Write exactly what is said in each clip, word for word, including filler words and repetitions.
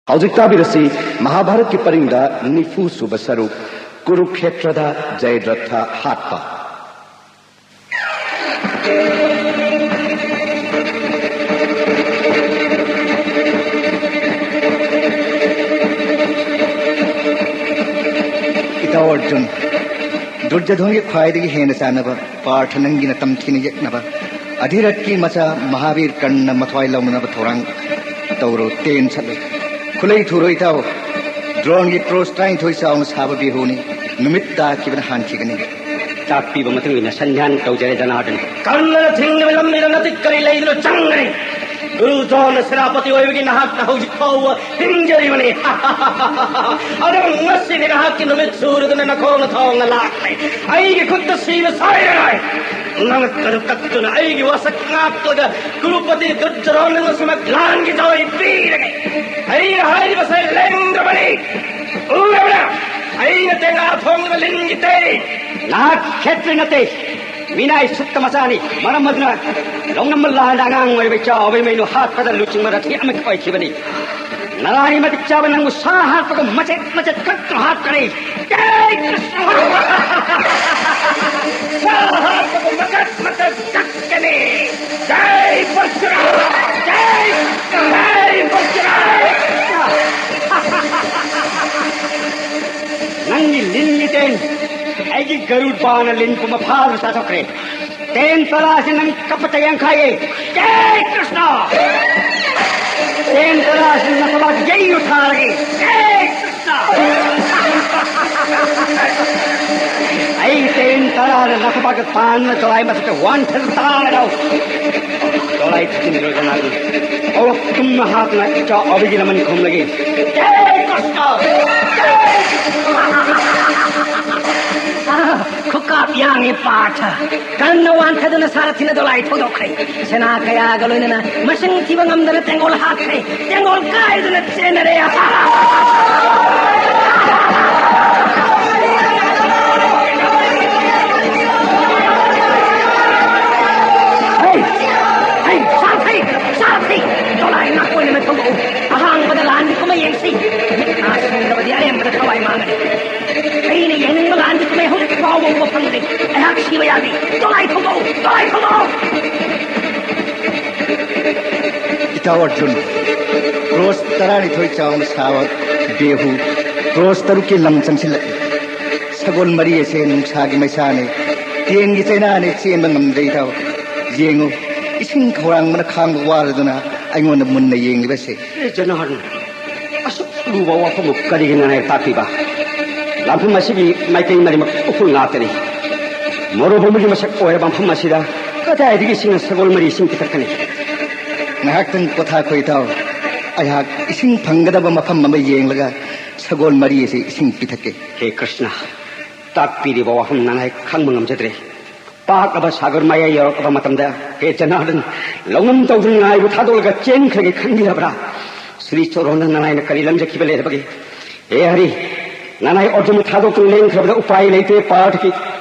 ꯍꯧꯖꯤꯛ ꯇꯥꯕꯤꯔꯁꯤ ꯃꯍꯥꯚꯥꯔꯠꯀꯤ ꯄꯔꯤꯡꯗ ꯅꯤꯐꯨ ꯁꯨꯕ ꯁꯔꯨꯛ, ꯀꯨꯔꯨꯈꯦꯇ꯭ꯔꯗ ꯖꯌꯗ꯭ꯔꯊ ꯍꯥꯠꯄ꯫ ꯏꯇꯥꯎ ꯑꯔꯖꯨꯟ, ꯗꯨꯔꯖꯣꯙꯟꯒꯤ ꯈ꯭ꯋꯥꯏꯗꯒꯤ ꯍꯦꯟꯅ ꯆꯥꯟꯅꯕ ꯄꯥꯔꯊ ꯅꯪꯒꯤ ꯅꯇꯝ ꯊꯤꯅ ꯌꯦꯛꯅꯕ ꯑꯙꯤꯔꯠꯀꯤ ꯃꯆꯥ ꯃꯍꯥꯕꯤꯔ ꯀꯔꯅ ꯃꯊ꯭ꯋꯥꯏ ꯂꯧꯅꯅꯕ ꯊꯧꯔꯥꯡ ꯇꯧꯔꯣ, ꯇꯦꯟ ꯁꯠꯂꯨ꯫ ꯈꯨꯂꯩ ꯊꯨꯔꯣ ꯏꯇꯥꯎ, ꯗ꯭ꯔꯣꯟꯒꯤ ꯀ꯭ꯔꯣꯁ ꯇꯔꯥꯅꯤꯊꯣꯏ ꯆꯥꯎꯅ ꯁꯥꯕ ꯕꯤꯍꯨꯅꯤ, ꯅꯨꯃꯤꯠ ꯇꯥꯈꯤꯕꯅ ꯍꯥꯟꯈꯤꯒꯅꯤ꯫ ꯇꯥꯛꯄꯤꯕ ꯃꯇꯨꯡ ꯏꯟꯅ ꯁꯟꯙ꯭ꯌꯥꯟ ꯇꯧꯖꯔꯦ ꯖꯅꯥꯔꯗꯟ꯫ ꯀꯔꯅꯅ ꯊꯤꯡꯂꯤꯕ ꯂꯝꯕꯤꯗ ꯅꯇꯤꯛ ꯀꯔꯤ ꯂꯩꯗꯨꯅ ꯆꯪꯒꯅꯤ? ꯒꯨꯔꯨ ꯗ꯭ꯔꯣꯟꯅ ꯁꯦꯅꯥꯄꯇꯤ ꯑꯣꯏꯕꯒꯤ ꯅꯍꯥꯛꯅ ꯍꯧꯖꯤꯛ ꯐꯥꯎꯕ ꯍꯤꯡꯖꯔꯤꯕꯅꯤ꯫ ꯑꯗꯨꯕꯨ ꯉꯁꯤꯗꯤ ꯅꯍꯥꯛꯀꯤ ꯅꯨꯃꯤꯠ ꯁꯨꯔꯗꯨꯅ ꯅꯈꯣꯡꯅ ꯊꯣꯡꯅ ꯂꯥꯛꯂꯦ꯫ ꯑꯩꯒꯤ ꯈꯨꯠꯇ ꯁꯤꯕ ꯁꯣꯏꯔꯔꯣꯏ꯫ ꯅꯉꯛꯇ ꯀꯛꯇꯨꯅ ꯑꯩꯒꯤ ꯋꯥꯁꯛ ꯉꯥꯛꯂꯒ ꯀꯨꯔꯨꯄꯇꯤ ꯗꯨꯔꯖꯣꯙꯅ ꯁꯨꯃꯛ ꯂꯥꯟꯒꯤ ꯊꯧꯔꯤ ꯄꯤꯔꯒꯦ꯫ ꯑꯩꯅ ꯍꯥꯏꯔꯤꯕꯁꯦ ꯂꯦꯡꯗ꯭ꯔꯕꯅꯤ꯫ ꯎꯔꯕ꯭ꯔꯥ? ꯑꯩꯅ ꯇꯦꯡꯒꯥ ꯊꯣꯡꯂꯤꯕ ꯂꯤꯟꯒꯤ ꯇꯦꯔꯤ꯫ ꯅꯍꯥꯛ ꯈꯦꯇ꯭ꯔꯤ ꯅꯠꯇꯦ, ꯃꯤꯅꯥꯏ ꯁꯨꯠꯇ ꯃꯆꯥꯅꯤ꯫ ꯃꯔꯝ ꯑꯗꯨꯅ ꯂꯧꯅꯝꯕ ꯂꯥꯟꯗ ꯑꯉꯥꯡ ꯑꯣꯏꯔꯤꯕ ꯏꯆꯥ ꯑꯣꯕꯩꯃꯩꯅꯨ ꯍꯥꯠꯄꯗ ꯂꯨꯆꯤꯡꯕ ꯔꯊꯤ ꯑꯃꯈꯛ ꯑꯣꯏꯈꯤꯕꯅꯤ꯫ ꯅꯔꯥꯅꯤ ꯃꯇꯤꯛ ꯆꯥꯕ ꯅꯪꯕꯨ ꯁꯥ ꯍꯥꯠꯄꯒ ꯃꯆꯦꯠ ꯃꯆꯦꯠ ꯀꯛꯇꯨꯅ ꯍꯥꯠꯀꯅꯤ꯫ ꯖꯥꯏ ꯀ꯭ꯔꯤꯁꯅ! ꯁꯥ ꯍꯥꯠꯄꯒ ꯃꯆꯦꯠ ꯃꯆꯦꯠ ꯀꯛꯀꯅꯤ꯫ ꯖꯥꯏ ꯄꯔꯁꯨꯔꯥꯝ! ꯖꯥꯏ, ꯖꯥꯏ ꯄꯔꯁꯨꯔꯥꯝ! ꯅꯪꯒꯤ ꯂꯤꯟꯒꯤ ꯇꯦꯟ ꯑꯩꯒꯤ ꯒꯔꯨꯗ ꯕꯥꯅ ꯂꯤꯟ ꯄꯨꯝꯕ ꯐꯥꯗꯨꯅ ꯆꯥꯊꯣꯛꯈ꯭ꯔꯦ꯫ ꯇꯦꯟ ꯇꯔꯥꯁꯤ ꯅꯪ ꯀꯞꯄꯇ ꯌꯥꯡꯈꯥꯏꯌꯦ꯫ ꯖꯥꯏ ꯀ꯭ꯔꯤꯁꯅ! ꯇꯦꯟ ꯇꯔꯥꯁꯤ ꯅꯊꯕꯥꯛ ꯌꯩꯅ ꯊꯥꯔꯒꯦ꯫ ꯖꯥꯏ ꯀ꯭ꯔꯤꯁꯅ! ꯑꯩ ꯇꯦꯟ ꯇꯔꯥꯅ ꯅꯊꯕꯥꯛꯇ ꯄꯥꯟꯅ ꯗꯣꯂꯥꯏ ꯃꯊꯛꯇ ꯋꯥꯟꯊꯔ ꯇꯥꯔꯒ ꯗꯣꯂꯥꯏ ꯊꯤꯖꯤꯟꯗ꯭ꯔꯣ ꯖꯅꯥꯗꯤ? ꯑꯧꯔꯛ ꯇꯨꯝꯅ ꯍꯥꯠꯇꯨꯅ ꯏꯆꯥ ꯑꯣꯕꯤꯒꯤ ꯂꯃꯟ ꯈꯨꯝꯂꯒꯦ꯫ ꯖꯥꯏ ꯀ꯭ꯔꯤꯁꯅ! ꯖꯥꯏ ꯀ꯭ꯔꯤꯁꯅ! ꯈꯨꯀꯥꯞ ꯌꯥꯡꯉꯤ ꯄꯥꯔꯊ꯫ ꯀꯔꯝꯅ ꯋꯥꯟꯊꯗꯨꯅ ꯁꯥꯔꯊꯤꯅ ꯗꯣꯂꯥꯏ ꯊꯧꯗꯣꯛꯈ꯭ꯔꯦ꯫ ꯁꯦꯅꯥ ꯀꯌꯥꯒ ꯂꯣꯏꯅꯅ ꯃꯁꯤꯡ ꯊꯤꯕ ꯉꯝꯗꯅ ꯇꯦꯡꯒꯣꯜ ꯍꯥꯠꯈ꯭ꯔꯦ꯫ ꯇꯦꯡꯒꯣꯜ ꯀꯥꯏꯗꯨꯅ ꯆꯦꯟꯅꯔꯦ꯫ ꯍꯩ! ꯍꯩ! ꯁꯥꯔꯊꯤ! ꯁꯥꯔꯊꯤ! ꯗꯣꯂꯥꯏ ꯅꯥꯀꯣꯏꯅꯅ ꯊꯧꯗꯣꯛꯎ꯫ ꯑꯍꯥꯡꯕꯗ ꯂꯥꯟꯒꯤ ꯀꯨꯝꯍꯩ ꯏꯇꯥꯎ ꯑꯔꯖꯨꯟ, ꯀ꯭ꯔꯣꯁ ꯇꯔꯥꯅꯤꯊꯣꯏ ꯆꯥꯎꯅ ꯁꯥꯕ ꯕꯦꯍꯨ ꯀ꯭ꯔꯣꯁ ꯇꯔꯨꯛꯀꯤ ꯂꯝ ꯆꯪꯁꯤꯜꯂꯛꯏ꯫ ꯁꯒꯣꯜ ꯃꯔꯤ ꯑꯁꯦ ꯅꯨꯡꯁꯥꯒꯤ ꯃꯩꯁꯥꯅꯤ, ꯇꯦꯟꯒꯤ ꯆꯩꯅꯥꯅꯤ, ꯆꯦꯟꯕ ꯉꯝꯗ꯭ꯔꯦ ꯏꯇꯥꯎ꯫ ꯌꯦꯡꯉꯨ, ꯏꯁꯤꯡ ꯈꯧꯔꯥꯡꯕꯅ ꯈꯥꯡꯕ ꯋꯥꯔꯗꯨꯅ ꯑꯩꯉꯣꯟꯗ ꯃꯨꯟꯅ ꯌꯦꯡꯂꯤꯕꯁꯦ꯫ ꯑꯦ ꯖꯅꯥꯔꯗꯟ, ꯑꯁꯨꯛ ꯂꯨꯕ ꯋꯥꯐꯝ ꯑꯃ ꯀꯔꯤꯒꯤ ꯅꯅꯥꯏ ꯇꯥꯛꯄꯤꯕ? ꯂꯥꯟꯐꯝ ꯑꯁꯤꯒꯤ ꯃꯥꯏꯀꯩ ꯃꯔꯤꯃꯛ ꯎꯐꯨꯜ ꯉꯥꯛꯇꯅꯤ꯫ ꯃꯔꯨꯚꯨꯃꯤꯒꯤ ꯃꯁꯛ ꯑꯣꯏꯔꯕ ꯃꯐꯝ ꯑꯁꯤꯗ ꯀꯗꯥꯏꯗꯒꯤ ꯏꯁꯤꯡꯅ ꯁꯒꯣꯜ ꯃꯔꯤ ꯏꯁꯤꯡ ꯄꯤꯊꯛꯀꯅꯤ? ꯉꯥꯏꯍꯥꯛꯇꯪ ꯄꯣꯊꯥꯈꯣ ꯏꯇꯥꯎ꯫ ꯑꯩꯍꯥꯛ ꯏꯁꯤꯡ ꯐꯪꯒꯗꯕ ꯃꯐꯝ ꯑꯃ ꯌꯦꯡꯂꯒ ꯁꯒꯣꯜ ꯃꯔꯤ ꯑꯁꯤ ꯏꯁꯤꯡ ꯄꯤꯊꯛꯀꯦ꯫ ꯍꯦ ꯀ꯭ꯔꯤꯁꯅ, ꯇꯥꯛꯄꯤꯔꯤꯕ ꯋꯥꯐꯝ ꯅꯅꯥꯏ ꯈꯪꯕ ꯉꯝꯖꯗ꯭ꯔꯦ꯫ ꯄꯥꯛꯂꯕ ꯁꯥꯒꯔ ꯃꯌꯥꯏ ꯌꯧꯔꯛꯂꯕ ꯃꯇꯝꯗ, ꯍꯦ ꯖꯅꯥꯔꯗꯟ, ꯂꯧꯅꯝ ꯇꯧꯗꯨꯅ ꯅꯅꯥꯏꯕꯨ ꯊꯥꯗꯣꯛꯂꯒ ꯆꯦꯟꯈ꯭ꯔꯒꯦ ꯈꯟꯕꯤꯔꯕ꯭ꯔꯥ? ꯁ꯭ꯔꯤ ꯆꯣꯔꯣꯟꯗ ꯅꯅꯥꯏꯅ ꯀꯔꯤ ꯂꯝꯖꯈꯤꯕ ꯂꯩꯔꯕꯒꯦ? ꯍꯦ ꯍꯔꯤ, ꯅꯅꯥꯏ ꯑꯔꯖꯨꯟꯕꯨ ꯊꯥꯗꯣꯛꯇꯨꯅ ꯂꯦꯡꯈ꯭ꯔꯕꯗ ꯎꯄꯥꯏ ꯂꯩꯇꯦ ꯄꯥꯔꯊꯀꯤ꯫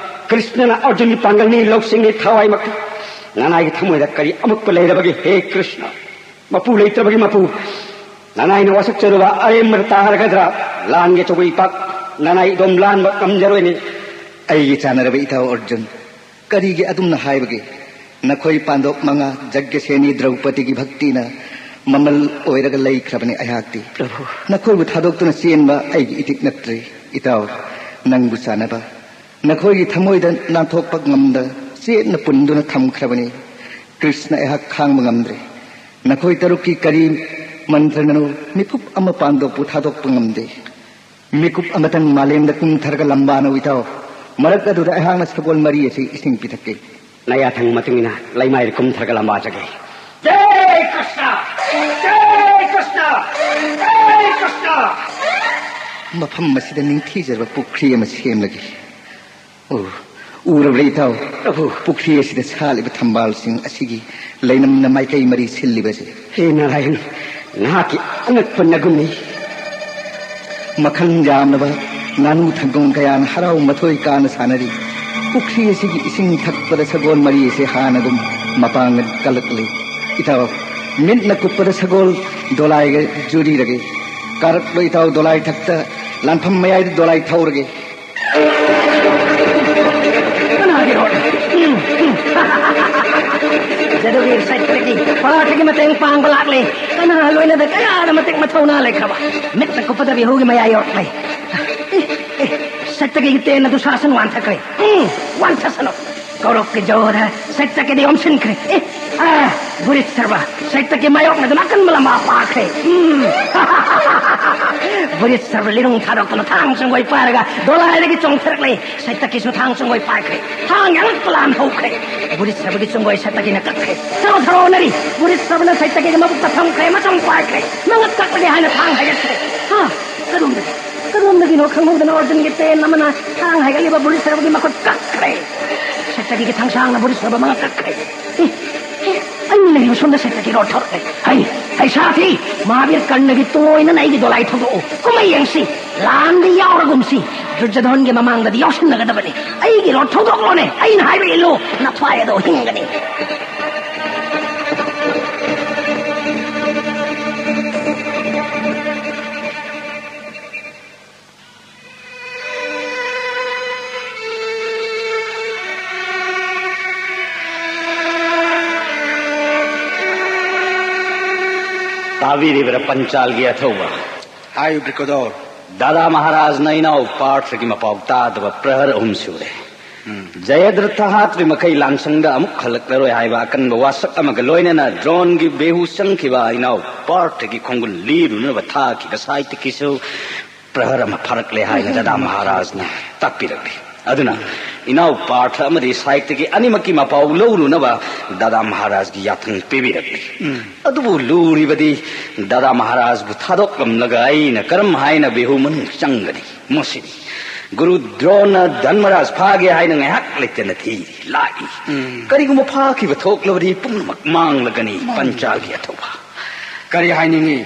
ꯀ꯭ꯔꯤꯁꯅꯅ ꯑꯔꯖꯨꯟꯒꯤ ꯄꯥꯡꯒꯜꯅꯤ, ꯂꯧꯁꯤꯡꯅꯤ, ꯊꯋꯥꯏꯃꯛꯇ꯫ ꯅꯅꯥꯏꯒꯤ ꯊꯃꯣꯏꯗ ꯀꯔꯤ ꯑꯃꯛꯄ ꯂꯩꯔꯕꯒꯦ? ꯍꯦ ꯀ꯭ꯔꯤꯁꯅ, ꯃꯄꯨ ꯂꯩꯇ꯭ꯔꯕꯒꯤ ꯃꯄꯨ꯫ ꯅꯅꯥꯏꯅ ꯋꯥꯁꯛꯆꯔꯨꯕ ꯑꯔꯦꯝꯕꯗ ꯇꯥꯔꯒꯗ꯭ꯔꯥ? ꯂꯥꯟꯒꯤ ꯑꯆꯧꯕ ꯏꯄꯥꯛ ꯅꯅꯥꯏ ꯏꯗꯣꯝ ꯂꯥꯟꯕ ꯉꯝꯖꯔꯣꯏꯅꯦ꯫ ꯑꯩꯒꯤ ꯆꯥꯟꯅꯔꯕ ꯏꯇꯥꯎ ꯑꯔꯖꯨꯟ, ꯀꯔꯤꯒꯤ ꯑꯗꯨꯝꯅ ꯍꯥꯏꯕꯒꯦ? ꯅꯈꯣꯏ ꯄꯥꯟꯗꯣꯞ ꯃꯉꯥ ꯖꯒ꯭ꯌꯁꯦꯅꯤ ꯗ꯭ꯔꯧꯄꯗꯤꯒꯤ ꯚꯛꯇꯤꯅ ꯃꯃꯜ ꯑꯣꯏꯔꯒ ꯂꯩꯈ꯭ꯔꯕꯅꯤ ꯑꯩꯍꯥꯛꯇꯤ꯫ ꯄ꯭ꯔꯚꯨ꯫ ꯅꯈꯣꯏꯕꯨ ꯊꯥꯗꯣꯛꯇꯨꯅ ꯆꯦꯟꯕ ꯑꯩꯒꯤ ꯏꯊꯤꯛ ꯅꯠꯇ꯭ꯔꯦ꯫ ꯏꯇꯥꯎ, ꯅꯪꯕꯨ ꯆꯥꯟꯅꯕ, ꯅꯈꯣꯏꯒꯤ ꯊꯃꯣꯏꯗ ꯅꯥꯟꯊꯣꯛꯄ ꯉꯝꯗ ꯆꯦꯠꯅ ꯄꯨꯟꯗꯨꯅ ꯊꯝꯈ꯭ꯔꯕꯅꯤ꯫ ꯀ꯭ꯔꯤꯁꯅ ꯑꯩꯍꯥꯛ ꯈꯥꯡꯕ ꯉꯝꯗ꯭ꯔꯦ꯫ ꯅꯈꯣꯏ ꯇꯔꯨꯛꯀꯤ ꯀꯔꯤ ꯃꯟꯇ꯭ꯔꯅꯅꯣ ꯃꯤꯀꯨꯞ ꯑꯃ ꯄꯥꯟꯗꯣꯞꯄꯨ ꯊꯥꯗꯣꯛꯄ ꯉꯝꯗꯦ꯫ ꯃꯤꯀꯨꯞ ꯑꯃꯇꯪ ꯃꯥꯂꯦꯝꯗ ꯀꯨꯝꯊꯔꯒ ꯂꯝꯕꯥꯅꯧ ꯏꯇꯥꯎ꯫ ꯃꯔꯛ ꯑꯗꯨꯗ ꯑꯩꯍꯥꯛꯅ ꯁꯒꯣꯜ ꯃꯔꯤ ꯑꯁꯤ ꯏꯁꯤꯡ ꯄꯤꯊꯛꯀꯦ꯫ ꯅꯌꯥꯊꯪ ꯃꯇꯨꯡ ꯏꯟꯅ ꯂꯩꯃꯥꯏꯗ ꯀꯨꯝꯊꯔꯒ ꯂꯝꯕꯥꯖꯒꯦ꯫ ꯖꯩ ꯀ꯭ꯔꯤꯁꯅ! ꯖꯩ ꯀ꯭ꯔꯤꯁꯅ! ꯖꯩ ꯀ꯭ꯔꯤꯁꯅ! ꯃꯐꯝ ꯑꯁꯤꯗ ꯅꯤꯡꯊꯤꯖꯔꯕ ꯄꯨꯈ꯭ꯔꯤ ꯑꯃ ꯁꯦꯝꯂꯒꯦ꯫ ꯑꯣ, ꯎꯔꯕ꯭ꯔꯥ ꯏꯇꯥꯎ? ꯄ꯭ꯔꯚꯨ꯫ ꯄꯨꯈ꯭ꯔꯤ ꯑꯁꯤꯗ ꯁꯥꯠꯂꯤꯕ ꯊꯝꯕꯥꯜꯁꯤꯡ ꯑꯁꯤꯒꯤ ꯂꯩꯅꯝꯅ ꯃꯥꯏꯀꯩ ꯃꯔꯤ ꯁꯤꯜꯂꯤꯕꯁꯦ꯫ ꯍꯦ ꯅꯥꯔꯥꯌꯟ, ꯅꯍꯥꯛꯀꯤ ꯑꯉꯛꯄ ꯅꯒꯨꯟꯅꯤ꯫ ꯃꯈꯜ ꯌꯥꯝꯂꯕ ꯉꯥꯅꯨ ꯊꯪꯒꯣꯟ ꯀꯌꯥꯅ ꯍꯔꯥꯎ ꯃꯊꯣꯏ ꯀꯥꯅ ꯁꯥꯟꯅꯔꯤ꯫ ꯄꯨꯈ꯭ꯔꯤ ꯑꯁꯤꯒꯤ ꯏꯁꯤꯡ ꯊꯛꯄꯗ ꯁꯒꯣꯜ ꯃꯔꯤ ꯑꯁꯤ ꯍꯥꯟꯅꯒꯨꯝ ꯃꯄꯥꯡꯒꯜ ꯀꯜꯂꯛꯂꯤ꯫ ꯏꯇꯥꯎ, ꯃꯤꯠꯅ ꯀꯨꯞꯄꯗ ꯁꯒꯣꯜ ꯗꯣꯂꯥꯏꯒ ꯖꯨꯔꯤꯔꯒꯦ꯫ ꯀꯥꯔꯛꯂꯣ ꯏꯇꯥꯎ ꯗꯣꯂꯥꯏ ꯊꯛꯇ, ꯂꯥꯟꯐꯝ ꯃꯌꯥꯏꯗ ꯗꯣꯂꯥꯏ ꯊꯧꯔꯒꯦ꯫ ꯀꯅꯥꯒꯤꯔꯣ? ꯖꯗꯨꯒꯤ ꯁꯥꯏꯠꯇꯒꯤ ꯄꯥꯔꯊꯒꯤ ꯃꯇꯦꯡ ꯄꯥꯡꯕ ꯂꯥꯛꯂꯦ꯫ ꯀꯅꯥ ꯂꯣꯏꯅꯗ ꯀꯌꯥꯗ ꯃꯇꯤꯛ ꯃꯊꯧꯅꯥ ꯂꯩꯈ꯭ꯔꯕ꯫ ꯃꯤꯠꯅ ꯀꯨꯞꯄꯗ ꯕꯤꯍꯨꯒꯤ ꯃꯌꯥꯏ ꯌꯧꯔꯛꯂꯦ꯫ ꯑꯦ, ꯑꯦ, ꯁꯩꯇꯀꯤꯒꯤ ꯇꯦꯟꯅ ꯗꯨꯁꯥꯁꯟ ꯋꯥꯟꯊꯈ꯭ꯔꯦ꯫ ꯎꯝ, ꯋꯥꯟꯊꯁꯅꯨ꯫ ꯀꯧꯔꯕꯀꯤ ꯖꯣꯗ ꯁꯩꯇꯀꯤꯗꯤ ꯑꯣꯝꯁꯤꯟꯈ꯭ꯔꯦ꯫ ꯑꯦ, ꯑꯥ, ꯕꯨꯔꯤꯠ ꯁꯔꯕ ꯁꯩꯇꯀꯤ ꯃꯥꯌꯣꯛꯅꯗꯨꯅ ꯑꯀꯟꯕ ꯂꯝꯕꯥ ꯄꯥꯈ꯭ꯔꯦ꯫ ꯎꯝ꯫ ꯕꯨꯔꯤꯠ ꯁꯔꯕ ꯂꯤꯔꯨꯡ ꯊꯥꯗꯣꯛꯇꯨꯅ ꯊꯥꯡ ꯆꯪꯒꯣꯏ ꯄꯥꯏꯔꯒ ꯗꯣꯂꯥꯏꯗꯒꯤ ꯆꯣꯡꯊꯔꯛꯂꯦ꯫ ꯁꯩꯇꯀꯤꯁꯨ ꯊꯥꯡ ꯆꯪꯒꯣꯏ ꯄꯥꯏꯈ꯭ꯔꯦ꯫ ꯊꯥꯡ ꯌꯥꯡꯂꯛꯄ ꯂꯥꯟ ꯍꯧꯈ꯭ꯔꯦ꯫ ꯕꯨꯔꯤꯠ ꯁꯔꯕꯒꯤ ꯆꯪꯒꯣꯏ ꯁꯩꯇꯀꯤꯅ ꯀꯛꯈ꯭ꯔꯦ꯫ ꯊꯔꯣ ꯊꯔꯣ ꯑꯣꯟꯅꯔꯤ꯫ ꯕꯨꯔꯤꯠ ꯁꯔꯕꯅ ꯁꯩꯇꯀꯤꯒꯤ ꯃꯕꯨꯛꯇ ꯊꯝꯈ꯭ꯔꯦ꯫ ꯃꯆꯪ ꯄꯥꯏꯈ꯭ꯔꯦ꯫ ꯃꯉꯛ ꯀꯛꯂꯒꯦ ꯍꯥꯏꯅ ꯊꯥꯡ ꯍꯥꯏꯒꯠꯈ꯭ꯔꯦ꯫ ꯍꯥ? ꯀꯗꯣꯝꯗꯒꯤ? ꯀꯗꯣꯝꯗꯒꯤꯅꯣ ꯈꯪꯍꯧꯗꯅ ꯑꯔꯖꯨꯟꯒꯤ ꯇꯦꯟ ꯑꯃꯅ ꯊꯥꯡ ꯍꯥꯏꯒꯠꯂꯤꯕ ꯕꯨꯔꯤꯠ ꯁꯔꯕꯒꯤ ꯃꯈꯨꯠ ꯀꯛꯈ꯭ꯔꯦ꯫ ꯁꯩꯇꯀꯤꯒꯤ ꯊꯥꯡꯁꯥꯡꯅ ꯕꯨꯔꯤꯠ ꯁꯔꯕ ꯃꯉꯛ ꯀꯛꯈ꯭ꯔꯦ꯫ ꯑꯦ, ꯑꯦ, ꯑꯩꯅ ꯂꯩꯔꯤꯕ ꯁꯣꯝꯗ ꯁꯩꯇꯀꯤ ꯔꯣꯠ ꯊꯣꯔꯛꯂꯦ꯫ ꯍꯩ, ꯍꯩ ꯁꯥꯊꯤ! ꯃꯍꯥꯕꯤꯔ ꯀꯔꯅꯒꯤ ꯇꯨꯡꯑꯣꯏꯅꯅ ꯑꯩꯒꯤ ꯗꯣꯂꯥꯏ ꯊꯧꯗꯣꯛꯎ꯫ ꯀꯨꯝꯍꯩ ꯌꯦꯡꯁꯤ꯫ ꯂꯥꯟꯗ ꯌꯥꯎꯔꯒꯨꯝꯁꯤ꯫ ꯗꯨꯔꯖꯣꯙꯟꯒꯤ ꯃꯃꯥꯡꯗꯗꯤ ꯌꯥꯎꯁꯤꯟꯅꯒꯗꯕꯅꯤ꯫ ꯑꯩꯒꯤ ꯔꯣꯠ ꯊꯧꯗꯣꯛꯂꯣꯅꯦ꯫ ꯑꯩꯅ ꯍꯥꯏꯕ ꯏꯜꯂꯨ꯫ ꯅꯊ꯭ꯋꯥꯏ ꯑꯗꯣ ꯍꯤꯡꯒꯅꯤ꯫ ꯇꯥꯕꯤꯔꯤꯕ꯭ꯔꯥ ꯄꯟꯆꯥꯜꯒꯤ ꯑꯊꯧꯕ? ꯍꯥꯏꯌꯨ, ꯕ꯭ꯔꯤꯀꯣꯗꯣꯔ꯫ ꯗꯥꯗꯥ ꯃꯍꯥꯔꯥꯖꯅ ꯏꯅꯥꯎ ꯄꯥꯔꯊꯒꯤ ꯃꯄꯥꯎ ꯇꯥꯗꯕ ꯄ꯭ꯔꯍꯔ ꯑꯍꯨꯝ ꯁꯨꯔꯦ꯫ ꯎꯝ꯫ ꯖꯌꯗ꯭ꯔꯊ ꯍꯥꯠꯄꯒꯤ ꯃꯈꯩ ꯂꯥꯟꯁꯪꯗ ꯑꯃꯨꯛ ꯍꯜꯂꯛꯂꯔꯣꯏ ꯍꯥꯏꯕ ꯑꯀꯟꯕ ꯋꯥꯁꯛ ꯑꯃꯒ ꯂꯣꯏꯅꯅ ꯗ꯭ꯔꯣꯟꯒꯤ ꯕꯦꯍꯨ ꯆꯪꯈꯤꯕ ꯏꯅꯥꯎ ꯄꯥꯔꯊꯒꯤ ꯈꯣꯡꯒꯨꯜ ꯂꯤꯔꯨꯅꯕ ꯊꯥꯈꯤꯕ ꯁꯥꯏꯠꯇꯒꯤꯁꯨ ꯄ꯭ꯔꯍꯔ ꯑꯃ ꯐꯥꯔꯛꯂꯦ ꯍꯥꯏꯅ ꯗꯥꯗꯥ ꯃꯍꯥꯔꯥꯖꯅ ꯇꯥꯛꯄꯤꯔꯛꯂꯤ꯫ ꯑꯗꯨꯅ ꯏꯅꯥꯎ ꯄꯥꯔꯊ ꯑꯃꯗꯤ ꯁꯥꯏꯠꯇꯒꯤ ꯑꯅꯤꯃꯛꯀꯤ ꯃꯄꯥꯎ ꯂꯧꯔꯨꯅꯕ ꯗꯥꯗꯥ ꯃꯍꯥꯔꯥꯖꯒꯤ ꯌꯥꯊꯪ ꯄꯤꯕꯤꯔꯛꯂꯤ꯫ ꯎꯝ꯫ ꯑꯗꯨꯕꯨ ꯂꯨꯔꯤꯕꯗꯤ ꯗꯥꯗꯥ ꯃꯍꯥꯔꯥꯖꯕꯨ ꯊꯥꯗꯣꯛꯂꯝꯂꯒ ꯑꯩꯅ ꯀꯔꯝ ꯍꯥꯏꯅ ꯕꯤꯍꯨ ꯃꯅꯨꯡ ꯆꯪꯒꯅꯤ? ꯃꯁꯤꯅꯤ꯫ ꯒꯨꯔꯨ ꯗ꯭ꯔꯣꯟꯅ ꯙꯟꯃꯔꯥꯖ ꯐꯥꯒꯦ ꯍꯥꯏꯅ ꯉꯥꯏꯍꯥꯛ ꯂꯩꯇꯅ ꯊꯤꯔꯤ, ꯂꯥꯛꯏ꯫ ꯎꯝ꯫ ꯀꯔꯤꯒꯨꯝꯕ ꯐꯥꯈꯤꯕ ꯊꯣꯛꯂꯕꯗꯤ ꯄꯨꯝꯅꯃꯛ ꯃꯥꯡꯂꯒꯅꯤ꯫ ꯃꯥꯡꯂꯒꯅꯤ꯫ ꯄꯟꯆꯥꯜꯒꯤ ꯑꯊꯧꯕ꯫ ꯀꯔꯤ ꯍꯥꯏꯅꯤꯡꯉꯤ?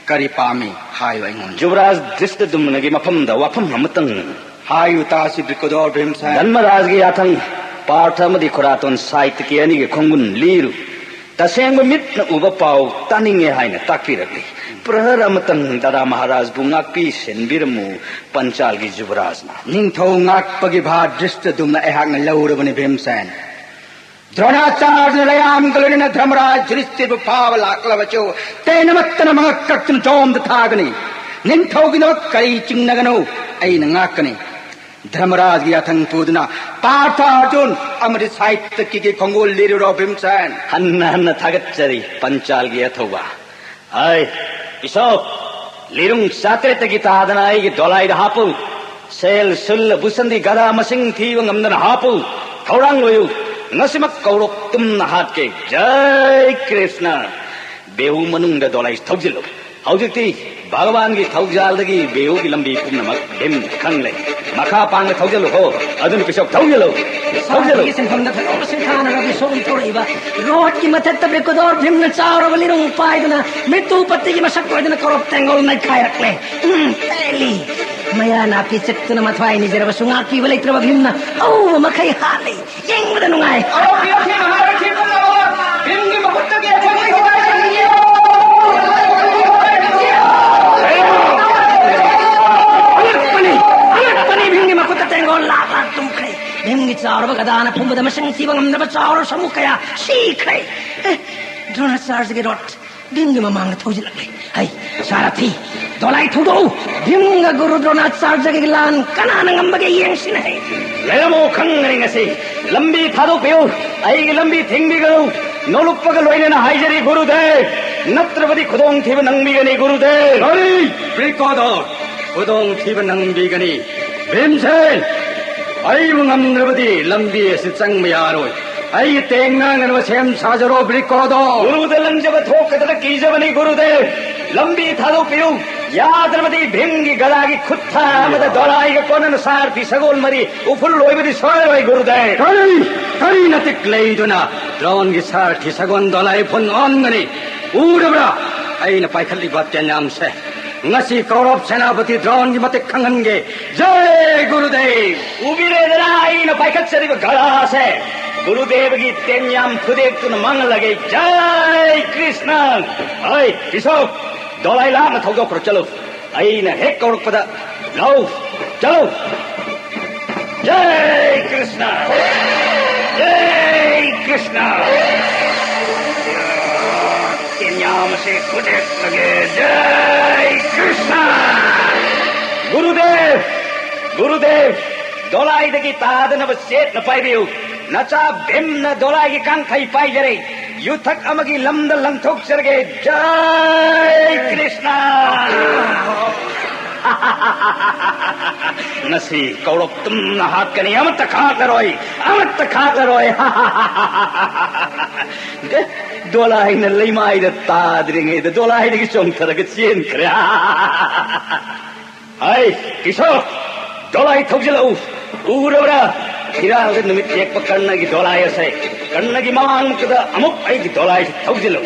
ꯀꯔꯤ ꯄꯥꯝꯃꯤ? ꯍꯥꯏꯌꯨ ꯑꯩꯉꯣꯟꯗ꯫ ꯖꯨꯕꯔꯥꯖ ꯗ꯭ꯔꯤꯁꯇꯗꯨꯝꯅꯒꯤ ꯃꯐꯝꯗ ꯋꯥꯐꯝ ꯑꯃꯇꯪ꯫ ꯍꯥꯏꯌꯨ ꯇꯥꯁꯤ, ꯕ꯭ꯔꯤꯀꯣꯗꯣꯔ ꯚꯤꯝꯁꯦꯟ꯫ ꯙꯟꯃꯔꯥꯖꯒꯤ ꯌꯥꯊꯪ, ꯄꯥꯔꯊ ꯑꯃꯗꯤ ꯈꯨꯔꯥꯇꯣꯟ ꯁꯥꯏꯠꯇꯀꯤ ꯑꯅꯤꯒꯤ ꯈꯣꯡꯒꯨꯟ ꯂꯤꯔꯨ꯫ ꯇꯁꯦꯡꯕ ꯃꯤꯠꯅ ꯎꯕ ꯄꯥꯎ ꯇꯥꯅꯤꯡꯉꯦ ꯍꯥꯏꯅ ꯇꯥꯛꯄꯤꯔꯛꯂꯤ꯫ ꯄ꯭ꯔꯍꯔ ꯑꯃꯇꯪ ꯗꯥꯗꯥ ꯃꯍꯥꯔꯥꯖꯕꯨ ꯉꯥꯛꯄꯤ ꯁꯦꯟꯕꯤꯔꯝꯃꯨ, ꯄꯟꯆꯥꯜꯒꯤ ꯖꯨꯕꯔꯥꯖꯅ꯫ ꯅꯤꯡꯊꯧ ꯉꯥꯛꯄꯒꯤ ꯚꯥꯔ ꯗ꯭ꯔꯤꯁꯇꯗꯨꯝꯅ ꯑꯩꯍꯥꯛꯅ ꯂꯧꯔꯕꯅꯤ, ꯚꯤꯝꯁꯦꯟ꯫ ꯗ꯭ꯔꯣꯅꯥꯆꯥꯔꯌꯅ ꯂꯩꯔꯥꯝꯒ ꯂꯣꯏꯅꯅ ꯙꯔꯃꯔꯥꯖ ꯌꯨꯙꯤꯁꯊꯤꯔꯕꯨ ꯐꯥꯕ ꯂꯥꯛꯂꯕꯁꯨ ꯇꯦꯟ ꯑꯃꯠꯇꯅ ꯃꯉꯛ ꯀꯛꯇꯨꯅ ꯖꯣꯝꯗ ꯊꯥꯒꯅꯤ꯫ ꯅꯤꯡꯊꯧꯒꯤꯗꯃꯛ ꯀꯔꯤ ꯆꯤꯡꯅꯒꯅꯨ, ꯑꯩꯅ ꯉꯥꯛꯀꯅꯤ꯫ ꯙꯔꯃꯔꯥꯖꯒꯤ ꯌꯥꯊꯪ ꯄꯨꯗꯨꯅ ꯄꯥꯔꯊ, ꯑꯔꯖꯨꯟ ꯑꯃꯗꯤ ꯁꯥꯏꯇ꯭ꯌꯀꯤꯒꯤ ꯈꯣꯡꯒꯨꯜ ꯂꯤꯔꯨꯔꯣ ꯚꯤꯝꯁꯦꯟ꯫ ꯍꯟꯅ ꯍꯟꯅ ꯊꯥꯒꯠꯆꯔꯤ ꯄꯟꯆꯥꯜꯒꯤ ꯑꯊꯧꯕ꯫ ꯑꯩ ꯕꯤꯁꯣꯞ, ꯂꯤꯔꯨꯡ ꯆꯥꯇ꯭ꯔꯦꯠꯇꯒꯤ ꯇꯥꯗꯅ ꯑꯩꯒꯤ ꯗꯣꯂꯥꯏꯗ ꯍꯥꯞꯄꯨ꯫ ꯁꯦꯜ, ꯁꯨꯜ, ꯕꯨꯁꯟꯗꯤ, ꯒꯙꯥ ꯃꯁꯤꯡ ꯊꯤꯕ ꯉꯝꯗꯅ ꯍꯥꯞꯄꯨ꯫ ꯊꯧꯔꯥꯡ ꯂꯣꯏꯌꯨ꯫ ꯉꯁꯤꯃꯛ ꯀꯧꯔꯣꯛ ꯇꯨꯝꯅ ꯍꯥꯠꯀꯦ꯫ ꯖꯩ ꯀ꯭ꯔꯤꯁꯅ꯫ ꯕꯦꯍꯨ ꯃꯅꯨꯡꯗ ꯗꯣꯂꯥꯏ ꯊꯧꯖꯤꯜꯂꯨ꯫ ꯍꯧꯖꯤꯛꯇꯤ ꯚꯒꯋꯥꯟꯒꯤ ꯊꯧꯖꯥꯜꯗꯒꯤ ꯕꯦꯍꯨꯒꯤ ꯂꯝꯕꯤ ꯄꯨꯝꯅꯃꯛ ꯚꯤꯝ ꯈꯪꯂꯦ꯫ ꯃꯈꯥ ꯄꯥꯡꯅ ꯊꯧꯖꯤꯜꯂꯨ ꯍꯣ꯫ ꯑꯗꯨꯅ ꯕꯤꯁꯣꯞ ꯊꯧꯖꯤꯜꯂꯨ꯫ ꯊꯧꯖꯤꯜꯂꯨ꯫ ꯁꯥꯊꯤꯒꯤ ꯁꯤꯟꯐꯝꯗ ꯊꯣꯏꯗꯣꯛꯅ ꯁꯤꯡꯊꯥꯅꯔꯕ ꯕꯤꯁꯣꯞꯅ ꯊꯧꯔꯛꯏꯕ ꯔꯣꯠꯀꯤ ꯃꯊꯛꯇ ꯕ꯭ꯔꯤꯀꯣꯗꯣꯔ ꯚꯤꯝꯅ ꯆꯥꯎꯔꯕ ꯂꯤꯔꯨꯡ ꯄꯥꯏꯗꯨꯅ ꯃꯤꯇꯨ ꯄꯠꯇꯤꯒꯤ ꯃꯁꯛ ꯑꯣꯏꯗꯨꯅ ꯀꯧꯔꯣꯞ ꯇꯦꯡꯒꯣꯜ ꯅꯩꯈꯥꯏꯔꯛꯂꯦ꯫ ꯎꯝ, ꯇꯦꯜꯂꯤ꯫ ꯃꯌꯥ ꯅꯥꯄꯤ ꯆꯠꯇꯨꯅ ꯃꯊ꯭ꯋꯥꯏ ꯅꯤꯖꯔꯕꯁꯨ ꯉꯥꯛꯄꯤꯕ ꯂꯩꯇ꯭ꯔꯕ ꯚꯤꯝꯅ ꯑꯎꯕ ꯃꯈꯩ ꯍꯥꯠꯂꯤ꯫ ꯌꯦꯡꯕꯗ ꯅꯨꯡꯉꯥꯏ꯫ ꯑꯉꯛꯄꯅꯤ, ꯑꯉꯛꯄꯅꯤ, ꯚꯤꯝꯒꯤ ꯃꯈꯨꯠꯇ ꯇꯦꯡꯒꯣꯜ ꯂꯥꯛ ꯂꯥꯛ ꯇꯨꯝꯈ꯭ꯔꯦ꯫ ꯚꯤꯝꯒꯤ ꯆꯥꯎꯔꯕ ꯒꯗꯥꯅ ꯐꯨꯝꯕꯗ ꯃꯁꯤꯡ ꯊꯤꯕ ꯉꯝꯗ꯭ꯔꯕ ꯆꯥꯎꯔꯕ ꯁꯃꯨ ꯀꯌꯥ ꯁꯤꯈ꯭ꯔꯦ꯫ ꯑꯦ, ꯗ꯭ꯔꯣꯅꯥꯆꯥꯔꯌꯒꯤ ꯔꯣꯠ ꯚꯤꯝꯒꯤ ꯃꯃꯥꯡꯗ ꯊꯧꯖꯤꯜꯂꯛꯂꯦ꯫ ꯍꯩ, ꯁꯥꯔꯊꯤ, ꯗꯣꯂꯥꯏ ꯊꯧꯗꯣꯛꯎ꯫ ꯚꯤꯝꯒ ꯒꯨꯔꯨ ꯗ꯭ꯔꯣꯅꯥꯆꯥꯔꯌꯒꯤ ꯂꯥꯟ ꯀꯅꯥꯅ ꯉꯝꯕꯒꯦ ꯌꯦꯡꯁꯤꯅꯦ꯫ ꯍꯩ, ꯂꯩꯔꯝꯃꯣ ꯈꯪꯒꯅꯤ ꯉꯁꯤ꯫ ꯂꯝꯕꯤ ꯊꯥꯗꯣꯛꯄꯤꯌꯨ꯫ ꯑꯩꯒꯤ ꯂꯝꯕꯤ ꯊꯤꯡꯕꯤꯒꯅꯨ꯫ ꯅꯣꯂꯨꯛꯄꯒ ꯂꯣꯏꯅꯅ ꯍꯥꯏꯖꯔꯤ ꯒꯨꯔꯨꯗꯦꯕ꯫ ꯅꯠꯇ꯭ꯔꯕꯗꯤ ꯈꯨꯗꯣꯡꯊꯤꯕ ꯅꯪꯕꯤꯒꯅꯤ ꯒꯨꯔꯨꯗꯦꯕ꯫ ꯀꯔꯤ? ꯕ꯭ꯔꯤꯀꯣꯗꯣꯔ, ꯈꯨꯗꯣꯡꯊꯤꯕ ꯅꯪꯕꯤꯒꯅꯤ꯫ ꯚꯤꯝꯁꯦꯟ, ꯑꯩꯕꯨ ꯉꯝꯗ꯭ꯔꯕꯗꯤ ꯂꯝꯕꯤ ꯑꯁꯤ ꯆꯪꯕ ꯌꯥꯔꯣꯏ꯫ ꯑꯩꯒꯤ ꯇꯦꯡ ꯉꯥꯡꯅꯅꯕ ꯁꯦꯝ ꯁꯥꯖꯔꯣ ꯕ꯭ꯔꯤꯀꯣꯗꯣꯔ꯫ ꯒꯨꯔꯨꯗ ꯂꯪꯖꯕ ꯊꯣꯛꯀꯗ꯭ꯔꯥ ꯀꯤꯖꯕꯅꯤ ꯒꯨꯔꯨꯗꯦꯕ꯫ ꯂꯝꯕꯤ ꯊꯥꯗꯣꯛꯄꯤꯌꯨ꯫ ꯌꯥꯗ꯭ꯔꯕꯗꯤ ꯚꯤꯝꯒꯤ ꯒꯗꯥꯒꯤ ꯈꯨꯠ ꯊꯥ ꯑꯃꯗ ꯗꯣꯂꯥꯏꯒ ꯀꯣꯟꯅꯅ ꯁꯥꯔꯊꯤ ꯁꯒꯣꯜ ꯃꯔꯤ ꯎꯐꯨꯜ ꯑꯣꯏꯕꯗꯤ ꯁꯣꯏꯔꯣꯏ ꯒꯨꯔꯨꯗꯦꯕ꯫ ꯀꯔꯤ? ꯀꯔꯤ ꯅꯇꯤꯛ ꯂꯩꯗꯨꯅ ꯗ꯭ꯔꯣꯟꯒꯤ ꯁꯥꯔꯊꯤ ꯁꯒꯣꯜ ꯗꯣꯂꯥꯏ ꯐꯨꯟ ꯑꯣꯟꯒꯅꯤ? ꯎꯗꯕ꯭ꯔꯥ ꯑꯩꯅ ꯄꯥꯏꯈꯠꯂꯤꯕ ꯇꯦꯟꯌꯥꯝꯁꯦ? ꯉꯁꯤ ꯀꯧꯔꯕ ꯁꯦꯅꯥꯄꯇꯤ ꯗ꯭ꯔꯣꯟꯒꯤ ꯃꯇꯤꯛ ꯈꯪꯍꯟꯒꯦ꯫ ꯖꯩ ꯒꯨꯔꯨꯗꯦꯕ! ꯎꯕꯤꯔꯦꯗꯅ ꯑꯩꯅ ꯄꯥꯏꯈꯠꯆꯔꯤꯕ ꯒꯗꯥꯁꯦ? ꯒꯨꯔꯨꯗꯦꯕꯒꯤ ꯇꯦꯟꯌꯥꯝ ꯐꯨꯗꯦꯛꯇꯨꯅ ꯃꯥꯡꯍꯜꯂꯒꯦ꯫ ꯖꯩ ꯀ꯭ꯔꯤꯁꯅ! ꯍꯩ, ꯕꯤꯁꯣꯞ, ꯗꯣꯂꯥꯏ ꯂꯥꯞꯅ ꯊꯧꯗꯣꯛꯈ꯭ꯔꯣ, ꯆꯠꯂꯨ꯫ ꯑꯩꯅ ꯍꯦꯛ ꯀꯧꯔꯛꯄꯗ ꯂꯧ, ꯆꯠꯂꯨ꯫ ꯖꯩ ꯀ꯭ꯔꯤꯁꯅ! ꯖꯩ ꯀ꯭ꯔꯤꯁꯅ꯫ ꯇꯤꯟꯌꯥꯝ ꯑꯁꯤ ꯐꯨꯗꯦꯛꯂꯒꯦ꯫ ꯖꯥꯏ ꯀ꯭ꯔꯤꯁꯅ꯫ ꯒꯨꯔꯨꯗꯦꯕ, ꯒꯨꯔꯨꯗꯦꯕ, ꯗꯣꯂꯥꯏꯗꯒꯤ ꯇꯥꯗꯅꯕ ꯆꯦꯠꯅ ꯄꯥꯏꯕꯤꯌꯨ꯫ ꯅꯆꯥ ꯚꯤꯝꯅ ꯗꯣꯂꯥꯏꯒꯤ ꯀꯥꯡꯈꯩ ꯄꯥꯏꯖꯔꯦ꯫ ꯌꯨꯊꯛ ꯑꯃꯒꯤ ꯂꯝꯗ ꯂꯪꯊꯣꯛꯆꯔꯒꯦ꯫ ꯖꯥꯏ ꯀ꯭ꯔꯤꯁꯅ꯫ ꯉꯁꯤ ꯀꯧꯔꯣꯛ ꯇꯨꯝꯅ ꯍꯥꯠꯀꯅꯤ꯫ ꯑꯃꯠꯇ ꯈꯥꯛꯂꯔꯣꯏ, ꯑꯃꯠꯇ ꯈꯥꯛꯂꯔꯣꯏ꯫ ꯗꯣꯂꯥꯏꯅ ꯂꯩꯃꯥꯏꯗ ꯇꯥꯗ꯭ꯔꯤꯉꯩꯗ ꯗꯣꯂꯥꯏꯗꯒꯤ ꯆꯣꯡꯊꯔꯒ ꯆꯦꯟꯈ꯭ꯔꯦ꯫ ꯍꯥꯏ, ꯀꯤꯁꯣ, ꯗꯣꯂꯥꯏ ꯊꯧꯖꯤꯜꯂꯛꯎ꯫ ꯎꯔꯕ꯭ꯔꯥ? ꯐꯤꯔꯥꯜꯗ ꯅꯨꯃꯤꯠ ꯌꯦꯛꯄ ꯀꯔꯅꯒꯤ ꯗꯣꯂꯥꯏ ꯑꯁꯦ꯫ ꯀꯔꯅꯒꯤ ꯃꯃꯥꯡꯃꯛꯇꯗ ꯑꯃꯨꯛ ꯑꯩꯒꯤ ꯗꯣꯂꯥꯏꯁꯤ ꯊꯧꯖꯤꯜꯂꯨ꯫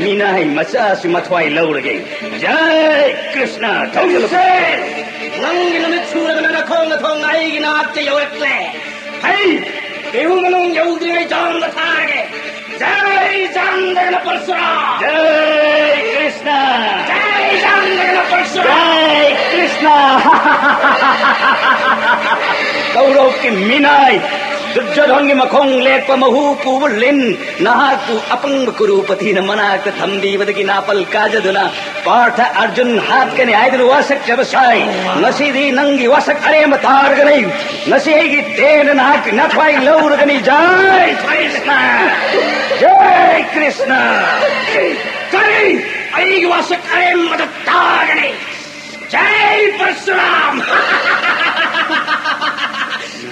ꯃꯤꯅꯥꯏ ꯃꯆꯥꯁꯤ ꯃꯊ꯭ꯋꯥꯏ ꯂꯧꯔꯒꯦ꯫ ꯖꯥꯏ ꯀ꯭ꯔꯤꯁꯅ, ꯊꯧꯖꯤꯜꯂꯨ꯫ ꯁꯦ, ꯅꯪꯒꯤ ꯅꯨꯃꯤꯠ ꯁꯨꯔꯕꯅ ꯅꯈꯣꯡ ꯅꯊꯣꯡ ꯑꯩꯒꯤ ꯅꯥꯛꯇ ꯌꯧꯔꯛꯂꯦ꯫ ꯍꯩ, ꯀꯩꯍꯨ ꯃꯅꯨꯡ ꯌꯧꯗ꯭ꯔꯤꯉꯩ ꯖꯥꯝꯗ ꯊꯥꯔꯒꯦ꯫ ꯖꯥꯏ ꯖꯥꯝꯗꯒꯅ ꯄꯔꯁꯨꯔꯥꯝ꯫ ꯖꯥꯏ ꯀ꯭ꯔꯤꯁꯅ꯫ ꯖꯥꯏ ꯖꯥꯝꯗꯒꯅ ꯄꯔꯁꯨꯔꯥꯝ꯫ ꯖꯥꯏ ꯀ꯭ꯔꯤꯁꯅ꯫ ꯀꯧꯔꯧꯀꯤ ꯃꯤꯅꯥꯏ ꯗꯨꯔꯖꯣꯙꯟꯒꯤ ꯃꯈꯣꯡ ꯂꯦꯛꯄ ꯃꯍꯨ ꯄꯨꯕ ꯂꯤꯟ, ꯅꯍꯥꯛꯄꯨ ꯑꯄꯪꯕ ꯀꯨꯔꯨꯄꯇꯤꯅ ꯃꯅꯥꯛꯇ ꯊꯝꯕꯤꯕꯗꯒꯤ ꯅꯥꯄꯜ ꯀꯥꯖꯗꯨꯅ ꯄꯥꯔꯊ ꯑꯔꯖꯨꯟ ꯍꯥꯠꯀꯅꯤ ꯍꯥꯏꯗꯨꯅ ꯋꯥꯁꯛꯆꯕ ꯁꯥꯏ꯫ ꯉꯁꯤꯗꯤ ꯅꯪꯒꯤ ꯋꯥꯁꯛ ꯑꯔꯦꯝꯕ ꯇꯥꯔꯒꯅꯤ꯫ ꯉꯁꯤ ꯑꯩꯒꯤ ꯇꯦꯟꯅ ꯅꯍꯥꯛꯀꯤ ꯅꯊ꯭ꯋꯥꯏ ꯂꯧꯔꯒꯅꯤ꯫ ꯖꯥꯏ ꯀ꯭ꯔꯤꯁꯅ! ꯖꯥꯏ ꯀ꯭ꯔꯤꯁꯅ! ꯀꯔꯤ? ꯑꯩꯒꯤ ꯋꯥꯁꯛ ꯑꯔꯦꯝꯕꯗ ꯇꯥꯔꯒꯅꯤ? ꯖꯥꯏ ꯄꯔꯁꯨꯔꯥꯝ!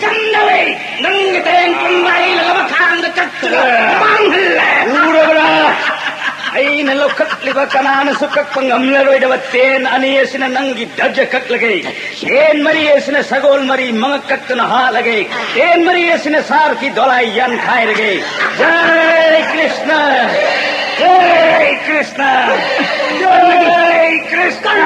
ꯀꯝꯗꯧꯏ? ꯅꯪꯒꯤ ꯇꯦꯟ ꯄꯨꯝꯕ ꯑꯩꯅ ꯂꯕ ꯈꯥꯡꯗ ꯀꯛꯇꯨꯅ ꯃꯥꯡꯍꯜꯂꯦ꯫ ꯎꯔꯕ꯭ꯔꯥ? ꯑꯩꯅ ꯂꯧꯈꯠꯂꯤꯕ ꯀꯅꯥꯅꯁꯨ ꯀꯛꯄ ꯉꯝꯂꯔꯣꯏꯗꯕ ꯇꯦꯟ ꯑꯅꯤ ꯑꯁꯤꯅ ꯅꯪꯒꯤ ꯗꯔꯖ ꯀꯛꯂꯒꯦ꯫ ꯇꯦꯟ ꯃꯔꯤ ꯑꯁꯤꯅ ꯁꯒꯣꯜ ꯃꯔꯤ ꯃꯉꯛ ꯀꯛꯇꯨꯅ ꯍꯥꯠꯂꯒꯦ꯫ ꯇꯦꯟ ꯃꯔꯤ ꯑꯁꯤꯅ ꯁꯥꯔꯊꯤ ꯗꯣꯂꯥꯏ ꯌꯥꯟꯈꯥꯏꯔꯒꯦ꯫ ꯖꯥꯏ ꯀ꯭ꯔꯤꯁꯅ! ꯖꯥꯏ ꯀ꯭ꯔꯤꯁꯅ! ꯖꯥꯏ ꯀ꯭ꯔꯤꯁꯅ!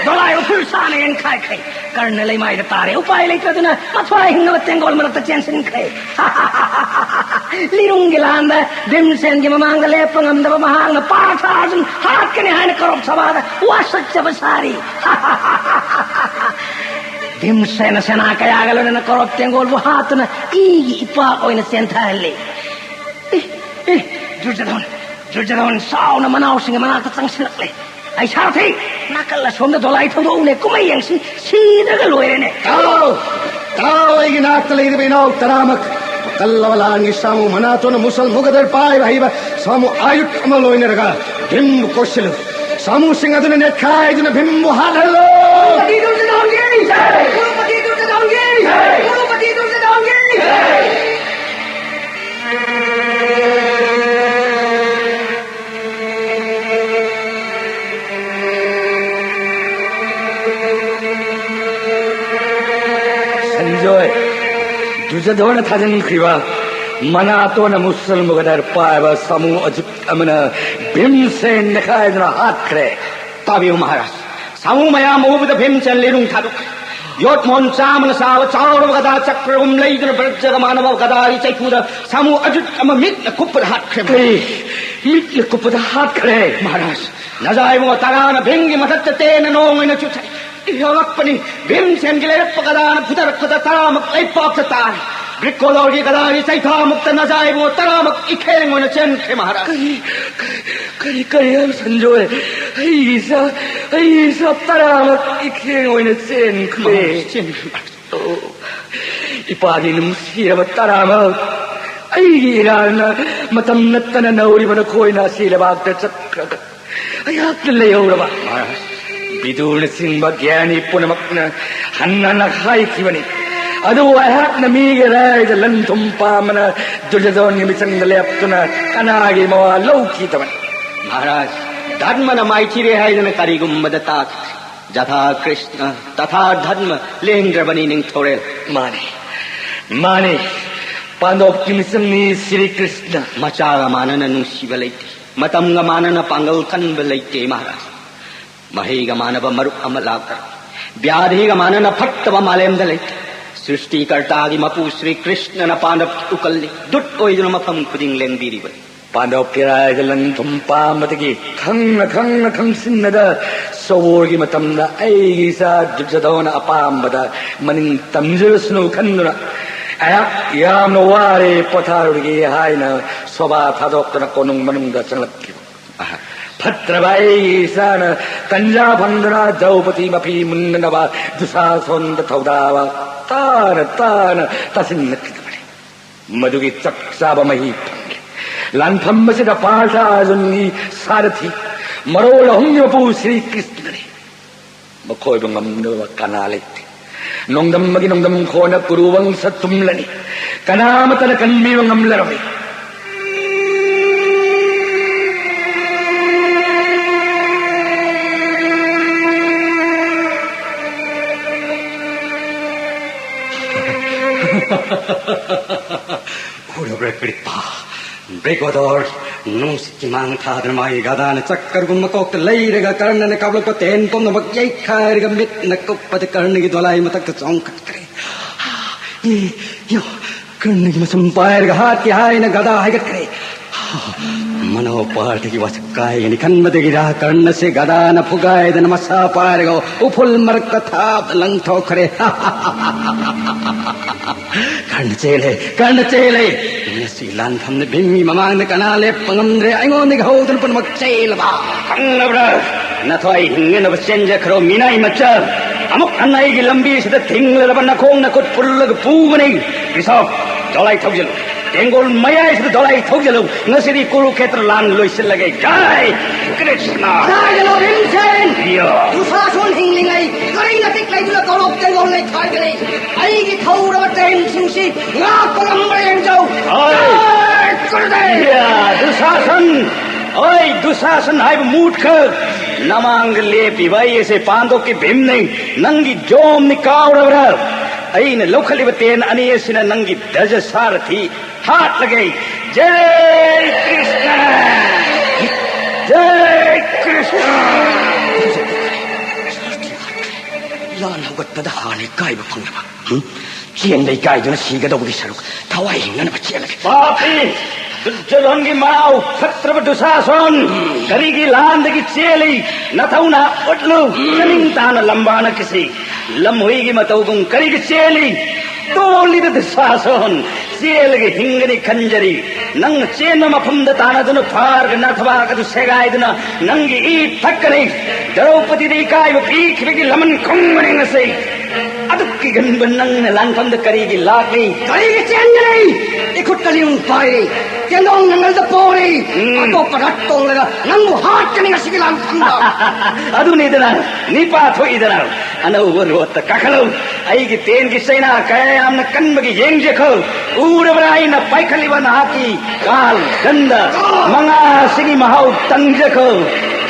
ꯗꯣꯂꯥꯏ ꯎꯐꯨꯜ ꯁꯥꯅ ꯌꯥꯟꯈꯥꯏꯈ꯭ꯔꯦ꯫ ꯀꯔꯅ ꯂꯩꯃꯥꯏꯗ ꯇꯥꯔꯦ꯫ ꯎꯄꯥꯏ ꯂꯩꯇ꯭ꯔꯗꯨꯅ ꯃꯊ꯭ꯋꯥꯏ ꯍꯤꯡꯅꯕ ꯇꯦꯡꯒꯣꯜ ꯃꯔꯛꯇ ꯆꯦꯟꯁꯤꯟꯈ꯭ꯔꯦ꯫ ꯂꯤꯔꯨꯡꯒꯤ ꯂꯥꯟꯗ ꯚꯤꯝꯁꯦꯟꯒꯤ ꯃꯃꯥꯡꯗ ꯂꯦꯞꯄ ꯉꯝꯗꯕ ꯃꯍꯥꯛꯅ ꯄꯥꯔꯊ ꯑꯔꯖꯨꯟ ꯍꯥꯠꯀꯅꯤ ꯍꯥꯏꯅ ꯀꯧꯔꯣꯛ ꯁꯚꯥꯗ ꯋꯥꯁꯛꯆꯕ ꯁꯥꯔꯤ꯫ ꯚꯤꯝꯁꯦꯅ ꯁꯦꯅꯥ ꯀꯌꯥꯒ ꯂꯣꯏꯅꯅ ꯀꯧꯔꯕ ꯇꯦꯡꯒꯣꯜꯕꯨ ꯍꯥꯠꯇꯨꯅ ꯏꯒꯤ ꯏꯄꯥꯛ ꯑꯣꯏꯅ ꯆꯦꯟꯊꯍꯜꯂꯤ꯫ ꯑꯦ, ꯑꯦ, ꯗꯨꯔꯖꯣꯙꯟ, ꯗꯨꯔꯖꯣꯙꯟ ꯁꯥꯎꯅ ꯃꯅꯥꯎꯁꯤꯡꯒꯤ ꯃꯅꯥꯛꯇ ꯆꯪꯁꯤꯜꯂꯛꯂꯦ꯫ ꯑꯩ ꯁꯥꯔꯊꯤ, ꯅꯥꯀꯜ ꯑꯁꯣꯝꯗ ꯗꯣꯂꯥꯏ ꯊꯧꯗꯣꯛꯎꯅꯦ, ꯀꯨꯝꯍꯩ ꯌꯦꯡꯁꯤ, ꯁꯤꯗ꯭ꯔꯒ ꯂꯣꯏꯔꯦꯅꯦ꯫ ꯇꯥꯎ, ꯇꯥꯎ, ꯑꯩꯒꯤ ꯅꯥꯛꯇ ꯂꯩꯔꯤꯕ ꯏꯅꯥꯎ ꯇꯔꯥꯃꯛ, ꯀꯜꯂꯕ ꯂꯥꯟꯒꯤ ꯁꯥꯃꯨ ꯃꯅꯥꯇꯣꯟꯅ ꯃꯨꯁꯜ ꯃꯨꯒꯗꯔ ꯄꯥꯏꯕ ꯍꯩꯕ ꯁꯥꯃꯨ ꯑꯥꯌꯨꯠ ꯑꯃ ꯂꯣꯏꯅꯔꯒ ꯚꯤꯝꯕꯨ ꯀꯣꯠꯁꯤꯜꯂꯨ꯫ ꯁꯥꯃꯨꯁꯤꯡ ꯑꯗꯨꯅ ꯅꯦꯠꯈꯥꯏꯗꯨꯅ ꯚꯤꯝꯕꯨ ꯍꯥꯠꯍꯜꯂꯣ꯫ ꯀꯨꯔꯨꯄꯇꯤ ꯗꯨꯔꯖꯣꯙꯟꯒꯤ ꯖꯩ! ꯀꯨꯔꯨꯄꯇꯤ ꯗꯨꯔꯖꯣꯙꯟꯒꯤ ꯖꯩ! ꯀꯨꯔꯨꯄꯇꯤ ꯗꯨꯔꯖꯣꯙꯟꯒꯤ ꯖꯩ! ꯁꯟꯖꯣꯏ, ꯗꯨꯔꯖꯣꯙꯣꯟꯅ ꯊꯥꯖꯤꯟꯈ꯭ꯔꯤꯕ ꯃꯅꯥꯇꯣꯟꯅ ꯃꯨꯁꯜ ꯃꯨꯒꯗꯔ ꯄꯥꯏꯕ ꯁꯥꯃꯨ ꯑꯖꯨꯠ ꯑꯃꯅ ꯚꯤꯝꯁꯦꯟ ꯅꯦꯈꯥꯏꯗꯨꯅ ꯍꯥꯠꯈ꯭ꯔꯦ꯫ ꯇꯥꯕꯤꯌꯨ ꯃꯍꯥꯔꯥꯖ, ꯁꯥꯃꯨ ꯃꯌꯥꯝ ꯎꯕꯗ ꯚꯤꯝꯁꯦꯟ ꯂꯤꯔꯨꯡ ꯊꯥꯗꯣꯛꯈ꯭ꯔꯦ꯫ ꯌꯣꯠ ꯃꯣꯟ ꯆꯥꯝꯃꯅ ꯁꯥꯕ ꯆꯥꯎꯔꯕ ꯒꯗꯥ ꯆꯀ꯭ꯔꯒꯨꯝ ꯂꯩꯗꯨꯅ ꯕ꯭ꯔꯖꯒ ꯃꯥꯟꯅꯕ ꯒꯗꯥꯒꯤ ꯆꯩꯐꯨꯗ ꯁꯥꯃꯨ ꯑꯖꯨꯠ ꯑꯃ ꯃꯤꯠꯅ ꯀꯨꯞꯄꯗ ꯍꯥꯠꯈ꯭ꯔꯦ꯫ ꯀꯔꯤ? ꯃꯤꯠꯅ ꯀꯨꯞꯄꯗ ꯍꯥꯠꯈ꯭ꯔꯦ? ꯃꯍꯥꯔꯥꯖ, ꯅꯖꯥ ꯏꯕꯨꯡꯉꯣ ꯇꯔꯥꯅ ꯚꯤꯝꯒꯤ ꯃꯊꯛꯇ ꯇꯦꯟꯅ ꯅꯣꯡ ꯑꯣꯏꯅ ꯆꯨꯊꯩ꯫ ꯏꯍꯣꯜꯂꯛꯄꯅꯤ꯫ ꯚꯤꯝꯁꯦꯟꯒꯤ ꯂꯩꯔꯛꯄ ꯒꯗꯥꯅ ꯐꯨꯊꯔꯛꯄꯗ ꯇꯔꯥꯃꯛ ꯂꯩꯄꯥꯛꯇ ꯇꯥꯔꯦ꯫ ꯒ꯭ꯔꯤꯀꯣꯂꯣꯔꯒꯤ ꯒꯗꯥꯒꯤ ꯆꯩꯊꯥꯃꯨꯛꯇ ꯅꯖꯥ ꯏꯕꯨꯡꯉꯣ ꯇꯔꯥꯃꯛ ꯏꯈꯦꯡ ꯑꯣꯏꯅ ꯆꯦꯟꯈ꯭ꯔꯦ ꯃꯍꯥꯔꯥꯖ꯫ ꯀꯔꯤ, ꯀꯔꯤ, ꯀꯔꯤ, ꯀꯔꯤ ꯍꯥꯏꯕ ꯁꯟꯖꯣꯏ? ꯑꯩꯒꯤ ꯏꯆꯥ, ꯑꯩꯒꯤ ꯏꯆꯥ ꯇꯔꯥꯃꯛ ꯏꯈꯦꯡ ꯑꯣꯏꯅ ꯆꯦꯟꯈ꯭ꯔꯦ꯫ ꯃꯍꯥꯔꯥꯖ, ꯆꯦꯟꯈ꯭ꯔꯦ ꯃꯍꯥꯔꯥꯖ꯫ ꯑꯣ, ꯏꯄꯥꯒꯤ ꯅꯨꯡꯁꯤꯔꯕ ꯇꯔꯥꯃꯛ, ꯑꯩꯒꯤ ꯏꯔꯥꯜꯅ ꯃꯇꯝ ꯅꯠꯇꯅ ꯅꯧꯔꯤꯕ ꯅꯈꯣꯏꯅ ꯑꯁꯤ ꯂꯩꯕꯥꯛꯇ ꯆꯠꯈ꯭ꯔꯒ ꯑꯩꯍꯥꯛꯅ ꯂꯩꯍꯧꯔꯕ? ꯃꯍꯥꯔꯥꯖ, ꯕꯤꯗꯨꯔꯅꯆꯤꯡꯕ ꯒ꯭ꯌꯥꯅꯤ ꯄꯨꯝꯅꯃꯛꯅ ꯍꯟꯅ ꯍꯟꯅ ꯍꯥꯏꯈꯤꯕꯅꯤ꯫ ꯑꯗꯨꯕꯨ ꯑꯩꯍꯥꯛꯅ ꯃꯤꯒꯤ ꯔꯥꯏꯗ ꯂꯟ ꯊꯨꯝ ꯄꯥꯝꯕꯅ ꯗꯨꯔꯖꯣꯙꯣꯟꯒꯤ ꯃꯤꯆꯪꯗ ꯂꯦꯞꯇꯨꯅ ꯀꯅꯥꯒꯤ ꯃꯋꯥ ꯂꯧꯈꯤꯗꯕꯅꯤ? ꯃꯍꯥꯔꯥꯖ, ꯙꯔꯃꯅ ꯃꯥꯏꯊꯤꯔꯦ ꯍꯥꯏꯗꯅ ꯀꯔꯤꯒꯨꯝꯕꯗ ꯇꯥꯈꯤꯗ꯭ꯔꯤ꯫ ꯖꯊꯥ ꯀ꯭ꯔꯤꯁꯅ, ꯇꯊꯥ ꯙꯔꯃ ꯂꯦꯡꯗ꯭ꯔꯕꯅꯤ ꯅꯤꯡꯊꯧꯔꯦꯜ꯫ ꯃꯥꯅꯤ, ꯃꯥꯅꯤ, ꯄꯥꯟꯗꯣꯞꯀꯤ ꯃꯤꯆꯪꯅꯤ ꯁ꯭ꯔꯤ ꯀ꯭ꯔꯤꯁꯅ꯫ ꯃꯆꯥꯒ ꯃꯥꯟꯅꯅ ꯅꯨꯡꯁꯤꯕ ꯂꯩꯇꯦ, ꯃꯇꯝꯒ ꯃꯥꯟꯅꯅ ꯄꯥꯡꯒꯜ ꯀꯟꯕ ꯂꯩꯇꯦ ꯃꯍꯥꯔꯥꯖ꯫ ꯃꯍꯩꯒ ꯃꯥꯟꯅꯕ ꯃꯔꯨꯞ ꯑꯃ ꯂꯥꯛꯇꯔꯦ, ꯕ꯭ꯌꯥꯙꯤꯒ ꯃꯥꯟꯅꯅ ꯐꯠꯇꯕ ꯃꯥꯂꯦꯝꯗ ꯂꯩꯇꯦ꯫ ꯁ꯭ꯔꯤꯁꯇꯤꯀꯔꯇꯥꯒꯤ ꯃꯄꯨ ꯁ꯭ꯔꯤ ꯀ꯭ꯔꯤꯁꯅꯅ ꯄꯥꯟꯗꯕ ꯎꯀꯜꯂꯤ, ꯗꯨꯠ ꯑꯣꯏꯗꯨꯅ ꯃꯐꯝ ꯈꯨꯗꯤꯡ ꯂꯦꯡꯕꯤꯔꯤꯕꯅꯤ꯫ ꯄꯥꯟꯗꯕ ꯀꯤꯔꯥꯏꯗ ꯂꯟ ꯊꯨꯝ ꯄꯥꯝꯕꯗꯒꯤ ꯈꯪꯅ ꯈꯪꯅ ꯈꯪꯁꯤꯟꯅꯗ ꯁꯣꯕꯣꯔꯒꯤ ꯃꯇꯝꯗ ꯑꯩꯒꯤ ꯏꯆꯥ ꯗꯨꯔꯖꯣꯙꯅ ꯑꯄꯥꯝꯕꯗ ꯃꯅꯤꯡ ꯇꯝꯖꯔꯁꯅꯨ ꯈꯟꯗꯨꯅ ꯑꯩꯍꯥꯛ ꯌꯥꯝꯅ ꯋꯥꯔꯦ, ꯄꯣꯊꯥꯔꯨꯔꯒꯦ ꯍꯥꯏꯅ ꯁꯣꯚꯥ ꯊꯥꯗꯣꯛꯇꯨꯅ ꯀꯣꯅꯨꯡ ꯃꯅꯨꯡꯗ ꯆꯪꯂꯛꯈꯤꯕ꯫ ꯐꯠꯇ꯭ꯔꯕ ꯑꯩꯒꯤ ꯏꯆꯥꯅ ꯇꯟꯖꯥ ꯐꯪꯗꯨꯅ ꯗ꯭ꯔꯧꯄꯗꯤ ꯃꯐꯤ ꯃꯨꯟꯅꯅꯕ ꯗꯨꯁꯥꯁꯣꯟꯗ ꯊꯧꯗꯥꯕ ꯇꯥꯅ ꯇꯥꯅ ꯇꯥꯁꯤꯟꯅꯈꯤꯗꯕꯅꯤ꯫ ꯃꯗꯨꯒꯤ ꯆꯞ ꯆꯥꯕ ꯃꯍꯩ ꯐꯪꯈꯤ꯫ ꯂꯥꯟꯐꯝ ꯑꯁꯤꯗ ꯄꯥꯔꯊ ꯑꯔꯖꯨꯟꯒꯤ ꯁꯥꯔꯊꯤ ꯃꯔꯣꯜ ꯑꯍꯨꯝꯒꯤ ꯃꯄꯨ ꯁ꯭ꯔꯤ ꯀ꯭ꯔꯤꯁꯅꯅꯤ꯫ ꯃꯈꯣꯏꯕꯨ ꯉꯝꯅꯕ ꯀꯅꯥ ꯂꯩꯇꯦ꯫ ꯅꯣꯡꯗꯝ ꯑꯃꯒꯤ ꯅꯣꯡꯗꯝ ꯈꯣꯟꯅ ꯀꯨꯔꯨ ꯋꯪꯁ ꯇꯨꯝꯂꯅꯤ꯫ ꯀꯅꯥ ꯑꯃꯠꯇꯅ ꯀꯟꯕꯤꯕ ꯉꯝꯂꯔꯣꯏ꯫ ꯎꯔꯕ꯭ꯔꯥ ꯀ꯭ꯔꯤꯄꯥ? ꯕ꯭ꯔꯤꯒꯣꯗꯣꯔ, ꯅꯨꯡꯁꯤꯠꯀꯤ ꯃꯥꯡ ꯊꯥꯗꯅ ꯃꯥꯒꯤ ꯒꯗꯥꯅ ꯆꯀ꯭ꯔꯒꯨꯝꯕ ꯀꯣꯛꯇ ꯂꯩꯔꯒ ꯀꯔꯅꯅ ꯀꯥꯞꯂꯛꯄ ꯇꯦꯟ ꯄꯨꯝꯅꯃꯛ ꯌꯩꯈꯥꯏꯔꯒ ꯃꯤꯠꯅ ꯀꯨꯞꯄꯗ ꯀꯔꯅꯒꯤ ꯗꯣꯂꯥꯏ ꯃꯊꯛꯇ ꯆꯣꯡꯈꯠꯈ꯭ꯔꯦ꯫ ꯏ, ꯌꯣ, ꯀꯔꯅꯒꯤ ꯃꯁꯝ ꯄꯥꯏꯔꯒ ꯍꯥꯠꯀꯦ ꯍꯥꯏꯅ ꯒꯗꯥ ꯍꯥꯏꯒꯠꯈ꯭ꯔꯦ꯫ ꯃꯅꯥꯎ ꯄꯥꯔꯊꯒꯤ ꯋꯥꯁꯛ ꯀꯥꯏꯒꯅꯤ ꯈꯟꯕꯗꯒꯤꯔꯥ ꯀꯔꯅꯁꯦ ꯒꯗꯥꯅ ꯐꯨꯒꯥꯏꯗꯅ ꯃꯁꯥ ꯄꯥꯏꯔꯒ ꯎꯐꯨꯜ ꯃꯔꯛꯇ ꯊꯥꯞꯅ ꯂꯪꯊꯣꯛꯈ꯭ꯔꯦ꯫ ꯀꯔꯅ ꯆꯦꯜꯂꯦ, ꯀꯔꯅ ꯆꯦꯜꯂꯦ꯫ ꯉꯁꯤ ꯂꯥꯟꯐꯝꯗ ꯚꯤꯝꯒꯤ ꯃꯃꯥꯡꯗ ꯀꯅꯥ ꯂꯦꯞꯄ ꯉꯝꯗ꯭ꯔꯦ? ꯑꯩꯉꯣꯟꯗꯒꯤ ꯍꯧꯗꯨꯅ ꯄꯨꯝꯅꯃꯛ ꯆꯦꯜꯂꯕ꯫ ꯈꯪꯂꯕ꯭ꯔꯥ? ꯅꯊ꯭ꯋꯥꯏ ꯍꯤꯡꯅꯅꯕ ꯆꯦꯟꯖꯈ꯭ꯔꯣ, ꯃꯤꯅꯥꯏ ꯃꯆꯥ꯫ ꯑꯃꯨꯛ ꯍꯟꯅ ꯑꯩꯒꯤ ꯂꯝꯕꯤꯁꯤꯗ ꯊꯤꯡꯂꯔꯕ ꯅꯈꯣꯡ ꯅꯈꯨꯠ ꯄꯨꯜꯂꯒ ꯄꯨꯒꯅꯤ꯫ ꯕꯤꯁꯣꯞ, ꯗꯣꯂꯥꯏ ꯊꯧꯖꯤꯜꯂꯨ꯫ ꯇꯦꯡꯒꯣꯜ ꯃꯌꯥꯏꯁꯤꯗ ꯗꯣꯂꯥꯏ ꯊꯧꯖꯤꯜꯂꯨ꯫ ꯉꯁꯤꯗꯤ ꯀꯨꯔꯨꯈꯦꯇ꯭ꯔ ꯂꯥꯟ ꯂꯣꯏꯁꯤꯜꯂꯒꯦ꯫ ꯖꯥꯏ ꯀ꯭ꯔꯤꯁꯅ! ꯍꯥꯏꯒꯅꯨ, ꯚꯤꯝꯁꯦꯟ! ꯌꯥ꯫ ꯗꯨꯁꯥꯁꯣꯟ ꯍꯤꯡꯂꯤꯉꯩ ꯀꯔꯤ ꯃꯇꯤꯛ ꯂꯩꯗꯨꯅ ꯀꯧꯔꯣꯛ ꯇꯦꯡꯒꯣꯜ ꯂꯩꯈꯥꯏꯒꯅꯤ꯫ ꯑꯩꯒꯤ ꯊꯧꯔꯕ ꯇ꯭ꯔꯦꯟꯁꯤꯡꯁꯤ ꯉꯥꯛꯄ ꯉꯝꯕ꯭ꯔꯥ ꯌꯦꯡꯖꯧ꯫ ꯍꯣꯏ꯫ ꯖꯥꯏ ꯒꯨꯔꯨꯗꯦꯕ! ꯌꯥ, ꯗꯨꯁꯥꯁꯟ! ꯍꯣꯏ, ꯗꯨꯁꯥꯁꯟ ꯍꯥꯏꯕ ꯃꯨꯠꯈ! ꯅꯃꯥꯡꯗ ꯂꯦꯞꯄꯤꯕ ꯑꯩ ꯑꯁꯦ ꯄꯥꯟꯗꯣꯞꯀꯤ ꯚꯤꯝꯅꯤ, ꯅꯪꯒꯤ ꯖꯣꯝꯅꯤ, ꯀꯥꯎꯔꯕ꯭ꯔꯥ? ꯑꯩꯅ ꯂꯧꯈꯠꯂꯤꯕ ꯇꯦꯟ ꯑꯅꯤ ꯑꯁꯤꯅ ꯅꯪꯒꯤ ꯗꯖ ꯁꯥꯔꯊꯤ ꯍꯥꯠꯂꯒꯦ꯫ ꯖꯩ ꯀ꯭ꯔꯤꯁꯅ! ꯖꯩ ꯀ꯭ꯔꯤꯁꯅ! ꯂꯥꯟ ꯍꯧꯒꯠꯄꯗ ꯍꯥꯟꯅ ꯏꯀꯥꯏꯕ ꯐꯪꯂꯕ, ꯍꯨꯝ? ꯆꯦꯟꯕ ꯏꯀꯥꯏꯗꯨꯅ ꯁꯤꯒꯗꯧꯕꯒꯤ ꯁꯔꯨꯛ ꯊꯋꯥꯏ ꯍꯤꯡꯅꯅꯕ ꯆꯦꯜꯂꯒꯦ꯫ ꯄꯥꯄꯤ! ꯗꯨꯔꯖꯣꯙꯟꯒꯤ ꯃꯅꯥꯎ ꯐꯠꯇ꯭ꯔꯕ ꯗꯨꯁꯥꯁꯣꯟ, ꯀꯔꯤꯒꯤ ꯂꯥꯟꯗꯒꯤ ꯆꯦꯜꯂꯤ? ꯅꯊꯧꯅ ꯎꯠꯂꯨ꯫ ꯆꯅꯤꯡ ꯇꯥꯅ ꯂꯝꯕꯥꯅ ꯀꯤꯁꯤ꯫ ꯂꯝꯍꯨꯏꯒꯤ ꯃꯇꯧꯒꯨꯝ ꯀꯔꯤꯒꯤ ꯆꯦꯜꯂꯤ? ꯇꯣꯜꯂꯤꯗ ꯗꯨꯁꯥꯁꯣꯟ, ꯆꯦꯜꯂꯒ ꯍꯤꯡꯒꯅꯤ ꯈꯟꯖꯔꯤ꯫ ꯅꯪꯅ ꯆꯦꯟꯕ ꯃꯐꯝꯗ ꯇꯥꯟꯅꯗꯨꯅ ꯐꯥꯔꯒ ꯅꯊꯕꯥꯛ ꯑꯗꯨ ꯁꯦꯒꯥꯏꯗꯨꯅ ꯅꯪꯒꯤ ꯏ ꯊꯛꯀꯅꯤ꯫ ꯗ꯭ꯔꯧꯄꯗꯤꯗ ꯏꯀꯥꯏꯕ ꯄꯤꯈꯤꯕꯒꯤ ꯂꯃꯟ ꯈꯨꯝꯕꯅꯤ ꯉꯁꯤ꯫ ꯑꯗꯨꯛ ꯀꯤꯒꯟꯕ ꯅꯪꯅ ꯂꯥꯟꯐꯝꯗ ꯀꯔꯤꯒꯤ ꯂꯥꯛꯂꯤ? ꯀꯔꯤꯒꯤ ꯆꯦꯟꯒꯅꯤ? ꯏꯈꯨꯠꯇ ꯂꯤꯌꯨꯡ ꯄꯥꯏꯔꯤ꯫ ꯆꯦꯟꯗꯣꯡ ꯅꯪꯒꯜꯗ ꯄꯣꯔꯤ꯫ ꯎꯝ꯫ ꯑꯇꯣꯞꯄ ꯔꯠ ꯇꯣꯡꯂꯒ ꯅꯪꯕꯨ ꯍꯥꯠꯀꯅꯤ ꯉꯁꯤꯒꯤ ꯂꯥꯟꯐꯝꯗ꯫ ꯑꯗꯨꯅꯤꯗꯅ, ꯅꯤꯄꯥ ꯊꯣꯛꯏꯗꯅ꯫ ꯑꯅꯧꯕ ꯔꯣꯠꯇ ꯀꯥꯈꯠꯂꯨ꯫ ꯑꯩꯒꯤ ꯇꯦꯟꯒꯤ ꯆꯩꯅꯥ ꯀꯌꯥ ꯌꯥꯝꯅ ꯀꯟꯕꯒꯤ ꯌꯦꯡꯖꯈꯣ꯫ ꯎꯔꯕ꯭ꯔꯥ ꯑꯩꯅ ꯄꯥꯏꯈꯠꯂꯤꯕ ꯅꯍꯥꯛꯀꯤ ꯀꯥꯜ ꯗꯟꯗ ꯃꯉꯥꯁꯤꯒꯤ ꯃꯍꯥꯎ ꯇꯪꯖꯈꯣ꯫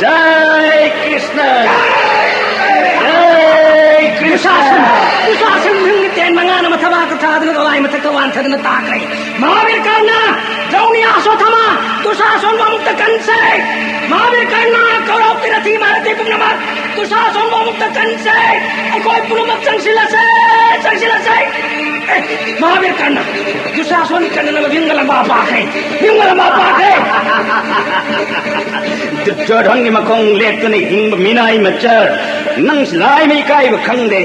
ꯖꯥꯏ ꯀ꯭ꯔꯤꯁꯅ꯫ ꯖꯥꯏ ꯀ꯭ꯔꯤꯁꯅ꯫ ꯗꯨꯁꯥꯁꯟ, ꯗꯨꯁꯥꯁꯟ ꯃꯤꯍꯨꯟꯒꯤ ꯇꯦꯟ ꯃꯉꯥꯅ ꯃꯊꯕꯥꯛꯇ ꯊꯥꯗꯨꯅ ꯗꯣꯂꯥꯏ ꯃꯊꯛꯇ ꯋꯥꯟꯊꯗꯨꯅ ꯇꯥꯈ꯭ꯔꯦ꯫ ꯃꯍꯥꯕꯤꯔ ꯀꯔꯅ, ꯗ꯭ꯔꯧꯅꯤ, ꯑꯁꯣꯊꯥꯃ, ꯗꯨꯁꯥꯁꯣꯟꯕꯨ ꯑꯃꯨꯛꯇ ꯀꯟꯁꯦ꯫ ꯃꯍꯥꯕꯤꯔ ꯀꯔꯅ, ꯀꯧꯔꯕꯀꯤ ꯔꯊꯤ ꯃꯍꯥꯔꯊꯤ ꯄꯨꯝꯅꯃꯛ, ꯗꯨꯁꯥꯁꯣꯟꯕꯨ ꯑꯃꯨꯛꯇ ꯀꯟꯁꯦ꯫ ꯑꯩꯈꯣꯏ ꯄꯨꯝꯅꯃꯛ ꯆꯪꯁꯤꯜꯂꯁꯦ, ꯆꯪꯁꯤꯜꯂꯁꯦ꯫ ꯑꯦ, ꯃꯍꯥꯕꯤꯔ ꯀꯔꯅ, ꯗꯨꯁꯥꯁꯣꯟ ꯀꯟꯅꯅꯕ ꯚꯤꯝꯒ ꯂꯝꯕꯥ ꯄꯥꯛꯈ꯭ꯔꯦ, ꯚꯤꯝꯒ ꯂꯝꯕꯥ ꯄꯥꯛꯈ꯭ꯔꯦ꯫ ꯗꯨꯔꯖꯣꯙꯟꯒꯤ ꯃꯈꯣꯡ ꯂꯦꯞꯇꯨꯅ ꯍꯤꯡꯕ ꯃꯤꯅꯥꯏ ꯃꯆꯥ, ꯅꯪ ꯂꯥꯏꯃ ꯏꯀꯥꯏꯕ ꯈꯪꯗꯦ꯫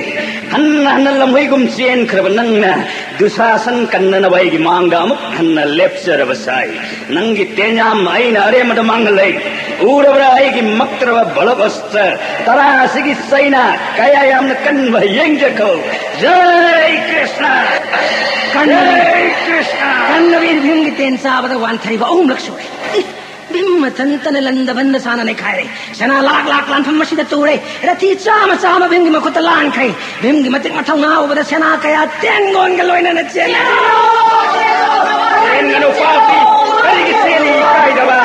ꯍꯟꯅ ꯍꯟꯅ ꯂꯝꯍꯨꯏꯒꯨꯝ ꯆꯦꯟꯈ꯭ꯔꯕ ꯅꯪꯅ ꯗꯨꯁꯥꯁꯟ ꯀꯟꯅꯅꯕ ꯑꯩꯒꯤ ꯃꯥꯡꯗ ꯑꯃꯨꯛ ꯍꯟꯅ ꯂꯦꯞꯆꯔꯕ ꯁꯥꯏ꯫ ꯅꯪꯒꯤ ꯇꯦꯟꯌꯥꯝ ꯑꯩꯅ ꯑꯔꯦꯝꯕꯗ ꯃꯥꯡꯍꯜꯂꯦ꯫ ꯎꯔꯕ꯭ꯔꯥ ꯑꯩꯒꯤ ꯃꯛꯇ꯭ꯔꯕ ꯕꯂꯞ ꯑꯁꯇ꯭ꯔ ꯇꯔꯥꯁꯤꯒꯤ ꯆꯩꯅꯥ ꯀꯌꯥ ꯌꯥꯝꯅ ꯀꯟꯕ ꯌꯦꯡꯖꯈꯣ꯫ ꯖꯥꯏ ꯀ꯭ꯔꯤꯁꯅ꯫ ꯀꯟꯅ ꯖꯥꯏ ꯀ꯭ꯔꯤꯁꯅ꯫ ꯀꯟꯅ ꯚꯤꯝꯒꯤ ꯇꯦꯟ ꯆꯥꯕꯗ ꯋꯥꯟꯊꯔꯤꯕ ꯑꯍꯨꯝꯂꯛ ꯁꯨꯔꯦ꯫ ꯏ, ꯚꯤꯝ ꯃꯊꯟꯇꯅ ꯂꯟꯗ ꯕꯟꯗ ꯁꯥꯅ ꯅꯩꯈꯥꯏꯔꯦ꯫ ꯁꯅꯥ ꯂꯥꯛ ꯂꯥꯛ ꯂꯥꯟꯐꯝ ꯑꯁꯤꯗ ꯇꯨꯔꯦ꯫ ꯔꯊꯤ ꯆꯥꯝꯃ ꯆꯥꯝꯃ ꯚꯤꯝꯒꯤ ꯃꯈꯨꯠꯇ ꯂꯥꯟꯈ꯭ꯔꯦ꯫ ꯚꯤꯝꯒꯤ ꯃꯇꯤꯛ ꯃꯊꯧꯅꯥ ꯎꯕꯗ ꯁꯦꯅꯥ ꯀꯌꯥ ꯇꯦꯡꯒꯣꯟꯒ ꯂꯣꯏꯅꯅ ꯆꯦꯟꯅꯔꯦ꯫ ꯆꯦꯟꯒꯅꯨ ꯄꯥꯄꯤ, ꯀꯔꯤꯒꯤ ꯆꯦꯜꯂꯤ ꯏꯀꯥꯏꯗꯕ?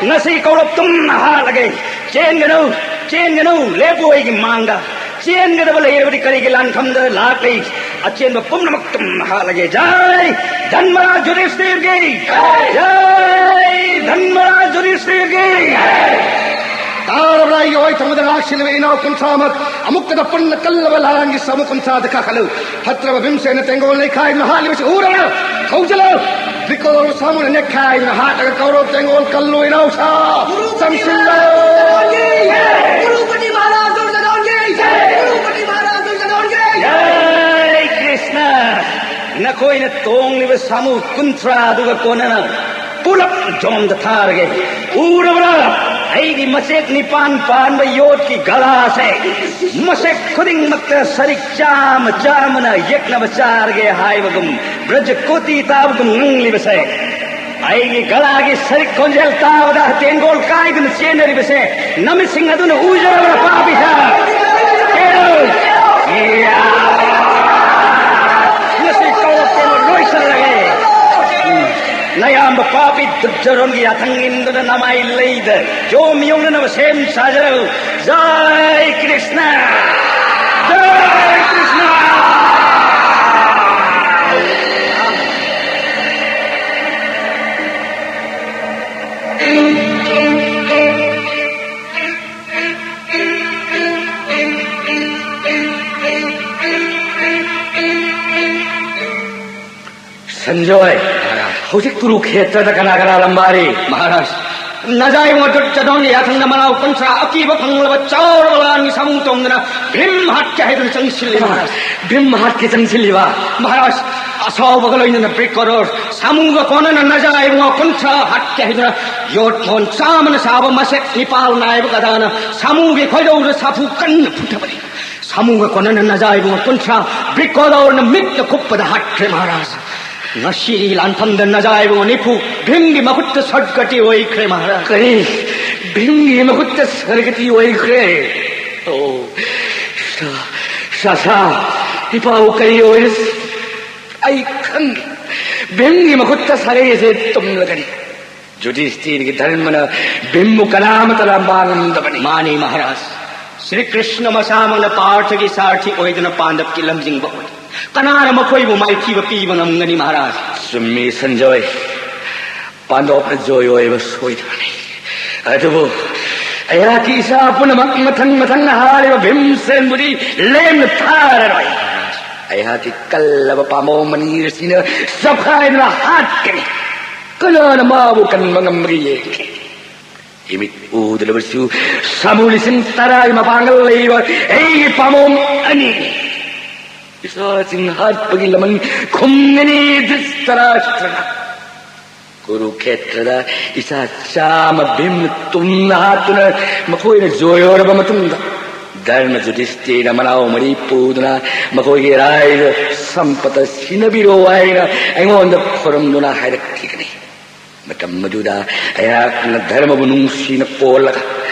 ꯉꯁꯤ ꯀꯧꯔꯞ ꯇꯨꯝꯅ ꯍꯥꯠꯂꯒꯦ꯫ ꯆꯦꯟꯒꯅꯨ, ꯆꯦꯟꯒꯅꯨ, ꯂꯦꯞꯄꯨ ꯑꯩꯒꯤ ꯃꯥꯡꯗ꯫ ꯆꯦꯟꯒꯗꯕ ꯂꯩꯔꯕꯗꯤ ꯀꯔꯤꯒꯤ ꯂꯥꯟꯐꯝꯗ ꯂꯥꯛꯂꯤ? ꯑꯆꯦꯟꯕ ꯄꯨꯝꯅꯃꯛ ꯇꯨꯝꯅ ꯍꯥꯠꯂꯒꯦ꯫ ꯖꯥꯏ ꯙꯟꯃꯔꯥꯖ ꯌꯨꯙꯤꯁꯊꯤꯔꯒꯤ꯫ ꯖꯥꯏ ꯙꯟꯃꯔꯥꯖ ꯌꯨꯙꯤꯁꯊꯤꯔꯒꯤ꯫ ꯇꯥꯔꯕ꯭ꯔꯥ? ꯑꯩꯒꯤ ꯑꯣꯏ ꯊꯪꯕꯗ ꯉꯥꯛ ꯁꯤꯜꯂꯤꯕ ꯏꯅꯥꯎ ꯀꯨꯟꯊ꯭ꯔꯥꯃꯛ ꯑꯃꯨꯛꯇꯗ ꯄꯨꯟꯅ ꯀꯜꯂꯕ ꯂꯥꯟꯒꯤ ꯁꯥꯃꯨ ꯀꯨꯟꯊ꯭ꯔꯥꯗ ꯀꯥꯈꯠꯂꯨ꯫ ꯐꯠꯇ꯭ꯔꯕ ꯚꯤꯝꯁꯦꯅ ꯇꯦꯡꯒꯣꯜ ꯂꯩꯈꯥꯏꯗꯨꯅ ꯍꯥꯠꯂꯤꯕꯁꯤ ꯎꯔꯕ꯭ꯔꯥ? ꯍꯧꯖꯤꯜꯂꯨ! ꯕ꯭ꯔꯤꯀꯣꯗꯣꯔ ꯁꯥꯃꯨꯅ ꯅꯦꯛꯈꯥꯏꯗꯨꯅ ꯍꯥꯠꯂꯒ ꯀꯧꯔꯕ ꯇꯦꯡꯒꯣꯜ ꯀꯜꯂꯨ ꯏꯅꯥꯎꯁꯥ! ꯆꯪꯁꯤꯜꯂꯨ! ꯀꯨꯔꯨꯄꯇꯤ ꯃꯍꯥꯔꯥꯖ ꯗꯨꯔꯖꯣꯙꯟꯒꯤ ꯖꯥꯏ! ꯀꯨꯔꯨꯄꯇꯤ ꯃꯍꯥꯔꯥꯖ ꯗꯨꯔꯖꯣꯙꯟꯒꯤ ꯖꯥꯏ! ꯖꯥꯏ ꯀ꯭ꯔꯤꯁꯅ! ꯅꯈꯣꯏꯅ ꯇꯣꯡꯂꯤꯕ ꯁꯥꯃꯨ ꯀꯨꯟꯊ꯭ꯔꯥꯗꯨꯒ ꯀꯣꯟꯅꯅ ꯄꯨꯂꯞ ꯖꯣꯝꯗ ꯊꯥꯔꯒꯦ꯫ ꯎꯔꯕ꯭ꯔꯥ? ꯑꯩꯒꯤ ꯃꯆꯦꯛ ꯅꯤꯄꯥꯟ ꯄꯥꯟꯕ ꯌꯣꯠꯀꯤ ꯒꯂꯥꯁꯦ ꯃꯁꯦꯛ ꯈꯨꯗꯤꯡꯃꯛꯇ ꯁꯔꯤꯛ ꯆꯥꯝꯃ ꯆꯥꯝꯃꯅ ꯌꯦꯛꯅꯕ ꯆꯥꯔꯒꯦ ꯍꯥꯏꯕꯒꯨꯝ, ꯕ꯭ꯔꯖꯀꯣꯇꯤ ꯇꯥꯕꯒꯨꯝ ꯉꯪꯂꯤꯕꯁꯦ꯫ ꯑꯩꯒꯤ ꯒꯂꯥꯒꯤ ꯁꯔꯤꯛ ꯈꯣꯟꯖꯦꯜ ꯇꯥꯕꯗ ꯇꯦꯡꯒꯣꯜ ꯀꯥꯏꯗꯨꯅ ꯆꯦꯟꯅꯔꯤꯕꯁꯦ ꯅꯃꯤꯠꯁꯤꯡ ꯑꯗꯨꯅ ꯎꯖꯔꯕ꯭ꯔꯥ, ꯄꯥꯄꯤꯁꯥ? ꯆꯦꯜꯂꯨ! ꯌꯥ! ꯉꯁꯤ ꯀꯧꯔꯛꯄ ꯑꯃ ꯂꯣꯏꯁꯤꯜꯂꯒꯦ꯫ ꯎꯝ꯫ ꯅꯌꯥꯝꯕ ꯄꯥꯄꯤ ꯗꯨꯔꯖꯣꯙꯟꯒꯤ ꯌꯥꯊꯪ ꯏꯟꯗꯨꯅ ꯅꯃꯥꯏ ꯂꯩꯗ ꯌꯣꯝ ꯌꯣꯝꯅꯅꯕ ꯁꯦꯝ ꯁꯥꯖꯔꯛꯎ꯫ ꯖꯥꯏ ꯀ꯭ꯔꯤꯁꯅ! ꯖꯥꯏ ꯀ꯭ꯔꯤꯁꯅ! ꯁꯟꯖꯣꯏ, ꯍꯧꯖꯤꯛ ꯀꯨꯔꯨꯈꯦꯇ꯭ꯔꯗ ꯀꯅꯥ ꯀꯅꯥ ꯂꯝꯕꯥꯔꯤ? ꯃꯍꯥꯔꯥꯖ, ꯅꯖꯥꯏꯕꯨꯡ ꯗꯨꯔꯖꯣꯙꯟꯒꯤ ꯌꯥꯊꯪꯗ ꯃꯅꯥꯎ ꯀꯨꯟꯊ꯭ꯔꯥ ꯑꯀꯤꯕ ꯐꯪꯂꯕ ꯆꯥꯎꯔꯕ ꯂꯥꯟꯒꯤ ꯁꯥꯃꯨ ꯇꯣꯡꯗꯨꯅ ꯚꯤꯝ ꯍꯥꯠꯀꯦ ꯍꯥꯏꯗꯨꯅ ꯆꯪꯁꯤꯜꯂꯤ, ꯃꯍꯥꯔꯥꯖ꯫ ꯚꯤꯝ ꯍꯥꯠꯀꯦ ꯆꯪꯁꯤꯜꯂꯤꯕ? ꯃꯍꯥꯔꯥꯖ, ꯑꯁꯥꯎꯕꯒ ꯂꯣꯏꯅꯅ ꯕ꯭ꯔꯤꯀꯣꯗꯣꯔ ꯁꯥꯃꯨꯒ ꯀꯣꯟꯅꯅ ꯅꯖꯥꯏꯕꯨꯡ ꯀꯨꯟꯊ꯭ꯔꯥ ꯍꯥꯠꯀꯦ ꯍꯥꯏꯗꯨꯅ ꯌꯣꯠ ꯃꯣꯟ ꯆꯥꯝꯃꯅ ꯁꯥꯕ ꯃꯁꯦꯛ ꯅꯤꯄꯥꯜ ꯅꯥꯏꯕ ꯒꯗꯥꯅ ꯁꯥꯃꯨꯒꯤ ꯈꯣꯏꯗꯧꯗ ꯁꯥꯐꯨ ꯀꯟꯅ ꯐꯨꯊꯕꯅꯤ꯫ ꯁꯥꯃꯨꯒ ꯀꯣꯟꯅꯅ ꯅꯖꯥ ꯏꯕꯨꯡꯉꯣ ꯀꯨꯟꯊ꯭ꯔꯥ ꯕ꯭ꯔꯤꯀꯣꯗꯣꯔꯅ ꯃꯤꯠꯅ ꯀꯨꯞꯄꯗ ꯍꯥꯠꯈ꯭ꯔꯦ, ꯃꯍꯥꯔꯥꯖ꯫ ꯉꯁꯤꯒꯤ ꯂꯥꯟꯐꯝꯗ ꯅꯖꯥ ꯏꯕꯨꯡꯉꯣ ꯅꯤꯐꯨ ꯚꯤꯝꯒꯤ ꯃꯈꯨꯠꯇ ꯁꯗꯒꯇꯤ ꯑꯣꯏꯈ꯭ꯔꯦ, ꯃꯍꯥꯔꯥꯖ꯫ ꯀꯔꯤ? ꯚꯤꯝꯒꯤ ꯃꯈꯨꯠꯇ ꯁꯗꯒꯇꯤ ꯑꯣꯏꯈ꯭ꯔꯦ? ꯑꯣ, ꯁꯥ-, ꯁꯥꯁꯥ, ꯏꯄꯥꯕꯨ ꯀꯔꯤ ꯑꯣꯏꯔꯁꯤ? ꯑꯩ ꯈꯪꯗꯦ꯫ ꯚꯤꯝꯒꯤ ꯃꯈꯨꯠꯇ ꯁꯥꯒꯩ ꯑꯁꯦ ꯇꯨꯝꯂꯒꯅꯤ꯫ ꯌꯨꯙꯤꯁꯊꯤꯔꯒꯤ ꯙꯔꯃꯅ ꯚꯤꯝꯕꯨ ꯀꯅꯥꯃꯠꯇꯅ ꯃꯥꯡꯉꯝꯗꯕꯅꯤ꯫ ꯃꯥꯅꯤ, ꯃꯍꯥꯔꯥꯖ꯫ ꯁ꯭ꯔꯤ ꯀ꯭ꯔꯤꯁꯅ ꯃꯁꯥꯃꯛꯅ ꯄꯥꯔꯊꯒꯤ ꯁꯥꯔꯊꯤ ꯑꯣꯏꯗꯨꯅ ꯄꯥꯟꯗꯕꯀꯤ ꯂꯝꯖꯤꯡꯕ ꯑꯣꯏ꯫ ꯀꯅꯥꯅ ꯃꯈꯣꯏꯕꯨ ꯃꯥꯏꯊꯤꯕ ꯄꯤꯕ ꯉꯝꯒꯅꯤ, ꯃꯍꯥꯔꯥꯖ? ꯆꯨꯝꯃꯤ, ꯁꯟꯖꯣꯏ꯫ ꯄꯥꯟꯗꯕꯅ ꯖꯣꯏ ꯑꯣꯏꯕ ꯁꯣꯏꯗꯕꯅꯤ꯫ ꯑꯗꯨꯕꯨ ꯑꯩꯍꯥꯛꯀꯤ ꯏꯆꯥ ꯄꯨꯝꯅꯃꯛ ꯃꯊꯪ ꯃꯊꯪ ꯍꯥꯠꯂꯤꯕ ꯚꯤꯝꯁꯦꯟꯕꯨꯗꯤ ꯂꯦꯝꯅ ꯊꯥꯔꯔꯣꯏ꯫ ꯑꯩꯍꯥꯛꯀꯤ ꯀꯜꯂꯕ ꯄꯥꯝꯕꯣꯝ ꯑꯅꯤ ꯑꯁꯤꯅ ꯆꯞꯈꯥꯏꯗꯨꯅ ꯍꯥꯠꯀꯅꯤ꯫ ꯀꯅꯥꯅ ꯃꯥꯕꯨ ꯀꯟꯕ ꯉꯝꯕꯒꯦ ꯌꯦꯡꯒꯦ꯫ ꯏꯃꯤꯠ ꯎꯗ꯭ꯔꯕꯁꯨ ꯁꯥꯃꯨ ꯂꯤꯁꯤꯡ ꯇꯔꯥꯒꯤ ꯃꯄꯥꯡꯒꯜ ꯂꯩꯕ ꯑꯩꯒꯤ ꯄꯥꯝꯕꯣꯝ ꯑꯅꯤ꯫ ꯏꯆꯥꯁꯤꯡ ꯍꯥꯠꯄꯒꯤ ꯂꯃꯟ ꯈꯨꯝꯒꯅꯤ ꯙ꯭ꯔꯤꯇꯔꯥꯁ꯭ꯇ꯭ꯔꯅ꯫ ꯀꯨꯔꯨꯈꯦꯇ꯭ꯔꯗ ꯏꯆꯥ ꯆꯥꯝꯃ ꯚꯤꯝꯅ ꯇꯨꯝꯅ ꯍꯥꯠꯇꯨꯅ ꯃꯈꯣꯏꯅ ꯖꯣꯏ ꯑꯣꯏꯔꯕ ꯃꯇꯨꯡꯗ, ꯙꯔꯃ ꯌꯨꯙꯤꯁꯇꯤꯔꯅ ꯃꯅꯥꯎ ꯃꯔꯤ ꯄꯨꯗꯨꯅ ꯃꯈꯣꯏꯒꯤ ꯔꯥꯏꯖ ꯁꯝꯄꯇ ꯁꯤꯟꯅꯕꯤꯔꯣ ꯍꯥꯏꯅ ꯑꯩꯉꯣꯟꯗ ꯈꯨꯔꯨꯝꯗꯨꯅ ꯍꯥꯏꯔꯛꯈꯤꯒꯅꯤ꯫ ꯃꯇꯝ ꯑꯗꯨꯗ ꯑꯩꯍꯥꯛꯅ ꯙꯔꯃꯕꯨ ꯅꯨꯡꯁꯤꯅ ꯀꯣꯜꯂꯒ,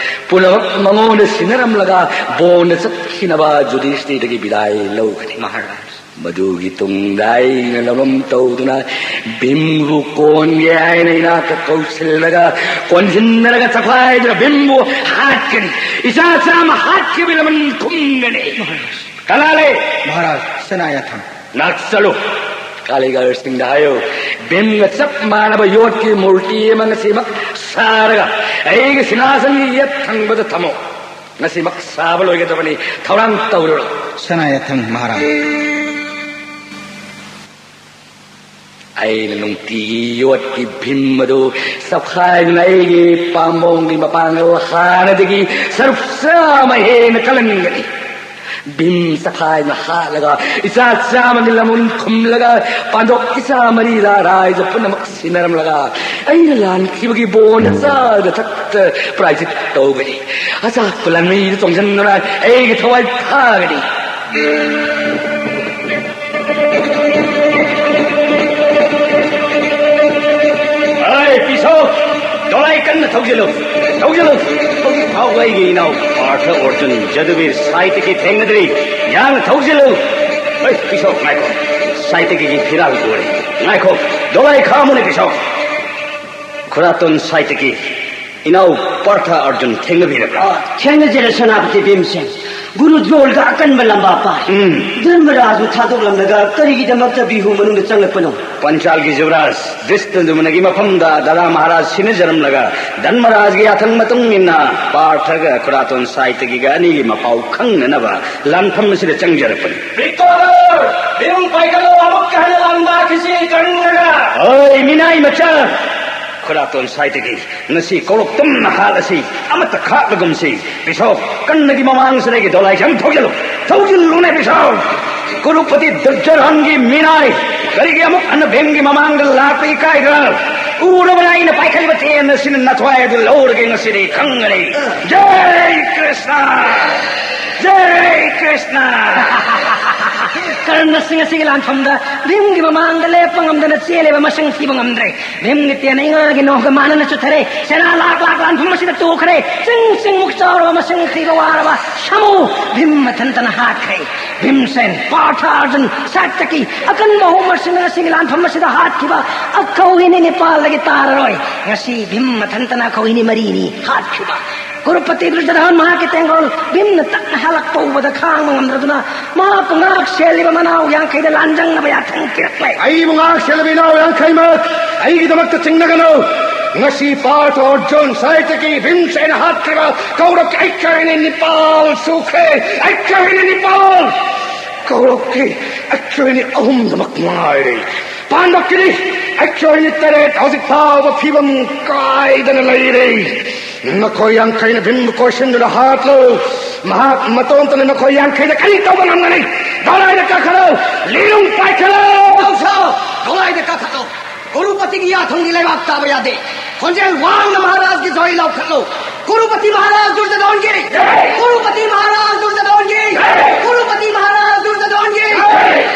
ꯄꯨꯝꯅꯃꯛ ꯃꯉꯣꯟꯗ ꯁꯤꯟꯅꯔꯝꯂꯒ ꯕꯣꯟꯗ ꯆꯠꯈꯤꯅꯕ ꯌꯨꯙꯤꯁꯇꯤꯔꯗꯒꯤ ꯕꯤꯗꯥꯏ ꯂꯧꯒꯅꯤ꯫ ꯃꯍꯥꯔꯥꯖ꯫ ꯃꯗꯨꯒꯤ ꯇꯨꯡꯗ ꯑꯩꯅ ꯂꯧꯔꯝ ꯇꯧꯗꯨꯅ ꯚꯤꯝꯕꯨ ꯀꯣꯟꯒꯦ ꯍꯥꯏꯅ ꯏꯅꯥꯛꯇ ꯀꯧꯁꯤꯜꯂꯒ, ꯀꯣꯟꯁꯤꯟꯅꯔꯒ ꯆꯈꯥꯏꯗꯨꯅ ꯚꯤꯝꯕꯨ ꯍꯥꯠꯀꯅꯤ꯫ ꯏꯆꯥ ꯆꯥꯝꯃ ꯍꯥꯠꯈꯤꯕ ꯂꯃꯟ ꯈꯨꯝꯒꯅꯤ꯫ ꯀꯅꯥ ꯂꯩ? ꯃꯍꯥꯔꯥꯖ, ꯁꯦꯅꯥꯌꯥꯊꯝ꯫ ꯅꯥꯛꯁꯜꯂꯨ꯫ ꯀꯥꯂꯤꯒꯔꯁꯤꯡꯗ ꯍꯥꯏꯌꯨ, ꯚꯤꯝꯒ ꯆꯞ ꯃꯥꯟꯅꯕ ꯌꯣꯠꯀꯤ ꯃꯨꯔꯇꯤ ꯑꯃ ꯉꯁꯤꯃꯛ ꯁꯥꯔꯒ ꯑꯩꯒꯤ ꯁꯤꯡꯍꯥꯁꯟꯒꯤ ꯌꯦꯠ ꯊꯪꯕꯗ ꯊꯝꯃꯨ꯫ ꯉꯁꯤꯃꯛ ꯁꯥꯕ ꯂꯣꯏꯒꯗꯕꯅꯤ꯫ ꯊꯧꯔꯥꯡ ꯇꯧꯔꯨꯔꯣ꯫ ꯁꯦꯅꯥꯌꯥꯊꯝ ꯃꯍꯥꯔꯥꯖ꯫ ꯑꯩꯅ ꯅꯨꯡꯇꯤꯒꯤ ꯌꯣꯠꯀꯤ ꯚꯤꯝ ꯑꯗꯨ ꯆꯞꯈꯥꯏꯗꯨꯅ ꯑꯩꯒꯤ ꯄꯥꯝꯕꯣꯝꯒꯤ ꯃꯄꯥꯡꯒꯜ ꯍꯥꯟꯅꯗꯒꯤ ꯁꯔꯨꯛ ꯆꯥꯝꯃ ꯍꯦꯟꯅ ꯀꯜꯍꯟꯒꯅꯤ꯫ ꯚꯤꯝ ꯆꯈꯥꯏꯅ ꯍꯥꯠꯂꯒ, ꯏꯆꯥ ꯆꯥꯝꯃꯒꯤ ꯂꯃꯟ ꯈꯨꯝꯂꯒ, ꯄꯥꯟꯗꯣꯞ ꯏꯆꯥ ꯃꯔꯤꯗ ꯔꯥꯏꯖ ꯄꯨꯝꯅꯃꯛ ꯁꯤꯟꯅꯔꯝꯂꯒ, ꯑꯩꯅ ꯂꯥꯟꯈꯤꯕꯒꯤ ꯕꯣꯟ ꯆꯥꯗ ꯊꯛꯇ ꯄ꯭ꯔꯥꯏꯖꯤꯠ ꯇꯧꯒꯅꯤ꯫ ꯑꯆꯥꯛꯄ ꯂꯥꯟꯃꯤꯗ ꯇꯣꯡꯁꯤꯟꯗꯨꯅ ꯑꯩꯒꯤ ꯊꯋꯥꯏ ꯊꯥꯒꯅꯤ꯫ ꯑꯩ ꯄꯤꯁꯣ, ꯗꯣꯂꯥꯏ ꯀꯟꯅ ꯊꯧꯖꯤꯜꯂꯨ, ꯊꯧꯖꯤꯜꯂꯨ꯫ ꯍꯧꯖꯤꯛ ꯐꯥꯎꯕ ꯑꯩꯒꯤ ꯏꯅꯥꯎ ꯄꯥꯔꯊ ꯑꯣꯔꯖꯨꯟ ꯖꯗꯨꯕꯤꯔ ꯁꯥꯏꯇꯀꯤ ꯊꯦꯡꯅꯗ꯭ꯔꯤ꯫ ꯌꯥꯡꯅ ꯊꯧꯖꯤꯜꯂꯨ꯫ ꯑꯩ ꯄꯤꯁꯣ, ꯉꯥꯏꯈꯣ, ꯁꯥꯏꯇꯀꯤꯒꯤ ꯐꯤꯔꯥꯜ ꯄꯨꯔꯦ꯫ ꯉꯥꯏꯈꯣ, ꯗꯣꯂꯥꯏ ꯈꯥꯝꯃꯨꯅꯦ ꯄꯤꯁꯣ꯫ ꯈꯨꯔꯥꯇꯣꯟ ꯁꯥꯏꯇꯀꯤ, ꯏꯅꯥꯎ ꯄꯥꯔꯊ ꯑꯔꯖꯨꯟ ꯊꯦꯡꯅꯕꯤꯔꯕ꯭ꯔꯥ? ꯑ, ꯊꯦꯡꯅꯖꯔꯦ, ꯁꯦꯅꯥꯄꯇꯤ ꯚꯤꯝꯁꯦꯟ꯫ ꯒꯨꯔꯨ ꯗ꯭ꯔꯣꯜꯗ ꯑꯀꯟꯕ ꯂꯝꯕꯥ ꯄꯥꯏ꯫ ꯎꯝ꯫ ꯙꯔꯃꯔꯥꯖꯕꯨ ꯊꯥꯗꯣꯛꯂꯝꯂꯒ ꯀꯔꯤꯒꯤꯗꯃꯛꯇ ꯕꯤꯍꯨ ꯃꯅꯨꯡꯗ ꯆꯪꯂꯛꯄꯅꯣ? ꯄꯟꯆꯥꯜꯒꯤ ꯌꯨꯕꯔꯥꯖ ꯙ꯭ꯔꯤꯁꯇꯗ꯭ꯌꯨꯝꯅꯒꯤ ꯃꯐꯝꯗ ꯙꯔꯥ ꯃꯍꯥꯔꯥꯖ ꯁꯤꯟꯅꯖꯔꯝꯂꯒ ꯙꯔꯃꯔꯥꯖꯒꯤ ꯌꯥꯊꯪ ꯃꯇꯨꯡ ꯏꯟꯅ ꯄꯥꯔꯊꯒ ꯈꯨꯔꯥꯇꯣꯟ ꯁꯥꯏꯇꯒꯤꯒ ꯑꯅꯤꯒꯤ ꯃꯄꯥꯎ ꯈꯪꯅꯅꯕ ꯂꯥꯟꯐꯝ ꯑꯁꯤꯗ ꯆꯪꯖꯔꯛꯄꯅꯤ꯫ ꯚꯤꯛꯇꯣꯔ! ꯚꯤꯝ ꯄꯥꯏꯈꯠꯂꯣ, ꯑꯃꯨꯛꯀ ꯍꯟꯅ ꯂꯥꯟꯕ ꯈꯤꯁꯤ ꯀꯪꯂꯒ꯫ ꯍꯣꯏ, ꯃꯤꯅꯥꯏ ꯃꯆꯥ! ꯈꯨꯔꯥꯇꯣꯟ ꯁꯥꯏꯇꯒꯤ ꯉꯁꯤ ꯀꯧꯔꯣꯛ ꯇꯨꯝꯅ ꯍꯥꯠꯂꯁꯤ, ꯑꯃꯠꯇ ꯈꯥꯛꯂꯒꯨꯝꯁꯤ꯫ ꯕꯤꯁꯣꯞ, ꯀꯟꯅꯒꯤ ꯃꯃꯥꯡꯁꯤꯗꯒꯤ ꯗꯣꯂꯥꯏꯁꯦ ꯑꯃꯨꯛ ꯊꯧꯖꯤꯜꯂꯨ꯫ ꯊꯧꯖꯤꯜꯂꯨꯅꯦ ꯕꯤꯁꯣꯞ! ꯀꯨꯔꯨꯄꯇꯤ ꯗꯨꯔꯖꯣꯙꯟꯒꯤ ꯃꯤꯅꯥꯏ, ꯀꯔꯤꯒꯤ ꯑꯃꯨꯛ ꯍꯟꯅ ꯚꯤꯝꯒꯤ ꯃꯃꯥꯡꯗ ꯂꯥꯛꯄ ꯏꯀꯥꯏꯗ꯭ꯔꯥ? ꯎꯔꯕꯅ ꯑꯩꯅ ꯄꯥꯏꯈꯠꯂꯤꯕ ꯇꯦꯟ ꯑꯁꯤꯅ ꯅꯊ꯭ꯋꯥꯏ ꯑꯗꯨ ꯂꯧꯔꯒꯦ ꯉꯁꯤꯗꯤ ꯈꯪꯒꯅꯤ꯫ ꯖꯩ ꯀ꯭ꯔꯤꯁꯅ! ꯖꯩ ꯀ꯭ꯔꯤꯁꯅ! ꯀꯔꯟꯅ ꯁꯤꯡ ꯑꯁꯤꯒꯤ ꯂꯥꯟꯐꯝꯗ ꯚꯤꯝꯒꯤ ꯃꯃꯥꯡꯗ ꯂꯦꯞꯄ ꯉꯝꯗꯅ ꯆꯦꯜꯂꯦꯕ, ꯃꯁꯤꯡ ꯊꯤꯕ ꯉꯝꯗ꯭ꯔꯦ꯫ ꯚꯤꯝꯒꯤ ꯇꯦꯟ ꯑꯩꯉꯥꯒꯤ ꯅꯣꯡꯒ ꯃꯥꯟꯅꯅ ꯆꯨꯊꯔꯦ꯫ ꯁꯦꯅꯥ ꯂꯥꯛ ꯂꯥꯛ ꯂꯥꯟꯐꯝ ꯑꯁꯤꯗ ꯇꯣꯛꯈ꯭ꯔꯦ꯫ ꯆꯤꯡ ꯆꯤꯡꯃꯨꯛ ꯆꯥꯎꯔꯕ ꯃꯁꯤꯡ ꯊꯤꯕ ꯋꯥꯔꯕ ꯁꯥꯃꯨ ꯚꯤꯝ ꯃꯊꯟꯇꯅ ꯍꯥꯠꯈ꯭ꯔꯦ꯫ ꯚꯤꯝꯁꯦꯟ, ꯄꯥꯔꯊ, ꯑꯔꯖꯨꯟ, ꯁꯥꯇꯀꯤ ꯑꯀꯟꯕ ꯑꯍꯨꯝ ꯑꯁꯤꯅ ꯉꯁꯤꯒꯤ ꯂꯥꯟꯐꯝ ꯑꯁꯤꯗ ꯍꯥꯠꯈꯤꯕ ꯑꯈꯧꯍꯤꯅꯤ ꯅꯤꯄꯥꯜꯗꯒꯤ ꯇꯥꯔꯔꯣꯏ꯫ ꯉꯁꯤ ꯚꯤꯝ ꯃꯊꯟꯇꯅ ꯑꯈꯧꯍꯤꯅꯤ ꯃꯔꯤꯅꯤ ꯍꯥꯠꯈꯤꯕ꯫ ꯀꯨꯔꯨꯄꯇꯤ ꯗꯨꯔꯖꯣꯙꯟ ꯃꯍꯥꯛꯀꯤ ꯇꯦꯡꯒꯣꯜ ꯚꯤꯝꯅ ꯇꯛꯅ ꯍꯜꯂꯛꯄ ꯎꯕꯗ ꯈꯥꯡꯕ ꯉꯝꯗ꯭ꯔꯗꯨꯅ ꯃꯍꯥꯛꯄꯨ ꯉꯥꯛ ꯁꯦꯜꯂꯤꯕ ꯃꯅꯥꯎ ꯌꯥꯡꯈꯩꯗ ꯂꯥꯟꯖꯪꯅꯕ ꯌꯥꯊꯪ ꯄꯤꯔꯛꯂꯦ꯫ ꯑꯩꯕꯨ ꯉꯥꯛ ꯁꯦꯜꯂꯤꯕ ꯏꯅꯥꯎ ꯌꯥꯡꯈꯩꯃꯛ ꯑꯩꯒꯤꯗꯃꯛꯇ ꯆꯤꯡꯅꯒꯅꯨ꯫ ꯉꯁꯤ ꯄꯥꯔꯊ, ꯑꯔꯖꯨꯟ, ꯁꯥꯏꯇꯀꯤ, ꯚꯤꯝꯁꯦꯟꯅ ꯍꯥꯠꯈ꯭ꯔꯤꯕ ꯀꯧꯔꯛꯀꯤ ꯑꯩꯈꯣꯏꯅꯤ ꯅꯤꯄꯥꯜ ꯁꯨꯈ꯭ꯔꯦ꯫ ꯑꯩꯈꯣꯏꯅꯤ ꯅꯤꯄꯥꯜ! ꯀꯧꯔꯛꯀꯤ ꯑꯩꯈꯣꯏꯅꯤ ꯑꯍꯨꯝꯗꯃꯛ ꯉꯥꯏꯔꯦ꯫ ꯄꯥꯟꯗꯕꯀꯤꯗꯤ ꯑꯩꯈꯣꯏꯅꯤ ꯇꯔꯦꯠ ꯍꯧꯖꯤꯛ ꯐꯥꯎꯕ ꯐꯤꯕꯝ ꯀꯥꯏꯗꯅ ꯂꯩꯔꯦ꯫ ꯅꯈꯣꯏ ꯌꯥꯡꯈꯩꯅ ꯚꯤꯝꯕꯨ ꯀꯣꯏꯁꯤꯟꯗꯨꯅ ꯍꯥꯠꯂꯨ꯫ ꯃꯍꯥꯛ ꯃꯇꯣꯝꯇꯅ ꯅꯈꯣꯏ ꯌꯥꯡꯈꯩꯗ ꯀꯔꯤ ꯇꯧꯕ ꯉꯝꯒꯅꯤ? ꯗꯣꯂꯥꯏꯗ ꯀꯥꯈꯠꯂꯨ! ꯂꯤꯔꯨꯡ ꯄꯥꯏꯈꯠꯂꯨ! ꯇꯧꯁꯣ! ꯗꯣꯂꯥꯏꯗ ꯀꯥꯈꯠꯂꯨ! ꯀꯨꯔꯨꯄꯇꯤꯒꯤ ꯌꯥꯊꯪꯗꯤ ꯂꯩꯕꯥꯛ ꯇꯥꯕ ꯌꯥꯗꯦ꯫ ꯈꯣꯟꯖꯦꯜ ꯋꯥꯡꯅ ꯃꯍꯥꯔꯥꯖꯒꯤ ꯖꯣꯏ ꯂꯥꯎꯈꯠꯂꯨ! ꯀꯨꯔꯨꯄꯇꯤ ꯃꯍꯥꯔꯥꯖ ꯗꯨꯔꯖꯣꯙꯟꯒꯤ! ꯀꯨꯔꯨꯄꯇꯤ ꯃꯍꯥꯔꯥꯖ ꯗꯨꯔꯖꯣꯙꯟꯒꯤ! ꯀꯨꯔꯨꯄꯇꯤ ꯃꯍꯥꯔꯥꯖ ꯗꯨꯔꯖꯣꯙꯟꯒꯤ!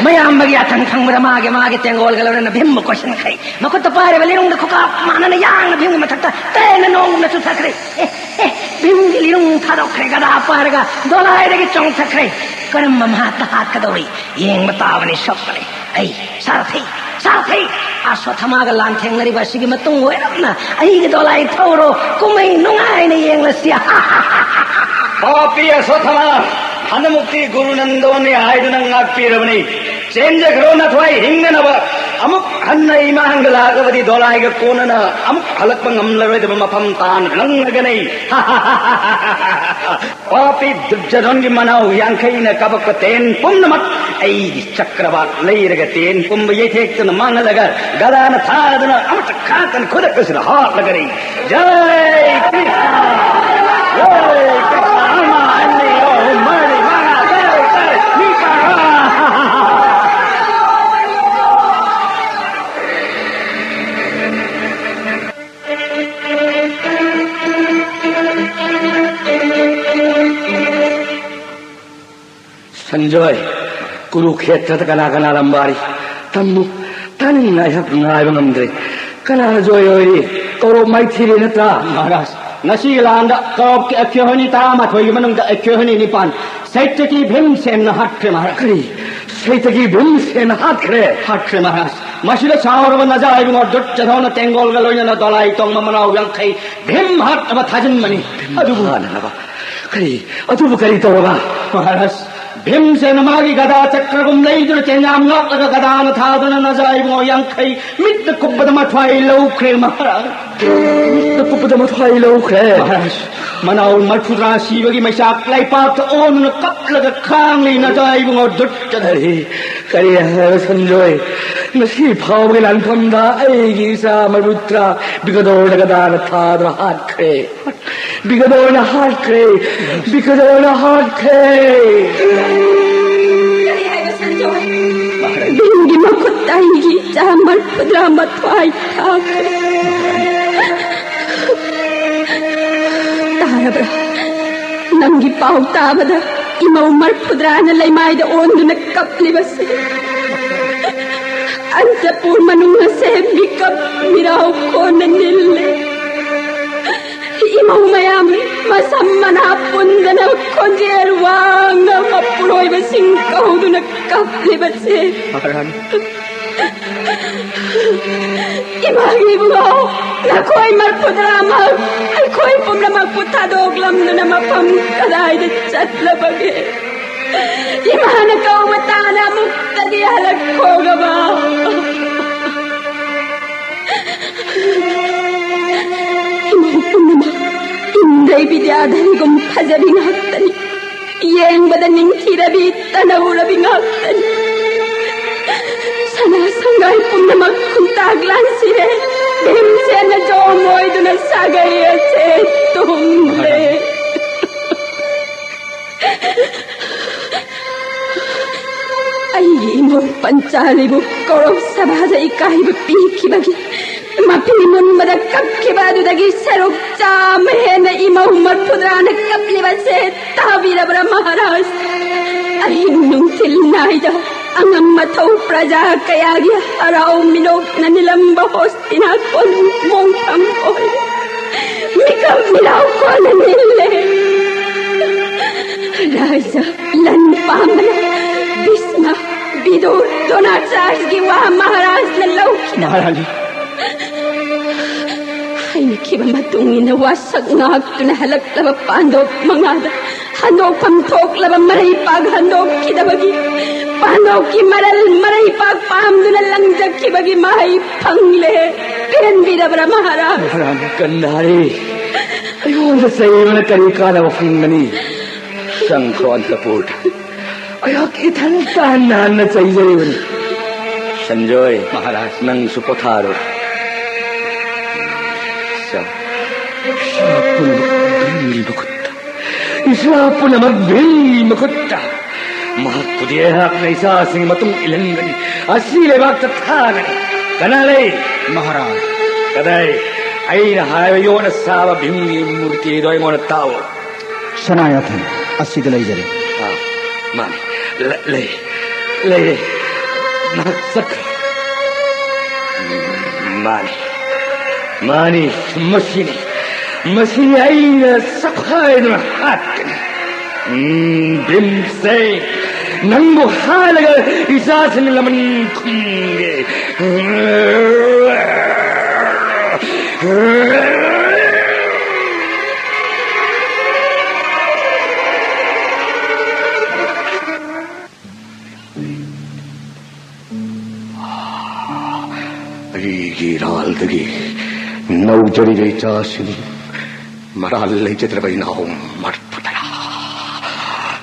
ꯃꯌꯥꯝꯕꯒꯤ ꯌꯥꯊꯪ ꯐꯪꯕꯗ ꯃꯥꯒꯤ ꯃꯥꯒꯤ ꯇꯦꯡꯒꯣꯜꯒ ꯂꯣꯏꯅꯅ ꯚꯤꯝꯕꯨ ꯀꯣꯏꯁꯤꯟꯈ꯭ꯔꯦ꯫ ꯃꯈꯨꯠꯇ ꯄꯥꯏꯔꯤꯕ ꯂꯤꯔꯨꯡꯗ ꯈꯨꯀꯥꯞ ꯃꯥꯟꯅꯅ ꯌꯥꯡꯅ ꯚꯤꯝꯒꯤ ꯃꯊꯛꯇ ꯇꯦꯟꯅ ꯅꯣꯡꯒꯨꯝꯅ ꯆꯨꯊꯈ꯭ꯔꯦ꯫ ꯑꯦ, ꯑꯦ, ꯚꯤꯝꯒꯤ ꯂꯤꯔꯨꯡ ꯊꯥꯗꯣꯛꯈ꯭ꯔꯦ, ꯒꯗꯥ ꯄꯥꯏꯔꯒ ꯗꯣꯂꯥꯏꯗꯒꯤ ꯆꯣꯡꯊꯈ꯭ꯔꯦ꯫ ꯀꯔꯝꯕ ꯃꯍꯥꯛꯇ ꯍꯥꯠꯀꯗꯧꯔꯤ? ꯌꯦꯡꯕ ꯇꯥꯕꯅꯤ, ꯁꯣꯛꯄꯅꯤ꯫ ꯑꯩ, ꯁꯥꯔꯊꯤ, ꯁꯥꯔꯊꯤ! ꯑꯁ꯭ꯋꯠꯊꯃꯥꯒ ꯂꯥꯟ ꯊꯦꯡꯅꯔꯤꯕ ꯑꯁꯤꯒꯤ ꯃꯇꯨꯡ ꯑꯣꯏꯔꯞꯅ ꯑꯩꯒꯤ ꯗꯣꯂꯥꯏ ꯊꯧꯔꯣ, ꯀꯨꯝꯍꯩ ꯅꯨꯡꯉꯥꯏꯅ ꯌꯦꯡꯂꯁꯤ꯫ ꯄꯥꯄꯤ ꯑꯁ꯭ꯋꯠꯊꯃꯥ! ꯍꯟꯗꯃꯨꯛꯇꯤ ꯒꯨꯔꯨ ꯅꯟꯗꯣꯅꯤ ꯍꯥꯏꯗꯨꯅ ꯉꯥꯛꯄꯤꯔꯕꯅꯤ꯫ ꯆꯦꯟꯖꯈ꯭ꯔꯣ ꯅꯊ꯭ꯋꯥꯏ ꯍꯤꯡꯅꯅꯕ꯫ ꯑꯃꯨꯛ ꯍꯟꯅ ꯏꯃꯥꯡꯗ ꯂꯥꯛꯂꯕꯗꯤ ꯗꯣꯂꯥꯏꯒ ꯀꯣꯟꯅꯅ ꯑꯃꯨꯛ ꯍꯜꯂꯛꯄ ꯉꯝꯂꯔꯣꯏꯗꯕ ꯃꯐꯝ ꯇꯥꯅ ꯂꯪꯂꯒꯅꯤ꯫ ꯄꯥꯄꯤ ꯗꯨꯔꯖꯣꯙꯟꯒꯤ ꯃꯅꯥꯎ ꯌꯥꯡꯈꯩꯅ ꯀꯥꯄꯛꯄ ꯇꯦꯟ ꯄꯨꯝꯅꯃꯛ ꯑꯩꯒꯤ ꯆꯀ꯭ꯔꯕꯥꯛ ꯂꯩꯔꯒ ꯇꯦꯟ ꯄꯨꯝꯕ ꯌꯩꯊꯦꯛꯇꯨꯅ ꯃꯥꯡꯍꯜꯂꯒ ꯒꯗꯥꯅ ꯊꯥꯗꯨꯅ ꯑꯃꯇ ꯈꯥꯛꯇꯅ ꯈꯨꯗꯛ ꯑꯁꯤꯗ ꯍꯥꯠꯂꯒꯅꯤ꯫ ꯖꯥꯏ ꯀ꯭ꯔꯤꯁꯅ! ꯖꯥꯏ ꯀ꯭ꯔꯤꯁꯅ! ꯑꯃ, ꯑꯅꯤ, ꯑꯍꯨꯝ, ꯃꯔꯤ, ꯃꯉꯥ, ꯇꯔꯨꯛ, ꯇꯔꯦꯠ, ꯅꯤꯄꯥꯜ! ꯁꯟꯖꯣꯏ, ꯀꯨꯔꯨꯈꯦꯇ꯭ꯔꯗ ꯀꯅꯥ ꯀꯅꯥ ꯂꯝꯕꯥꯔꯤ? ꯇꯝꯃꯨ, ꯇꯥꯅꯤꯡꯅ ꯑꯩꯍꯥꯛ ꯉꯥꯏꯕ ꯉꯝꯗ꯭ꯔꯦ꯫ ꯀꯅꯥꯅ ꯖꯣꯏ ꯑꯣꯏꯔꯤ? ꯀꯧꯔꯣꯞ ꯃꯥꯏꯊꯤꯔꯦ ꯅꯠꯇ꯭ꯔꯥ? ꯃꯍꯥꯔꯥꯖ, ꯉꯁꯤꯒꯤ ꯂꯥꯟꯗ ꯀꯧꯔꯣꯞꯀꯤ ꯑꯩꯈꯣꯏ ꯍꯣꯏꯅꯤ ꯇꯔꯥꯃꯥꯊꯣꯏꯒꯤ ꯃꯅꯨꯡꯗ ꯑꯩꯈꯣꯏ ꯍꯣꯏꯅꯤ ꯅꯤꯄꯥꯟ, ꯁꯩꯇꯀꯤ ꯚꯤꯝꯁꯦꯟꯅ ꯍꯥꯠꯈ꯭ꯔꯦ ꯃꯍꯥꯔꯥꯖ꯫ ꯀꯔꯤ? ꯁꯩꯇꯀꯤ ꯚꯤꯝꯁꯦꯟꯅ ꯍꯥꯠꯈ꯭ꯔꯦ? ꯍꯥꯠꯈ꯭ꯔꯦ ꯃꯍꯥꯔꯥꯖ꯫ ꯃꯁꯤꯗ ꯁꯥꯎꯔꯕ ꯅꯖꯥ ꯏꯕꯨꯡꯉꯣ ꯗꯨꯠ ꯆꯊꯧꯅ ꯇꯦꯡꯒꯣꯜꯒ ꯂꯣꯏꯅꯅ ꯗꯣꯂꯥꯏ ꯇꯣꯡꯕ ꯃꯅꯥꯎ ꯌꯥꯡꯈꯩ ꯚꯤꯝ ꯍꯥꯠꯅꯕ ꯊꯥꯖꯤꯟꯕꯅꯤ꯫ ꯑꯗꯨꯕꯨ ꯍꯥꯠꯅꯅꯕ? ꯀꯔꯤ? ꯑꯗꯨꯕꯨ ꯀꯔꯤ ꯇꯧꯔꯕ? ꯃꯍꯥꯔꯥꯖ, ꯚꯤꯝꯁꯦꯅ ꯃꯥꯒꯤ ꯒꯗꯥ ꯆꯀ꯭ꯔꯒꯨꯝ ꯂꯩꯗꯨꯅ ꯆꯦꯟꯌꯥꯝ ꯉꯥꯛꯂꯒ ꯒꯗꯥꯅ ꯊꯥꯗꯨꯅ ꯅꯖꯥ ꯏꯕꯨꯡꯉꯣ ꯌꯥꯡꯈꯩ ꯃꯤꯠꯇ ꯀꯨꯞꯄꯗ ꯃꯊ꯭ꯋꯥꯏ ꯂꯧꯈ꯭ꯔꯦ ꯃꯍꯥꯔꯥꯖ꯫ ꯃꯤꯠꯇ ꯀꯨꯞꯄꯗ ꯃꯊ꯭ꯋꯥꯏ ꯂꯧꯈ꯭ꯔꯦ? ꯃꯍꯥꯔꯥꯖ, ꯃꯅꯥꯎ ꯃꯔꯐꯨꯇꯔꯥ ꯁꯤꯕꯒꯤ ꯃꯩꯆꯥꯛ ꯂꯩꯄꯥꯛꯇ ꯑꯣꯟꯗꯨꯅ ꯀꯞꯂꯒ ꯈꯥꯡꯂꯤ ꯅꯖꯥ ꯏꯕꯨꯡꯉꯣ ꯗꯨꯠ ꯆꯊꯧ꯫ ꯀꯔꯤ, ꯀꯔꯤ ꯍꯥꯏꯕ ꯁꯟꯖꯣꯏ? ꯉꯁꯤ ꯐꯥꯎꯕꯒꯤ ꯂꯥꯟꯐꯝꯗ ꯑꯩꯒꯤ ꯏꯆꯥ ꯃꯔꯐꯨꯇꯔꯥ ꯕꯤꯀꯗꯣꯔꯅ ꯒꯗꯥꯅ ꯊꯥꯗꯨꯅ ꯍꯥꯠꯈ꯭ꯔꯦ꯫ ꯕꯤꯀꯗꯣꯔꯅ ꯍꯥꯠꯈ꯭ꯔꯦ! ꯕꯤꯀꯗꯣꯔꯅ ꯍꯥꯠꯈ꯭ꯔꯦ! ꯀꯔꯤ ꯍꯥꯏꯕ ꯁꯟꯖꯣꯏ? ꯚꯤꯝꯒꯤ ꯃꯈꯨꯠꯇ ꯑꯩꯒꯤ ꯏꯆꯥ ꯃꯔꯐꯨꯇꯔꯥ ꯃꯊ꯭ꯋꯥꯏ ꯊꯥꯈ꯭ꯔꯦ꯫ ꯇꯥꯔꯕ꯭ꯔꯥ? ꯅꯪꯒꯤ ꯄꯥꯎ ꯇꯥꯕꯗ ꯏꯃꯧ ꯃꯔꯐꯨꯇꯔꯥꯅ ꯂꯩꯃꯥꯏꯗ ꯑꯣꯟꯗꯨꯅ ꯀꯞꯂꯤꯕꯁꯦ꯫ ꯑꯟꯇꯄꯨꯔ ꯃꯅꯨꯡ ꯑꯁꯦ ꯃꯤꯀꯞ ꯃꯤꯔꯥꯎ ꯀꯣꯟꯅ ꯅꯤꯜꯂꯦ꯫ ꯏꯃꯧ ꯃꯌꯥꯝ ꯃꯁꯝ ꯃꯅꯥ ꯄꯨꯟꯗꯅ ꯈꯣꯟꯖꯦꯜ ꯋꯥꯡꯅ ꯃꯄꯨꯔꯣꯏꯕꯁꯤꯡ ꯀꯧꯗꯨꯅ ꯀꯞꯂꯤꯕꯁꯦ꯫ ꯃꯍꯥꯔꯥꯅꯤ꯫ ꯏꯃꯥꯒꯤ ꯏꯕꯨꯡꯉꯣ, ꯅꯈꯣꯏ ꯃꯔꯐꯨꯇꯔꯥꯃꯛ ꯑꯩꯈꯣꯏ ꯑꯩꯈꯣꯏ ꯄꯨꯝꯅꯃꯛꯄꯨ ꯊꯥꯗꯣꯛꯂꯝꯗꯨꯅ ꯃꯐꯝ ꯀꯗꯥꯏꯗ ꯆꯠꯂꯕꯒꯦ? ꯏꯃꯥꯅ ꯀꯧꯕ ꯇꯥꯅ ꯑꯃꯨꯛꯇꯗꯤ ꯍꯜꯂꯛꯈꯣꯒꯕ꯫ ꯏꯃꯧ ꯄꯨꯝꯅꯃꯛ ꯏꯟꯗꯩ ꯕꯤꯗ꯭ꯌꯥꯙꯔꯤꯒꯨꯝ ꯐꯖꯕꯤ ꯉꯥꯛꯇꯅꯤ꯫ ꯌꯦꯡꯕꯗ ꯅꯤꯡꯊꯤꯔꯕꯤ, ꯇꯅꯧꯔꯕꯤ ꯉꯥꯛꯇꯅꯤ꯫ ꯁꯅꯥ ꯁꯪꯒꯥꯏ ꯄꯨꯝꯅꯃꯛ ꯈꯨꯟꯇꯥꯛ ꯂꯥꯟꯁꯤꯔꯦ꯫ ꯚꯤꯝꯁꯦꯟꯅ ꯖꯣꯝ ꯑꯣꯏꯗꯨꯅ ꯁꯥꯒꯩ ꯑꯁꯦ ꯇꯨꯝꯂꯦ꯫ ꯑꯩꯒꯤ ꯏꯃꯧ ꯄꯟꯆꯥꯂꯤꯕꯨ ꯀꯧꯔꯧ ꯁꯚꯥꯗ ꯏꯀꯥꯏꯕ ꯄꯤꯈꯤꯕꯒꯤ ꯃꯐꯤ ꯃꯨꯟꯕꯗ ꯀꯞꯈꯤꯕ ꯑꯗꯨꯗꯒꯤ ꯁꯔꯨꯛ ꯆꯥꯝꯃ ꯍꯦꯟꯅ ꯏꯃꯧ ꯃꯔꯐꯨꯇꯔꯥꯅ ꯀꯞꯂꯤꯕꯁꯦ ꯇꯥꯕꯤꯔꯕ꯭ꯔꯥ ꯃꯍꯥꯔꯥꯖ? ꯑꯍꯤꯡ ꯅꯨꯡꯊꯤꯜ ꯅꯥꯏꯗ ꯑꯉꯝ ꯑꯊꯧ ꯄ꯭ꯔꯖꯥ ꯀꯌꯥꯒꯤ ꯍꯔꯥꯎ ꯃꯤꯅꯣꯛꯅ ꯅꯤꯂꯝꯕ ꯍꯣꯁꯇꯤꯅꯥ ꯀꯣꯅꯨꯡ ꯃꯣꯡꯐꯝ ꯑꯣꯏꯔꯦ꯫ ꯃꯤꯀꯞ ꯃꯤꯔꯥꯎ ꯀꯣꯟꯅ ꯅꯤꯜꯂꯦ꯫ ꯔꯥꯖꯥ ꯂꯟ ꯄꯥꯝꯕꯅ ꯚꯤꯁꯃ, ꯚꯤꯗꯨꯔ, ꯗ꯭ꯔꯣꯅꯥꯆꯥꯔꯌꯒꯤ ꯋꯥ ꯃꯍꯥꯔꯥꯖꯅ ꯂꯧꯈꯤꯗꯕ꯫ ꯃꯍꯥꯔꯥꯅꯤ꯫ ꯍꯥꯏꯅꯈꯤꯕ ꯃꯇꯨꯡ ꯏꯟꯅ ꯋꯥꯁꯛ ꯉꯥꯛꯇꯨꯅ ꯍꯜꯂꯛꯂꯕ ꯄꯥꯟꯗꯣꯞ ꯃꯉꯥꯗ ꯍꯟꯗꯣꯛꯐꯝ ꯊꯣꯛꯂꯕ ꯃꯔꯩꯄꯥꯛ ꯍꯟꯗꯣꯛꯈꯤꯗꯕꯒꯤ, ꯄꯥꯟꯗꯣꯞꯀꯤ ꯃꯔꯜ ꯃꯔꯩꯄꯥꯛ ꯄꯥꯝꯗꯨꯅ ꯂꯪꯖꯈꯤꯕꯒꯤ ꯃꯍꯩ ꯐꯪꯂꯦ꯫ ꯄꯦꯟꯕꯤꯔꯕ꯭ꯔꯥ ꯃꯍꯥꯔꯥꯖ? ꯃꯍꯥꯔꯥꯅꯤ ꯀꯟꯗꯥꯔꯤ, ꯑꯩꯉꯣꯟꯗ ꯆꯩꯕꯅ ꯀꯔꯤ ꯀꯥꯟꯅꯕ ꯐꯪꯒꯅꯤ? ꯁꯪꯈ꯭ꯔꯣ ꯑꯟꯇꯄꯨꯔꯗ꯫ ꯑꯩꯍꯥꯛ ꯏꯊꯟꯇ ꯍꯟꯅ ꯍꯟꯅ ꯆꯩꯖꯔꯤꯕꯅꯤ꯫ ꯁꯟꯖꯣꯏ꯫ ꯃꯍꯥꯔꯥꯖ꯫ ꯅꯪꯁꯨ ꯄꯣꯊꯥꯔꯣ꯫ ꯁꯥ-, ꯏꯁꯥ ꯄꯨꯝꯅꯃꯛ ꯚꯤꯝꯒꯤ ꯃꯈꯨꯠꯇ꯫ ꯏꯁꯥ ꯄꯨꯝꯅꯃꯛ ꯚꯤꯝꯒꯤ ꯃꯈꯨꯠꯇ꯫ ꯃꯍꯥꯛꯄꯨꯗꯤ ꯑꯩꯍꯥꯛꯅ ꯏꯆꯥꯁꯤꯡꯒꯤ ꯃꯇꯨꯡ ꯏꯜꯍꯟꯒꯅꯤ꯫ ꯑꯁꯤ ꯂꯩꯕꯥꯛꯇ ꯊꯥꯒꯅꯤ꯫ ꯀꯅꯥ ꯂꯩ? ꯃꯍꯥꯔꯥꯖ꯫ ꯀꯗꯥꯏ? ꯑꯩꯅ ꯍꯥꯏꯕ ꯌꯣꯠꯅ ꯁꯥꯕ ꯚꯤꯝꯒꯤ ꯃꯨꯔꯇꯤꯗꯣ ꯑꯩꯉꯣꯟꯗ ꯇꯥꯛꯑꯣ꯫ ꯁꯅꯥꯌꯥꯊꯟ ꯑꯁꯤꯗ ꯂꯩꯖꯔꯦ꯫ ꯑꯥ, ꯃꯥꯅꯤ꯫ ꯂ-, ꯂꯩ, ꯂꯩꯔꯦ꯫ ꯃꯍꯥꯛ ꯆꯠꯈ꯭ꯔꯦ꯫ ꯃꯥꯅꯤ, ꯃꯥꯅꯤ, ꯃꯁꯤꯅꯤ, ꯃꯁꯤꯅꯤ ꯑꯩꯅ ꯆꯈꯥꯏꯗꯨꯅ ꯍꯥꯠꯀꯅꯤ꯫ ꯎꯝ, ꯚꯤꯝꯁꯦ, ꯅꯪꯕꯨ ꯍꯥꯠꯂꯒ ꯏꯆꯥꯁꯤꯡ ꯂꯃꯟ ꯈꯨꯝꯒꯦ꯫ ꯏꯔꯥꯜꯗꯒꯤ ꯅꯧꯖꯔꯤꯕ ꯏꯆꯥꯁꯤꯡ, ꯃꯔꯥꯜ ꯂꯩꯖꯗ꯭ꯔꯕ ꯏꯅꯥꯎ ꯃꯔꯐꯨ ꯇꯔꯥ,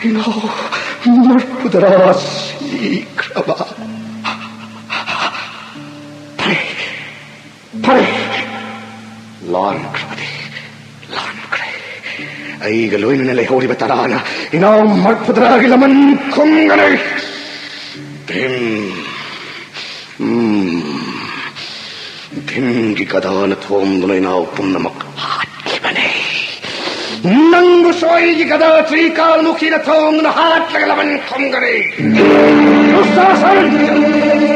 ꯏꯅꯥꯎ ꯃꯔꯐꯨ ꯇꯔꯥ ꯁꯤꯈ꯭ꯔꯕ꯫ ꯐꯔꯦ, ꯐꯔꯦ, ꯂꯥꯟꯈ꯭ꯔꯕꯗꯤ ꯂꯥꯟꯈ꯭ꯔꯦ꯫ ꯑꯩꯒ ꯂꯣꯏꯅꯅ ꯂꯩꯍꯧꯔꯤꯕ ꯇꯔꯥꯅ ꯏꯅꯥꯎ ꯃꯔꯐꯨ ꯇꯔꯥꯒꯤ ꯂꯃꯟ ꯈꯨꯝꯒꯅꯤ꯫ ꯚꯤꯝ, ꯎꯝ, ꯚꯤꯝꯒꯤ ꯒꯗꯥꯅ ꯊꯣꯝꯗꯨꯅ ꯏꯅꯥꯎ ꯄꯨꯝꯅꯃꯛ ꯍꯥꯠꯈꯤꯕꯅꯤ꯫ ꯅꯪꯕꯨꯁꯨ ꯑꯩꯒꯤ ꯒꯗꯥ ꯇ꯭ꯔꯤꯀꯥꯜꯃꯨꯈꯤꯅ ꯊꯣꯝꯗꯨꯅ ꯍꯥꯠꯂꯒ ꯂꯃꯟ ꯈꯨꯝꯒꯅꯤ꯫ ꯗꯨꯁꯥꯁꯟ!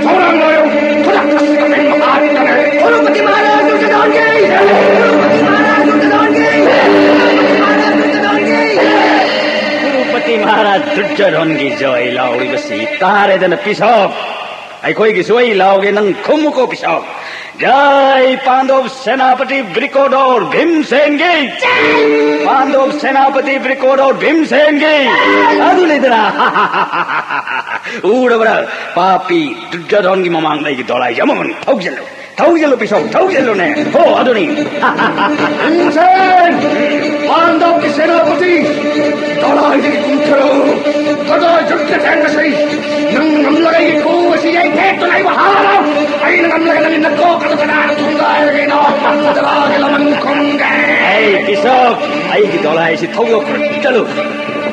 ꯊꯧꯔꯥꯡ ꯂꯣꯏꯌꯨ! ꯈꯨꯗꯛꯇ ꯁꯤꯗ ꯍꯥꯠꯀꯅꯤ! ꯀ꯭ꯔꯨꯄꯇꯤ ꯃꯍꯥꯔꯥꯖ ꯗꯨꯔꯖꯣꯙꯟꯒꯤ! ꯀ꯭ꯔꯨꯄꯇꯤ ꯃꯍꯥꯔꯥꯖ ꯗꯨꯔꯖꯣꯙꯟꯒꯤ! ꯀ꯭ꯔꯨꯄꯇꯤ ꯃꯍꯥꯔꯥꯖ ꯗꯨꯔꯖꯣꯙꯟꯒꯤ ꯖꯣꯏ ꯂꯥꯎꯔꯤꯕꯁꯤ ꯇꯥꯔꯦꯗꯅ ꯄꯤꯁꯣꯛ! ꯑꯩꯈꯣꯏꯒꯤꯁꯨ ꯑꯩ ꯂꯥꯎꯒꯦ, ꯅꯪ ꯈꯨꯝꯃꯨꯀꯣ ꯄꯤꯁꯣꯛ! ꯖꯥꯏ ꯄꯥꯟꯗꯣꯞ ꯁꯦꯅꯥꯄꯇꯤ ꯕ꯭ꯔꯤꯀꯣꯗꯣꯔ ꯚꯤꯝꯁꯦꯟꯒꯤ! ꯄꯥꯟꯗꯣꯞ ꯁꯦꯅꯥꯄꯇꯤ ꯕ꯭ꯔꯤꯀꯣꯗꯣꯔ ꯚꯤꯝꯁꯦꯟꯒꯤ! ꯑꯗꯨ ꯂꯩꯗꯅ! ꯎꯔꯕ꯭ꯔꯥ? ꯄꯥꯄꯤ ꯗꯨꯔꯖꯣꯙꯟꯒꯤ ꯃꯃꯥꯡꯗ ꯑꯩꯒꯤ ꯗꯣꯂꯥꯏꯁꯦ ꯑꯃꯃꯝ ꯊꯧꯖꯤꯜꯂꯨ! ꯊꯧꯖꯤꯜꯂꯨ ꯄꯤꯁꯣꯛ! ꯊꯧꯖꯤꯜꯂꯨꯅꯦ! ꯍꯣ, ꯑꯗꯨꯅꯤ! ꯚꯤꯝꯁꯦꯟ! ꯄꯥꯟꯗꯣꯞꯀꯤ ꯁꯦꯅꯥꯄꯇꯤ! ꯗꯣꯂꯥꯏꯗꯒꯤ ꯀꯨꯝꯊꯔꯛꯎ! ꯀꯗꯥꯏ ꯆꯠꯀꯦ ꯊꯦꯡꯅꯁꯤ! ꯅꯪ ꯉꯝꯂꯒ ꯑꯩꯒꯤ ꯈꯨꯎ ꯑꯁꯤ ꯌꯩꯊꯦꯛꯇꯨꯅ ꯑꯩꯕꯨ ꯍꯥꯠꯂꯣ! ꯑꯩꯅ ꯉꯝꯂꯒ ꯅꯪꯒꯤ ꯅꯀꯣꯛ ꯑꯗꯨ ꯀꯅꯥꯅ ꯊꯨꯒꯥꯏꯔꯒꯦꯅꯣ? ꯀꯗꯥꯒꯤ ꯂꯃꯟ ꯈꯨꯝꯒꯦ? ꯑꯩ ꯄꯤꯁꯣꯛ! ꯑꯩꯒꯤ ꯗꯣꯂꯥꯏꯁꯤ ꯊꯧꯗꯣꯛꯈ꯭ꯔꯣ! ꯆꯠꯂꯨ!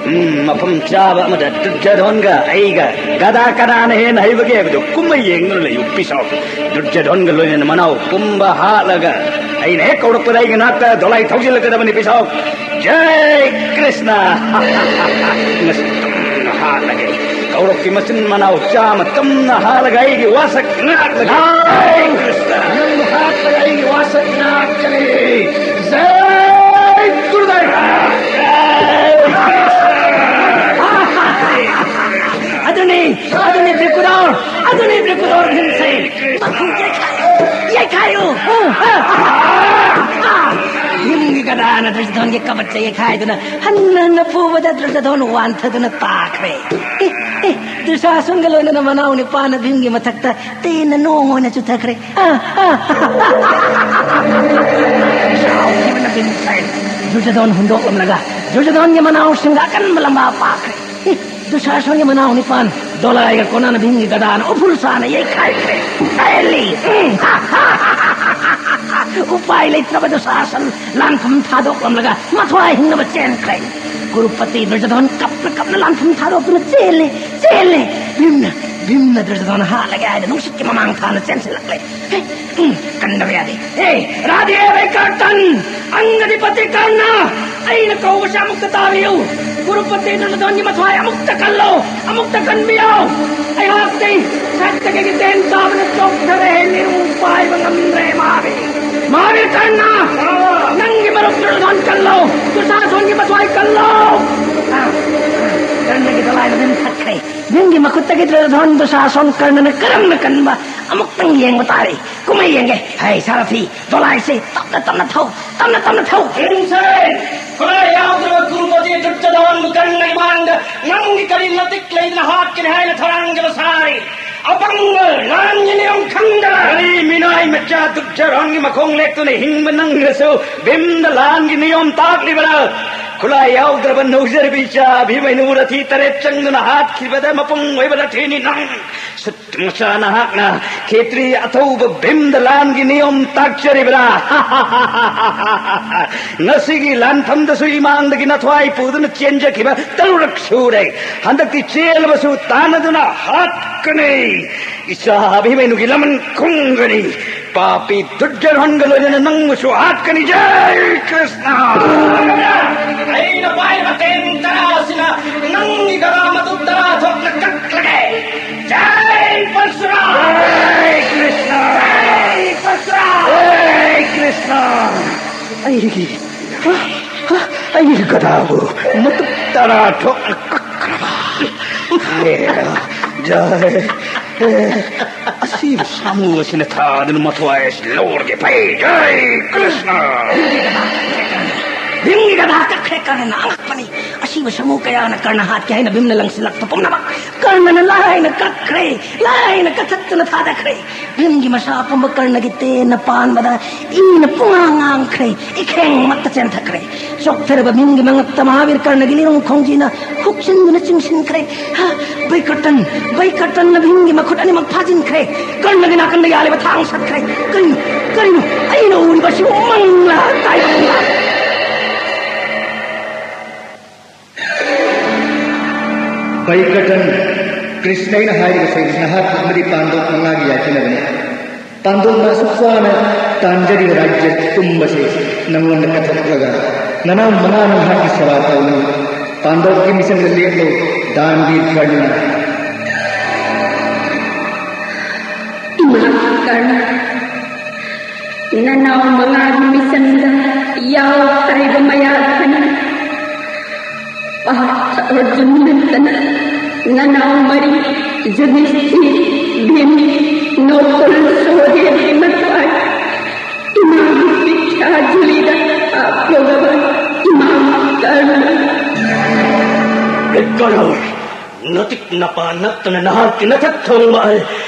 ꯎꯝ, ꯃꯐꯝ ꯆꯥꯕ ꯑꯃꯗ ꯗꯨꯔꯖꯣꯙꯟꯒ ꯑꯩꯒ ꯒꯗꯥ ꯀꯅꯥꯅ ꯍꯦꯟꯅ ꯍꯩꯕꯒꯦ ꯍꯥꯏꯕꯗꯨ ꯀꯨꯝꯃꯩ ꯌꯦꯡꯗꯨꯅ ꯂꯩꯌꯨ ꯄꯤꯁꯣꯛ! ꯗꯨꯔꯖꯣꯙꯟꯒ ꯂꯣꯏꯅꯅ ꯃꯅꯥꯎ ꯄꯨꯝꯕ ꯍꯥꯠꯂꯒ ꯑꯩꯅ ꯍꯦꯛ ꯀꯧꯔꯛꯄꯗ ꯑꯩꯒꯤ ꯅꯥꯛꯇ ꯗꯣꯂꯥꯏ ꯊꯧꯖꯤꯜꯂꯛꯀꯗꯕꯅꯤ ꯄꯤꯁꯣꯛ! ꯖꯩ ꯀ꯭ꯔꯤꯁꯅ! ꯉꯁꯤ ꯇꯝꯅ ꯍꯥꯠꯂꯒꯦ꯫ ꯀꯧꯔꯛꯀꯤ ꯃꯆꯤꯟ ꯃꯅꯥꯎ ꯆꯥꯃ ꯇꯝꯅ ꯍꯥꯠꯂꯒ ꯑꯩꯒꯤ ꯋꯥꯁꯛ ꯉꯥꯛꯂꯒꯦ꯫ ꯖꯩ ꯀ꯭ꯔꯤꯁꯅ! ꯅꯪꯕꯨ ꯍꯥꯠꯂꯒ ꯑꯩꯒꯤ ꯋꯥꯁꯛ ꯉꯥꯛꯀꯅꯤ꯫ ꯖꯩ ꯒꯨꯔꯨꯗꯦꯕ! ꯑꯗꯨꯅꯤ, ꯑꯗꯨꯅꯤ ꯕ꯭ꯔꯤꯀꯨꯗꯣꯔ, ꯑꯗꯨꯅꯤ ꯕ꯭ꯔꯤꯀꯨꯗꯣꯔ ꯚꯤꯝꯁꯦꯟ꯫ ꯃꯈꯨ ꯌꯩꯈꯥꯏꯌꯨ, ꯌꯩꯈꯥꯏꯌꯨ꯫ ꯚꯤꯝꯒꯤ ꯒꯗꯥꯅ ꯗꯨꯔꯖꯣꯙꯟꯒꯤ ꯀꯕꯠꯁꯦ ꯌꯩꯈꯥꯏꯗꯨꯅ ꯍꯟꯅ ꯍꯟꯅ ꯐꯨꯕꯗ ꯗꯨꯔꯖꯣꯙꯟ ꯋꯥꯟꯊꯗꯨꯅ ꯇꯥꯈ꯭ꯔꯦ꯫ ꯑꯦ, ꯑꯦ, ꯗꯨꯁꯥꯁꯟꯒ ꯂꯣꯏꯅꯅ ꯃꯅꯥꯎ ꯅꯤꯄꯥꯅ ꯚꯤꯝꯒꯤ ꯃꯊꯛꯇ ꯇꯦꯟꯅ ꯅꯣꯡ ꯑꯣꯏꯅ ꯆꯨꯊꯈ꯭ꯔꯦ꯫ ꯑꯥ, ꯑꯥ꯫ ꯁꯥꯎꯈꯤꯕꯅ ꯚꯤꯝꯁꯦꯟ ꯗꯨꯔꯖꯣꯙꯟ ꯍꯨꯟꯗꯣꯛꯂꯝꯂꯒ ꯗꯨꯔꯖꯣꯙꯟꯒꯤ ꯃꯅꯥꯎꯁꯤꯡꯗ ꯑꯀꯟꯕ ꯂꯝꯕꯥ ꯄꯥꯛꯈ꯭ꯔꯦ꯫ ꯑꯦ, ꯗꯨꯁꯥꯁꯟꯒꯤ ꯃꯅꯥꯎ ꯅꯤꯄꯥꯟ ꯗꯣꯂꯥꯏꯒ ꯀꯣꯟꯅꯅ ꯚꯤꯝꯒꯤ ꯒꯗꯥꯅ ꯎꯐꯨꯜ ꯁꯥꯅ ꯌꯩꯈꯥꯏꯈ꯭ꯔꯦ꯫ ꯆꯦꯜꯂꯤ꯫ ꯎꯝ꯫ ꯎꯄꯥꯏ ꯂꯩꯇ꯭ꯔꯕ ꯗꯨꯁꯥꯁꯟ ꯂꯥꯟꯐꯝ ꯊꯥꯗꯣꯛꯂꯝꯂꯒ ꯃꯊ꯭ꯋꯥꯏ ꯍꯤꯡꯅꯕ ꯆꯦꯟꯈ꯭ꯔꯦ꯫ ꯀꯨꯔꯨꯄꯇꯤ ꯗꯨꯔꯖꯣꯙꯟ ꯀꯞꯅ ꯀꯞꯅ ꯂꯥꯟꯐꯝ ꯊꯥꯗꯣꯛꯇꯨꯅ ꯆꯦꯜꯂꯦ, ꯆꯦꯜꯂꯦ꯫ ꯚꯤꯝꯅ, ꯚꯤꯝꯅ ꯗꯨꯔꯖꯣꯙꯟ ꯍꯥꯠꯂꯒꯦ ꯍꯥꯏꯅ ꯅꯨꯡꯁꯤꯠꯀꯤ ꯃꯃꯥꯡ ꯊꯥꯅ ꯆꯦꯟꯁꯤꯜꯂꯛꯂꯦ꯫ ꯍꯦ, ꯎꯝ, ꯀꯟꯗꯕ ꯌꯥꯗꯦ꯫ ꯍꯦ, ꯔꯥꯙꯦ ꯕꯩꯀꯔꯇꯟ, ꯑꯪꯒꯗꯤꯄꯇꯤ ꯀꯔꯅ, ꯑꯩꯅ ꯀꯧꯕꯁꯦ ꯑꯃꯨꯛꯇ ꯇꯥꯕꯤꯌꯨ꯫ ꯀꯨꯔꯨꯄꯇꯤ ꯗꯨꯔꯖꯣꯙꯟꯒꯤ ꯃꯊ꯭ꯋꯥꯏ ꯑꯃꯨꯛꯇ ꯀꯜꯂꯣ, ꯑꯃꯨꯛꯇ ꯀꯟꯕꯤꯌꯨ꯫ ꯑꯩꯍꯥꯛꯇꯤ ꯁꯛꯇꯒꯤ ꯇꯦꯟ ꯇꯥꯕꯅ ꯆꯣꯛꯊꯔꯦ, ꯅꯤꯔꯨ ꯄꯥꯏꯕ ꯉꯝꯗ꯭ꯔꯦ, ꯃꯍꯥꯕꯤꯔ꯫ ꯃꯍꯥꯕꯤꯔ ꯀꯔꯅ, ꯅꯪꯒꯤ ꯃꯔꯨꯞ ꯗꯨꯔꯖꯣꯙꯟ ꯀꯜꯂꯣ, ꯗꯨꯁꯥꯁꯟꯒꯤ ꯃꯊ꯭ꯋꯥꯏ ꯀꯜꯂꯣ꯫ ꯑꯥ, ꯀꯔꯅꯒꯤ ꯗꯣꯂꯥꯏꯅ ꯚꯤꯝ ꯊꯠꯈ꯭ꯔꯦ꯫ ꯚꯤꯝꯒꯤ ꯃꯈꯨꯠꯇꯒꯤ ꯗꯨꯔꯖꯣꯙꯟ ꯗꯨꯁꯥꯁꯟ ꯀꯔꯅꯅ ꯀꯔꯝꯅ ꯀꯟꯕ ꯑꯃꯨꯛꯇꯪ ꯌꯦꯡꯕ ꯇꯥꯔꯦ꯫ ꯀꯨꯝꯍꯩ ꯌꯦꯡꯒꯦ꯫ ꯍꯩ, ꯁꯥꯔꯊꯤ, ꯗꯣꯂꯥꯏꯁꯦ ꯇꯞꯅ ꯇꯞꯅ ꯊꯧ, ꯇꯞꯅ ꯇꯞꯅ ꯊꯧ꯫ ꯚꯤꯝꯁꯦꯟ, ꯈꯨꯠꯂꯥꯏ ꯌꯥꯎꯗ꯭ꯔꯕ ꯀꯨꯔꯨꯄꯇꯤ ꯗꯨꯔꯖꯣꯙꯟꯕꯨ ꯀꯔꯅꯒꯤ ꯃꯥꯡꯗ ꯅꯪꯒꯤ ꯀꯔꯤ ꯃꯇꯤꯛ ꯂꯩꯗꯅ ꯍꯥꯠꯀꯅꯤ ꯍꯥꯏꯅ ꯊꯧꯔꯥꯡꯖꯕ ꯁꯥꯔꯤ? ꯑꯄꯪꯕ, ꯂꯥꯟꯒꯤ ꯅꯤꯌꯣꯝ ꯈꯪꯗꯕ꯫ ꯀꯔꯤ ꯃꯤꯅꯥꯏ ꯃꯆꯥ ꯗꯨꯔꯖꯣꯙꯟꯒꯤ ꯃꯈꯣꯡ ꯂꯦꯛꯇꯨꯅ ꯍꯤꯡꯕ ꯅꯪꯅꯁꯨ ꯚꯤꯝꯗ ꯂꯥꯟꯒꯤ ꯅꯤꯌꯣꯝ ꯇꯥꯛꯂꯤꯕꯔꯥ? ꯈꯨꯠꯂꯥꯏ ꯌꯥꯎꯗ꯭ꯔꯕ ꯅꯧꯖꯔꯕꯤ ꯏꯆꯥ ꯑꯚꯤꯃꯅ꯭ꯌꯨ ꯔꯊꯤ ꯇꯔꯦꯠ ꯆꯪꯗꯨꯅ ꯍꯥꯠꯈꯤꯕꯗ ꯃꯄꯨꯡ ꯑꯣꯏꯕ ꯔꯊꯤꯅꯤ ꯅꯪ꯫ ꯁꯨꯠ ꯃꯆꯥ ꯅꯍꯥꯛꯅ ꯈꯦꯇ꯭ꯔꯤ ꯑꯊꯧꯕ ꯚꯤꯝꯗ ꯂꯥꯟꯒꯤ ꯅꯤꯌꯣꯝ ꯇꯥꯛꯆꯔꯤꯕ꯭ꯔꯥ? ꯉꯁꯤꯒꯤ ꯂꯥꯟꯐꯝꯗꯁꯨ ꯏꯃꯥꯡꯗꯒꯤ ꯅꯊ꯭ꯋꯥꯏ ꯄꯨꯗꯨꯅ ꯆꯦꯟꯖꯈꯤꯕ ꯇꯔꯨꯔꯛ ꯁꯨꯔꯦ꯫ ꯍꯟꯗꯛꯇꯤ ꯆꯦꯜꯂꯕꯁꯨ ꯇꯥꯟꯅꯗꯨꯅ ꯍꯥꯠꯀꯅꯤ꯫ ꯏꯆꯥ ꯑꯚꯤꯃꯅ꯭ꯌꯨꯒꯤ ꯂꯃꯟ ꯈꯨꯝꯒꯅꯤ꯫ ꯄꯥꯄꯤ ꯗꯨꯔꯖꯣꯙꯟꯒ ꯂꯣꯏꯅꯅ ꯅꯪꯕꯨꯁꯨ ꯍꯥꯠꯀꯅꯤ꯫ ꯖꯩ ꯀ꯭ꯔꯤꯁꯅ! ꯑꯩꯅ ꯄꯥꯏꯕ ꯇꯦꯟ ꯇꯔꯥꯁꯤꯅ ꯅꯪꯒꯤ ꯒꯗꯥ ꯃꯇꯨꯝ ꯇꯔꯥ ꯊꯣꯛꯅ ꯀꯛꯂꯒꯦ꯫ ꯖꯩ ꯄꯔꯁꯨꯔꯥꯝ! ꯖꯩ ꯀ꯭ꯔꯤꯁꯅ! ꯖꯩ ꯄꯔꯁꯨꯔꯥꯝ! ꯖꯩ ꯀ꯭ꯔꯤꯁꯅ! ꯑꯩꯒꯤ, ꯑꯩꯒꯤ ꯒꯗꯥꯕꯨ ꯃꯇꯨꯝ ꯇꯔꯥ ꯊꯣꯛꯅ ꯀꯛꯈ꯭ꯔꯕ꯫ ꯖꯩ, ꯖꯩ, ꯑꯦ, ꯑꯁꯤꯕ ꯁꯥꯃꯨ ꯑꯁꯤꯅ ꯊꯥꯗꯨꯅ ꯃꯊ꯭ꯋꯥꯏ ꯑꯁꯤ ꯂꯧꯔꯒꯦ꯫ ꯐꯩ, ꯖꯩ ꯀ꯭ꯔꯤꯁꯅ! ꯚꯤꯝꯒꯤ ꯒꯗꯥ ꯀꯛꯈ꯭ꯔꯦ꯫ ꯀꯔꯅꯅ ꯑꯉꯛꯄꯅꯤ꯫ ꯑꯁꯤꯕ ꯁꯥꯃꯨ ꯀꯌꯥꯅ ꯀꯔꯅ ꯍꯥꯠꯀꯦ ꯍꯥꯏꯅ ꯚꯤꯝꯅ ꯂꯪꯁꯤꯜꯂꯛꯄ ꯄꯨꯝꯅꯃꯛ ꯀꯔꯅꯅ ꯂꯥꯏꯅ ꯀꯛꯈ꯭ꯔꯦ, ꯂꯥꯏꯅ ꯀꯛꯊꯠꯇꯨꯅ ꯊꯥꯗꯈ꯭ꯔꯦ꯫ ꯚꯤꯝꯒꯤ ꯃꯁꯥ ꯄꯨꯝꯕ ꯀꯔꯅꯒꯤ ꯇꯦꯟꯅ ꯄꯥꯟꯕꯗ ꯏꯅ ꯄꯨꯡꯉꯥꯡ ꯉꯥꯡꯈ꯭ꯔꯦ, ꯏꯈꯦꯡꯃꯛꯇ ꯆꯦꯟꯊꯈ꯭ꯔꯦ꯫ ꯆꯣꯛꯊꯔꯕ ꯚꯤꯝꯒꯤ ꯃꯉꯛꯇ ꯃꯍꯥꯕꯤꯔ ꯀꯔꯅꯒꯤ ꯂꯤꯔꯨꯝ ꯈꯣꯡꯖꯤꯅ ꯍꯨꯛꯆꯤꯟꯗꯨꯅ ꯆꯤꯡꯁꯤꯟꯈ꯭ꯔꯦ꯫ ꯍꯥ, ꯕꯩꯀꯔꯇꯟ, ꯕꯩꯀꯔꯇꯟꯅ ꯚꯤꯝꯒꯤ ꯃꯈꯨꯠ ꯑꯅꯤꯃꯛ ꯐꯥꯖꯤꯟꯈ꯭ꯔꯦ꯫ ꯀꯔꯅꯒꯤ ꯅꯥꯀꯟꯗ ꯌꯥꯜꯂꯤꯕ ꯊꯥꯡ ꯁꯠꯈ꯭ꯔꯦ꯫ ꯀꯔꯤꯅꯣ, ꯀꯔꯤꯅꯣ ꯑꯩꯅ ꯎꯔꯤꯕꯁꯤꯕꯨ ꯃꯪꯂꯥ ꯇꯥꯏꯕꯪꯂꯥ? ꯕꯩꯀꯔꯇꯟ, ꯀ꯭ꯔꯤꯁꯅ ꯑꯩꯅ ꯍꯥꯏꯔꯤꯕꯁꯦ ꯅꯍꯥꯛ ꯑꯃꯗꯤ ꯄꯥꯟꯗꯣꯞ ꯃꯉꯥꯒꯤ ꯌꯥꯏꯐꯅꯕꯅꯤ꯫ ꯄꯥꯟꯗꯣꯞꯅ ꯑꯁꯨꯛ ꯋꯥꯅ ꯇꯥꯟꯖꯔꯤꯕ ꯔꯥꯖ꯭ꯌ ꯄꯨꯝꯕꯁꯦ ꯅꯪꯉꯣꯟꯗ ꯀꯠꯊꯣꯛꯂꯒ ꯅꯅꯥꯎ ꯃꯉꯥꯅ ꯅꯍꯥꯛꯀꯤ ꯁꯦꯕꯥ ꯇꯧꯅꯤ꯫ ꯄꯥꯟꯗꯣꯞꯀꯤ ꯃꯤꯆꯪꯗ ꯂꯦꯞꯂꯨ, ꯗꯥꯟꯕꯤꯔ ꯀꯔꯅ꯫ ꯏꯃꯥ ꯀꯔꯅ, ꯅꯅꯥꯎ ꯃꯉꯥꯒꯤ ꯃꯤꯆꯪꯗ ꯌꯥꯎ ꯍꯥꯏꯕ ꯃꯌꯥ ꯈꯟ ꯄꯥꯔꯊ ꯑꯔꯖꯨꯟ ꯅꯠꯇꯅ ꯅꯅꯥꯎ ꯃꯔꯤ ꯌꯨꯙꯤꯁꯊꯤꯔ, ꯚꯤꯝ, ꯅꯀꯨꯜ, ꯁꯍꯗꯦꯕꯀꯤ ꯃꯊ꯭ꯋꯥꯏ ꯏꯃꯥꯒꯤ ꯄꯤꯊ꯭ꯔꯥ ꯖꯨꯂꯤꯗ ꯍꯥꯞꯂꯨꯔꯕ ꯏꯃꯥ ꯀꯔꯅ꯫ ꯀꯔꯅ, ꯅꯇꯤꯛ ꯅꯄꯥ ꯅꯠꯇꯅ ꯅꯍꯥꯛꯀꯤ ꯅꯊꯛ ꯊꯣꯡꯕ ꯑꯩ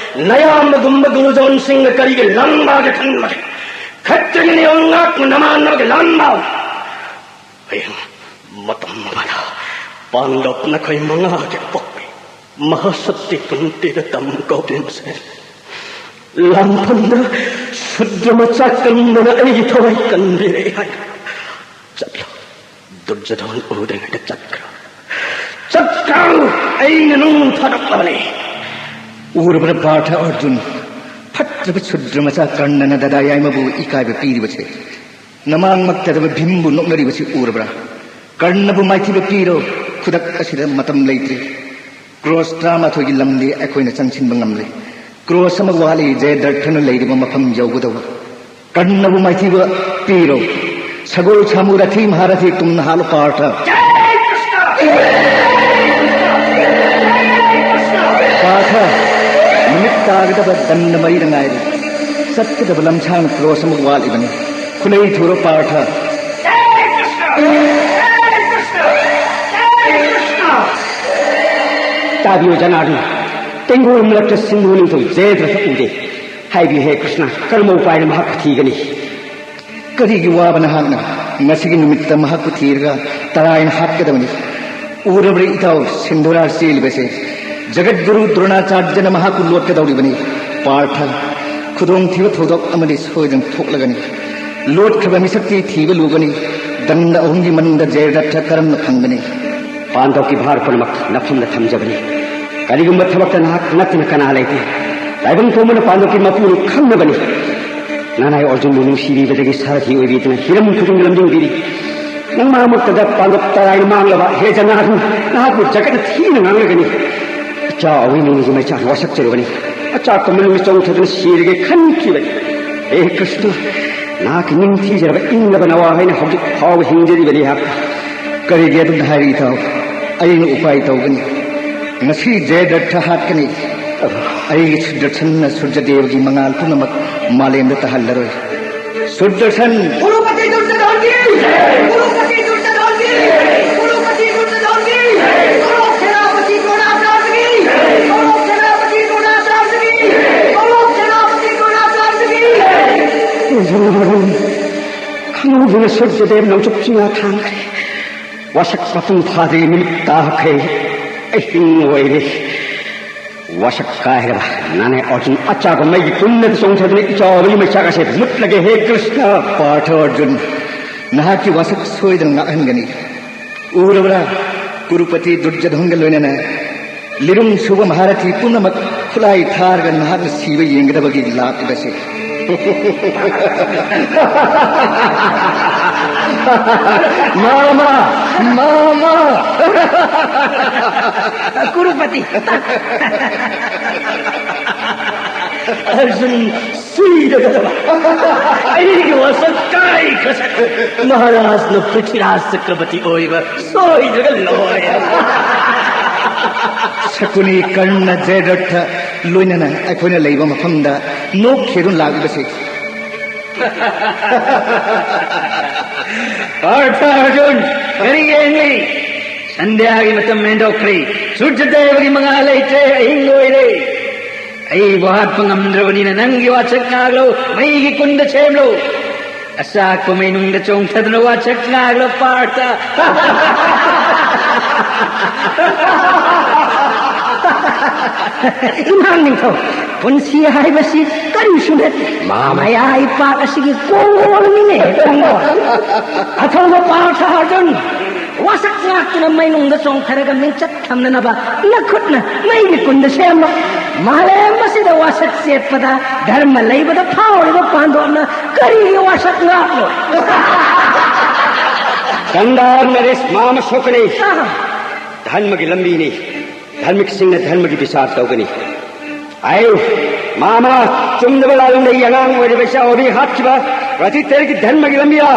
ꯅꯌꯥꯝꯕꯒꯨꯝꯕ ꯒꯨꯔꯨꯖꯣꯟꯁꯤꯡꯒ ꯀꯔꯤꯒꯤ ꯂꯥꯟꯕꯥꯒꯦ ꯈꯟꯕꯒꯦ? ꯈꯠꯇ꯭ꯔꯒꯤ ꯅꯤꯌꯣꯝ ꯉꯥꯛꯄ ꯅꯃꯥꯟꯅꯕꯒꯤ ꯂꯥꯟꯕꯥ꯫ ꯍꯌꯦꯡ ꯃꯇꯝ ꯑꯃꯗ ꯄꯥꯟꯗꯕ ꯅꯈꯣꯏ ꯃꯉꯥꯒꯤ ꯑꯄꯣꯛꯄꯤ ꯃꯍꯥꯁꯛꯇꯤ ꯀꯨꯟꯇꯤꯗ ꯇꯝ ꯀꯧꯕꯤꯃꯁꯦ ꯂꯥꯟꯐꯝꯗ ꯁꯨꯗ꯭ꯔ ꯃꯆꯥ ꯀꯟꯕꯅ ꯑꯩꯒꯤ ꯊꯋꯥꯏ ꯀꯟꯕꯤꯔꯦ ꯍꯥꯏꯅ ꯆꯠꯂꯣ꯫ ꯗꯨꯔꯖꯣꯙꯟ ꯎꯗ꯭ꯔꯤꯉꯩꯗ ꯆꯠꯈ꯭ꯔꯣ꯫ ꯆꯠꯈ꯭ꯔꯣ꯫ ꯑꯩꯅ ꯅꯪ ꯊꯥꯗꯣꯛꯂꯕꯅꯤ꯫ ꯎꯔꯕ꯭ꯔꯥ ꯄꯥꯔꯊ ꯑꯔꯖꯨꯟ? ꯐꯠꯇ꯭ꯔꯕ ꯁꯨꯗ꯭ꯔ ꯃꯆꯥ ꯀꯔꯅꯅ ꯗꯗꯥ ꯌꯥꯏꯃꯕꯨ ꯏꯀꯥꯏꯕ ꯄꯤꯔꯤꯕꯁꯦ, ꯅꯃꯥꯡꯃꯛꯇꯗꯕ ꯚꯤꯝꯕꯨ ꯅꯣꯛꯅꯔꯤꯕꯁꯤ ꯎꯔꯕ꯭ꯔꯥ? ꯀꯔꯅꯕꯨ ꯃꯥꯏꯊꯤꯕ ꯄꯤꯔꯣ꯫ ꯈꯨꯗꯛ ꯑꯁꯤꯗ ꯃꯇꯝ ꯂꯩꯇ꯭ꯔꯤ꯫ ꯀ꯭ꯔꯣꯁ ꯇꯔꯥꯃꯥꯊꯣꯏꯒꯤ ꯂꯝꯗꯤ ꯑꯩꯈꯣꯏꯅ ꯆꯪꯁꯤꯟꯕ ꯉꯝꯂꯦ꯫ ꯀ꯭ꯔꯣꯁ ꯑꯃ ꯋꯥꯠꯂꯤ ꯖꯌꯗ꯭ꯔꯊꯅ ꯂꯩꯔꯤꯕ ꯃꯐꯝ ꯌꯧꯒꯗꯧꯕ꯫ ꯀꯔꯅꯕꯨ ꯃꯥꯏꯊꯤꯕ ꯄꯤꯔꯣ꯫ ꯁꯒꯣꯜ ꯁꯥꯃꯨ ꯔꯊꯤ ꯃꯍꯥꯔꯊꯤ ꯇꯨꯝꯅ ꯍꯥꯠꯂꯣ ꯄꯥꯔꯊ꯫ ꯄꯥꯔꯊ, ꯅꯨꯃꯤꯠ ꯇꯥꯒꯗꯕ ꯗꯟꯗ ꯃꯔꯤꯗ ꯉꯥꯏꯔꯦ꯫ ꯆꯠꯀꯗꯕ ꯂꯝꯁꯥꯡ ꯀ꯭ꯔꯣꯁ ꯑꯃ ꯋꯥꯠꯂꯤꯕꯅꯤ꯫ ꯈꯨꯂꯩ ꯊꯨꯔꯣ ꯄꯥꯔꯊ꯫ ꯇꯥꯕꯤꯌꯨ ꯖꯅꯥꯔꯗꯅ, ꯇꯦꯡꯒꯣꯜ ꯃꯔꯛꯇ ꯁꯤꯟꯙꯨ ꯅꯤꯡꯊꯧ ꯖꯌꯗ꯭ꯔꯊ ꯎꯗꯦ꯫ ꯍꯥꯏꯕꯤꯌꯨ ꯍꯦ ꯀ꯭ꯔꯤꯁꯅ, ꯀꯔꯝꯕ ꯎꯄꯥꯏꯅ ꯃꯍꯥꯛꯄꯨ ꯊꯤꯒꯅꯤ? ꯀꯔꯤꯒꯤ ꯋꯥꯕ ꯅꯍꯥꯛꯅ? ꯉꯁꯤꯒꯤ ꯅꯨꯃꯤꯠꯇ ꯃꯍꯥꯛꯄꯨ ꯊꯤꯔꯒ ꯇꯔꯥꯏꯅ ꯍꯥꯠꯀꯗꯕꯅꯤ꯫ ꯎꯔꯕ꯭ꯔꯥ ꯏꯇꯥꯎ, ꯁꯤꯟꯗꯨꯔꯥ ꯆꯦꯜꯂꯤꯕꯁꯦ? ꯖꯒꯠꯒꯨꯔꯨ ꯗ꯭ꯔꯣꯅꯥꯆꯥꯔꯌꯅ ꯃꯍꯥꯛꯄꯨ ꯂꯣꯠꯀꯗꯧꯔꯤꯕꯅꯤ꯫ ꯄꯥꯔꯊ, ꯈꯨꯗꯣꯡꯊꯤꯕ ꯊꯧꯗꯣꯛ ꯑꯃꯗꯤ ꯁꯣꯏꯗꯅ ꯊꯣꯛꯂꯒꯅꯤ꯫ ꯂꯣꯠꯈ꯭ꯔꯕ ꯃꯤꯁꯛꯇꯤ ꯊꯤꯕ ꯂꯨꯒꯅꯤ꯫ ꯗꯟꯗ ꯑꯍꯨꯝꯒꯤ ꯃꯅꯨꯡꯗ ꯖꯌꯗ꯭ꯔꯊ ꯀꯔꯝꯅ ꯐꯪꯒꯅꯤ? ꯄꯥꯟꯗꯧꯀꯤ ꯚꯥꯔ ꯄꯨꯝꯅꯃꯛ ꯅꯐꯝꯗ ꯊꯝꯖꯕꯅꯤ꯫ ꯀꯔꯤꯒꯨꯝꯕ ꯊꯕꯛꯇ ꯅꯍꯥꯛ ꯅꯠꯇꯅ ꯀꯅꯥ ꯂꯩꯇꯦ꯫ ꯇꯥꯏꯕꯪ ꯄꯨꯝꯕꯅ ꯄꯥꯟꯗꯧꯀꯤ ꯃꯄꯨꯅꯤ ꯈꯪꯅꯕꯅꯤ꯫ ꯅꯅꯥꯏ ꯑꯔꯖꯨꯟꯕꯨ ꯅꯨꯡꯁꯤꯕꯤꯕꯗꯒꯤ ꯁꯥꯔꯊꯤ ꯑꯣꯏꯕꯤꯗꯨꯅ ꯍꯤꯔꯝ ꯈꯨꯗꯤꯡꯗ ꯂꯝꯖꯤꯡꯕꯤꯔꯤ꯫ ꯅꯪ ꯃꯔꯛ ꯃꯔꯛꯇꯗ ꯄꯥꯟꯗꯧ ꯇꯔꯥꯏꯅ ꯃꯥꯡꯂꯕ ꯍꯦ ꯖꯅꯥꯔꯗꯟ, ꯅꯍꯥꯛꯄꯨ ꯖꯒꯠꯅ ꯊꯤꯅ ꯉꯥꯡꯂꯒꯅꯤ꯫ ꯏꯆꯥ ꯑꯋꯤꯅꯤꯡꯒꯤ ꯃꯩꯆꯥꯛꯅ ꯋꯥꯁꯛꯆꯔꯨꯕꯅꯤ꯫ ꯑꯆꯥꯛꯄ ꯃꯅꯨꯡꯗ ꯆꯣꯡꯊꯗꯨꯅ ꯁꯤꯔꯒꯦ ꯈꯟꯈꯤꯕꯅꯤ꯫ ꯍꯦ ꯀ꯭ꯔꯤꯁꯅ, ꯅꯍꯥꯛꯀꯤ ꯅꯤꯡꯊꯤꯖꯔꯕ ꯏꯪꯂꯕ ꯅꯋꯥ ꯍꯥꯏꯅ ꯍꯧꯖꯤꯛ ꯐꯥꯎꯕ ꯍꯤꯡꯖꯔꯤꯕꯅꯤ ꯑꯩꯍꯥꯛ꯫ ꯀꯔꯤꯒꯤ ꯑꯗꯨꯝꯅ ꯍꯥꯏꯔꯤ ꯏꯇꯥꯎ? ꯑꯩꯅ ꯎꯄꯥꯏ ꯇꯧꯒꯅꯤ꯫ ꯉꯁꯤ ꯖꯌꯗ꯭ꯔꯊ ꯍꯥꯠꯀꯅꯤ꯫ ꯑꯩꯒꯤ ꯁꯨꯗꯔꯁꯟꯅ ꯁꯨꯔꯖꯗꯦꯕꯒꯤ ꯃꯉꯥꯜ ꯄꯨꯝꯅꯃꯛ ꯃꯥꯂꯦꯝꯗ ꯇꯥꯍꯜꯂꯔꯣꯏ꯫ ꯁꯨꯔꯖꯁꯟ! ꯀ꯭ꯔꯨꯔꯄꯇꯤ ꯗꯨꯔꯖꯣꯙꯟꯒꯤ! ꯀ꯭ꯔꯨꯔꯄꯇꯤ ꯗꯨꯔꯖꯣꯙꯟꯒꯤ! ꯀ꯭ꯔꯨꯔꯄꯇꯤ ꯗꯨꯔꯖꯣꯙꯟꯒꯤ! ꯀ꯭ꯔꯨꯔ ꯁꯦꯅꯥꯄꯇꯤ ꯗ꯭ꯔꯣꯅꯥꯆꯥꯔꯌꯒꯤ! ꯀ꯭ꯔꯨꯔ ꯁꯦꯅꯥꯄꯇꯤ ꯗ꯭ꯔꯣꯅꯥꯆꯥꯔꯌꯒꯤ! ꯀ꯭ꯔꯨꯔ ꯁꯦꯅꯥꯄꯇꯤ ꯗ꯭ꯔꯣꯅꯥꯆꯥꯔꯌꯒꯤ! ꯈꯪꯍꯧꯗꯅ ꯁꯨꯔꯖꯗꯦꯕ ꯅꯣꯡꯆꯨꯞ ꯆꯤꯡꯌꯥ ꯊꯥꯡꯈ꯭ꯔꯦ꯫ ꯋꯥꯁꯛ ꯃꯄꯨꯡ ꯐꯥꯗ꯭ꯔꯤ ꯅꯨꯃꯤꯠ ꯇꯥꯈ꯭ꯔꯦ꯫ ꯑꯍꯤꯡ ꯑꯣꯏꯔꯦ꯫ ꯋꯥꯁꯛ ꯀꯥꯏꯔꯕ ꯅꯥꯅꯦ ꯑꯔꯖꯨꯟ ꯑꯆꯥꯕ ꯃꯩꯒꯤ ꯄꯨꯟꯅꯗ ꯆꯣꯡꯊꯗꯨꯅ ꯏꯆꯥꯎꯕꯒꯤ ꯃꯩꯆꯥꯛ ꯑꯁꯦ ꯃꯨꯠꯂꯒꯦ ꯍꯦ ꯀ꯭ꯔꯤꯁꯅ꯫ ꯄꯥꯔꯊ ꯑꯔꯖꯨꯟ, ꯅꯍꯥꯛꯀꯤ ꯋꯥꯁꯛ ꯁꯣꯏꯗꯅ ꯉꯥꯛꯍꯟꯒꯅꯤ꯫ ꯎꯔꯕ꯭ꯔꯥ? ꯀꯨꯔꯨꯄꯇꯤ ꯗꯨꯔꯖꯣꯙꯟꯒ ꯂꯣꯏꯅꯅ ꯂꯤꯔꯨꯡ ꯁꯨꯕ ꯃꯍꯥꯔꯊꯤ ꯄꯨꯝꯅꯃꯛ ꯈꯨꯠꯂꯥꯏ ꯊꯥꯔꯒ ꯅꯍꯥꯛꯅ ꯁꯤꯕ ꯌꯦꯡꯒꯗꯕꯒꯤ ꯂꯥꯛꯂꯤꯕꯁꯤ꯫ ꯃꯥꯃ! ꯃꯥꯃ! ꯀꯨꯔꯨꯄꯇꯤ! ꯑꯔꯖꯨꯟ ꯁꯤꯔꯒꯗꯕ! ꯑꯩꯒꯤ ꯋꯥꯁꯛ ꯀꯥꯏꯈ꯭ꯔꯦ! ꯃꯍꯥꯔꯥꯖꯅ ꯄ꯭ꯔꯤꯊꯤꯔꯥꯖ ꯆꯀ꯭ꯔꯕꯇꯤ ꯑꯣꯏꯕ ꯁꯣꯏꯗ꯭ꯔꯒ ꯂꯣꯏꯔꯦ! ꯁꯀꯨꯅꯤ, ꯀꯔꯅ, ꯖꯌꯗ꯭ꯔꯊ ꯂꯣꯏꯅꯅ ꯑꯩꯈꯣꯏꯅ ꯂꯩꯕ ꯃꯐꯝꯗ ꯅꯣꯛꯈꯤꯗꯨꯅ ꯂꯥꯛꯂꯤꯕꯁꯤ꯫ ꯄꯥꯔꯊ ꯑꯔꯖꯨꯟ, ꯀꯔꯤ ꯌꯦꯡꯂꯤ? ꯁꯟꯙ꯭ꯌꯥꯒꯤ ꯃꯇꯝ ꯍꯦꯟꯗꯣꯛꯈ꯭ꯔꯦ꯫ ꯁꯨꯔꯖꯗꯦꯕꯒꯤ ꯃꯉꯥꯜ ꯂꯩꯇ꯭ꯔꯦ꯫ ꯑꯍꯤꯡ ꯑꯣꯏꯔꯦ꯫ ꯑꯩꯕꯨ ꯍꯥꯠꯄ ꯉꯝꯗ꯭ꯔꯕꯅꯤꯅ ꯅꯪꯒꯤ ꯋꯥꯁꯛ ꯉꯥꯛꯂꯣ, ꯃꯩꯒꯤ ꯀꯨꯟꯗ ꯁꯦꯝꯂꯣ꯫ ꯑꯆꯥꯛꯄ ꯃꯩꯅꯨꯡꯗ ꯆꯣꯡꯊꯗꯨꯅ ꯋꯥꯁꯛ ꯉꯥꯛꯂꯣ, ꯄꯥꯔꯊ꯫ ꯏꯃꯥ ꯅꯤꯡꯊꯧ, ꯄꯨꯟꯁꯤ ꯍꯥꯏꯕꯁꯤ ꯀꯔꯤꯁꯨ ꯅꯠꯇꯦ꯫ ꯃꯥ- ꯃꯌꯥꯏ ꯄꯥꯛ ꯑꯁꯤꯒꯤ ꯀꯣꯡꯒꯣꯜꯅꯤꯅꯦ, ꯀꯣꯡꯒꯣꯜ꯫ ꯑꯊꯧꯕ ꯄꯥꯔꯊ ꯑꯔꯖꯨꯟ, ꯋꯥꯁꯛ ꯉꯥꯛꯇꯨꯅ ꯃꯩꯅꯨꯡꯗ ꯆꯣꯡꯊꯔꯒ ꯃꯤꯡꯆꯠ ꯊꯝꯅꯅꯕ ꯅꯈꯨꯠꯅ ꯃꯩꯒꯤ ꯀꯨꯟꯗ ꯁꯦꯝꯕ꯫ ꯃꯥꯂꯦꯝ ꯑꯁꯤꯗ ꯋꯥꯁꯛ ꯆꯦꯠꯄꯗ ꯙꯔꯃ ꯂꯩꯕꯗ ꯐꯥꯎꯔꯤꯕ ꯄꯥꯟꯗꯣꯞꯅ ꯀꯔꯤꯒꯤ ꯋꯥꯁꯛ ꯉꯥꯛꯂꯣꯏ? ꯆꯟꯗꯥꯔ ꯃꯦꯔꯦꯁ ꯃꯥꯃ ꯁꯣꯛꯀꯅꯤ꯫ ꯑꯥ꯫ ꯙꯔꯃꯒꯤ ꯂꯝꯕꯤꯅꯤ꯫ ꯙꯔꯃꯤꯛꯁꯤꯡꯅ ꯙꯔꯃꯒꯤ ꯕꯤꯆꯥꯔ ꯇꯧꯒꯅꯤ꯫ ꯑꯩ ꯃꯥꯃ, ꯆꯨꯝꯗꯕ ꯂꯥꯜꯂꯝꯗꯒꯤ ꯑꯉꯥꯡ ꯑꯣꯏꯔꯤꯕ ꯏꯆꯥ ꯑꯣꯕꯤ ꯍꯥꯠꯈꯤꯕ ꯔꯥꯊꯤ ꯇꯦꯔꯒꯤ ꯙꯔꯃꯒꯤ ꯂꯝꯕꯤꯗ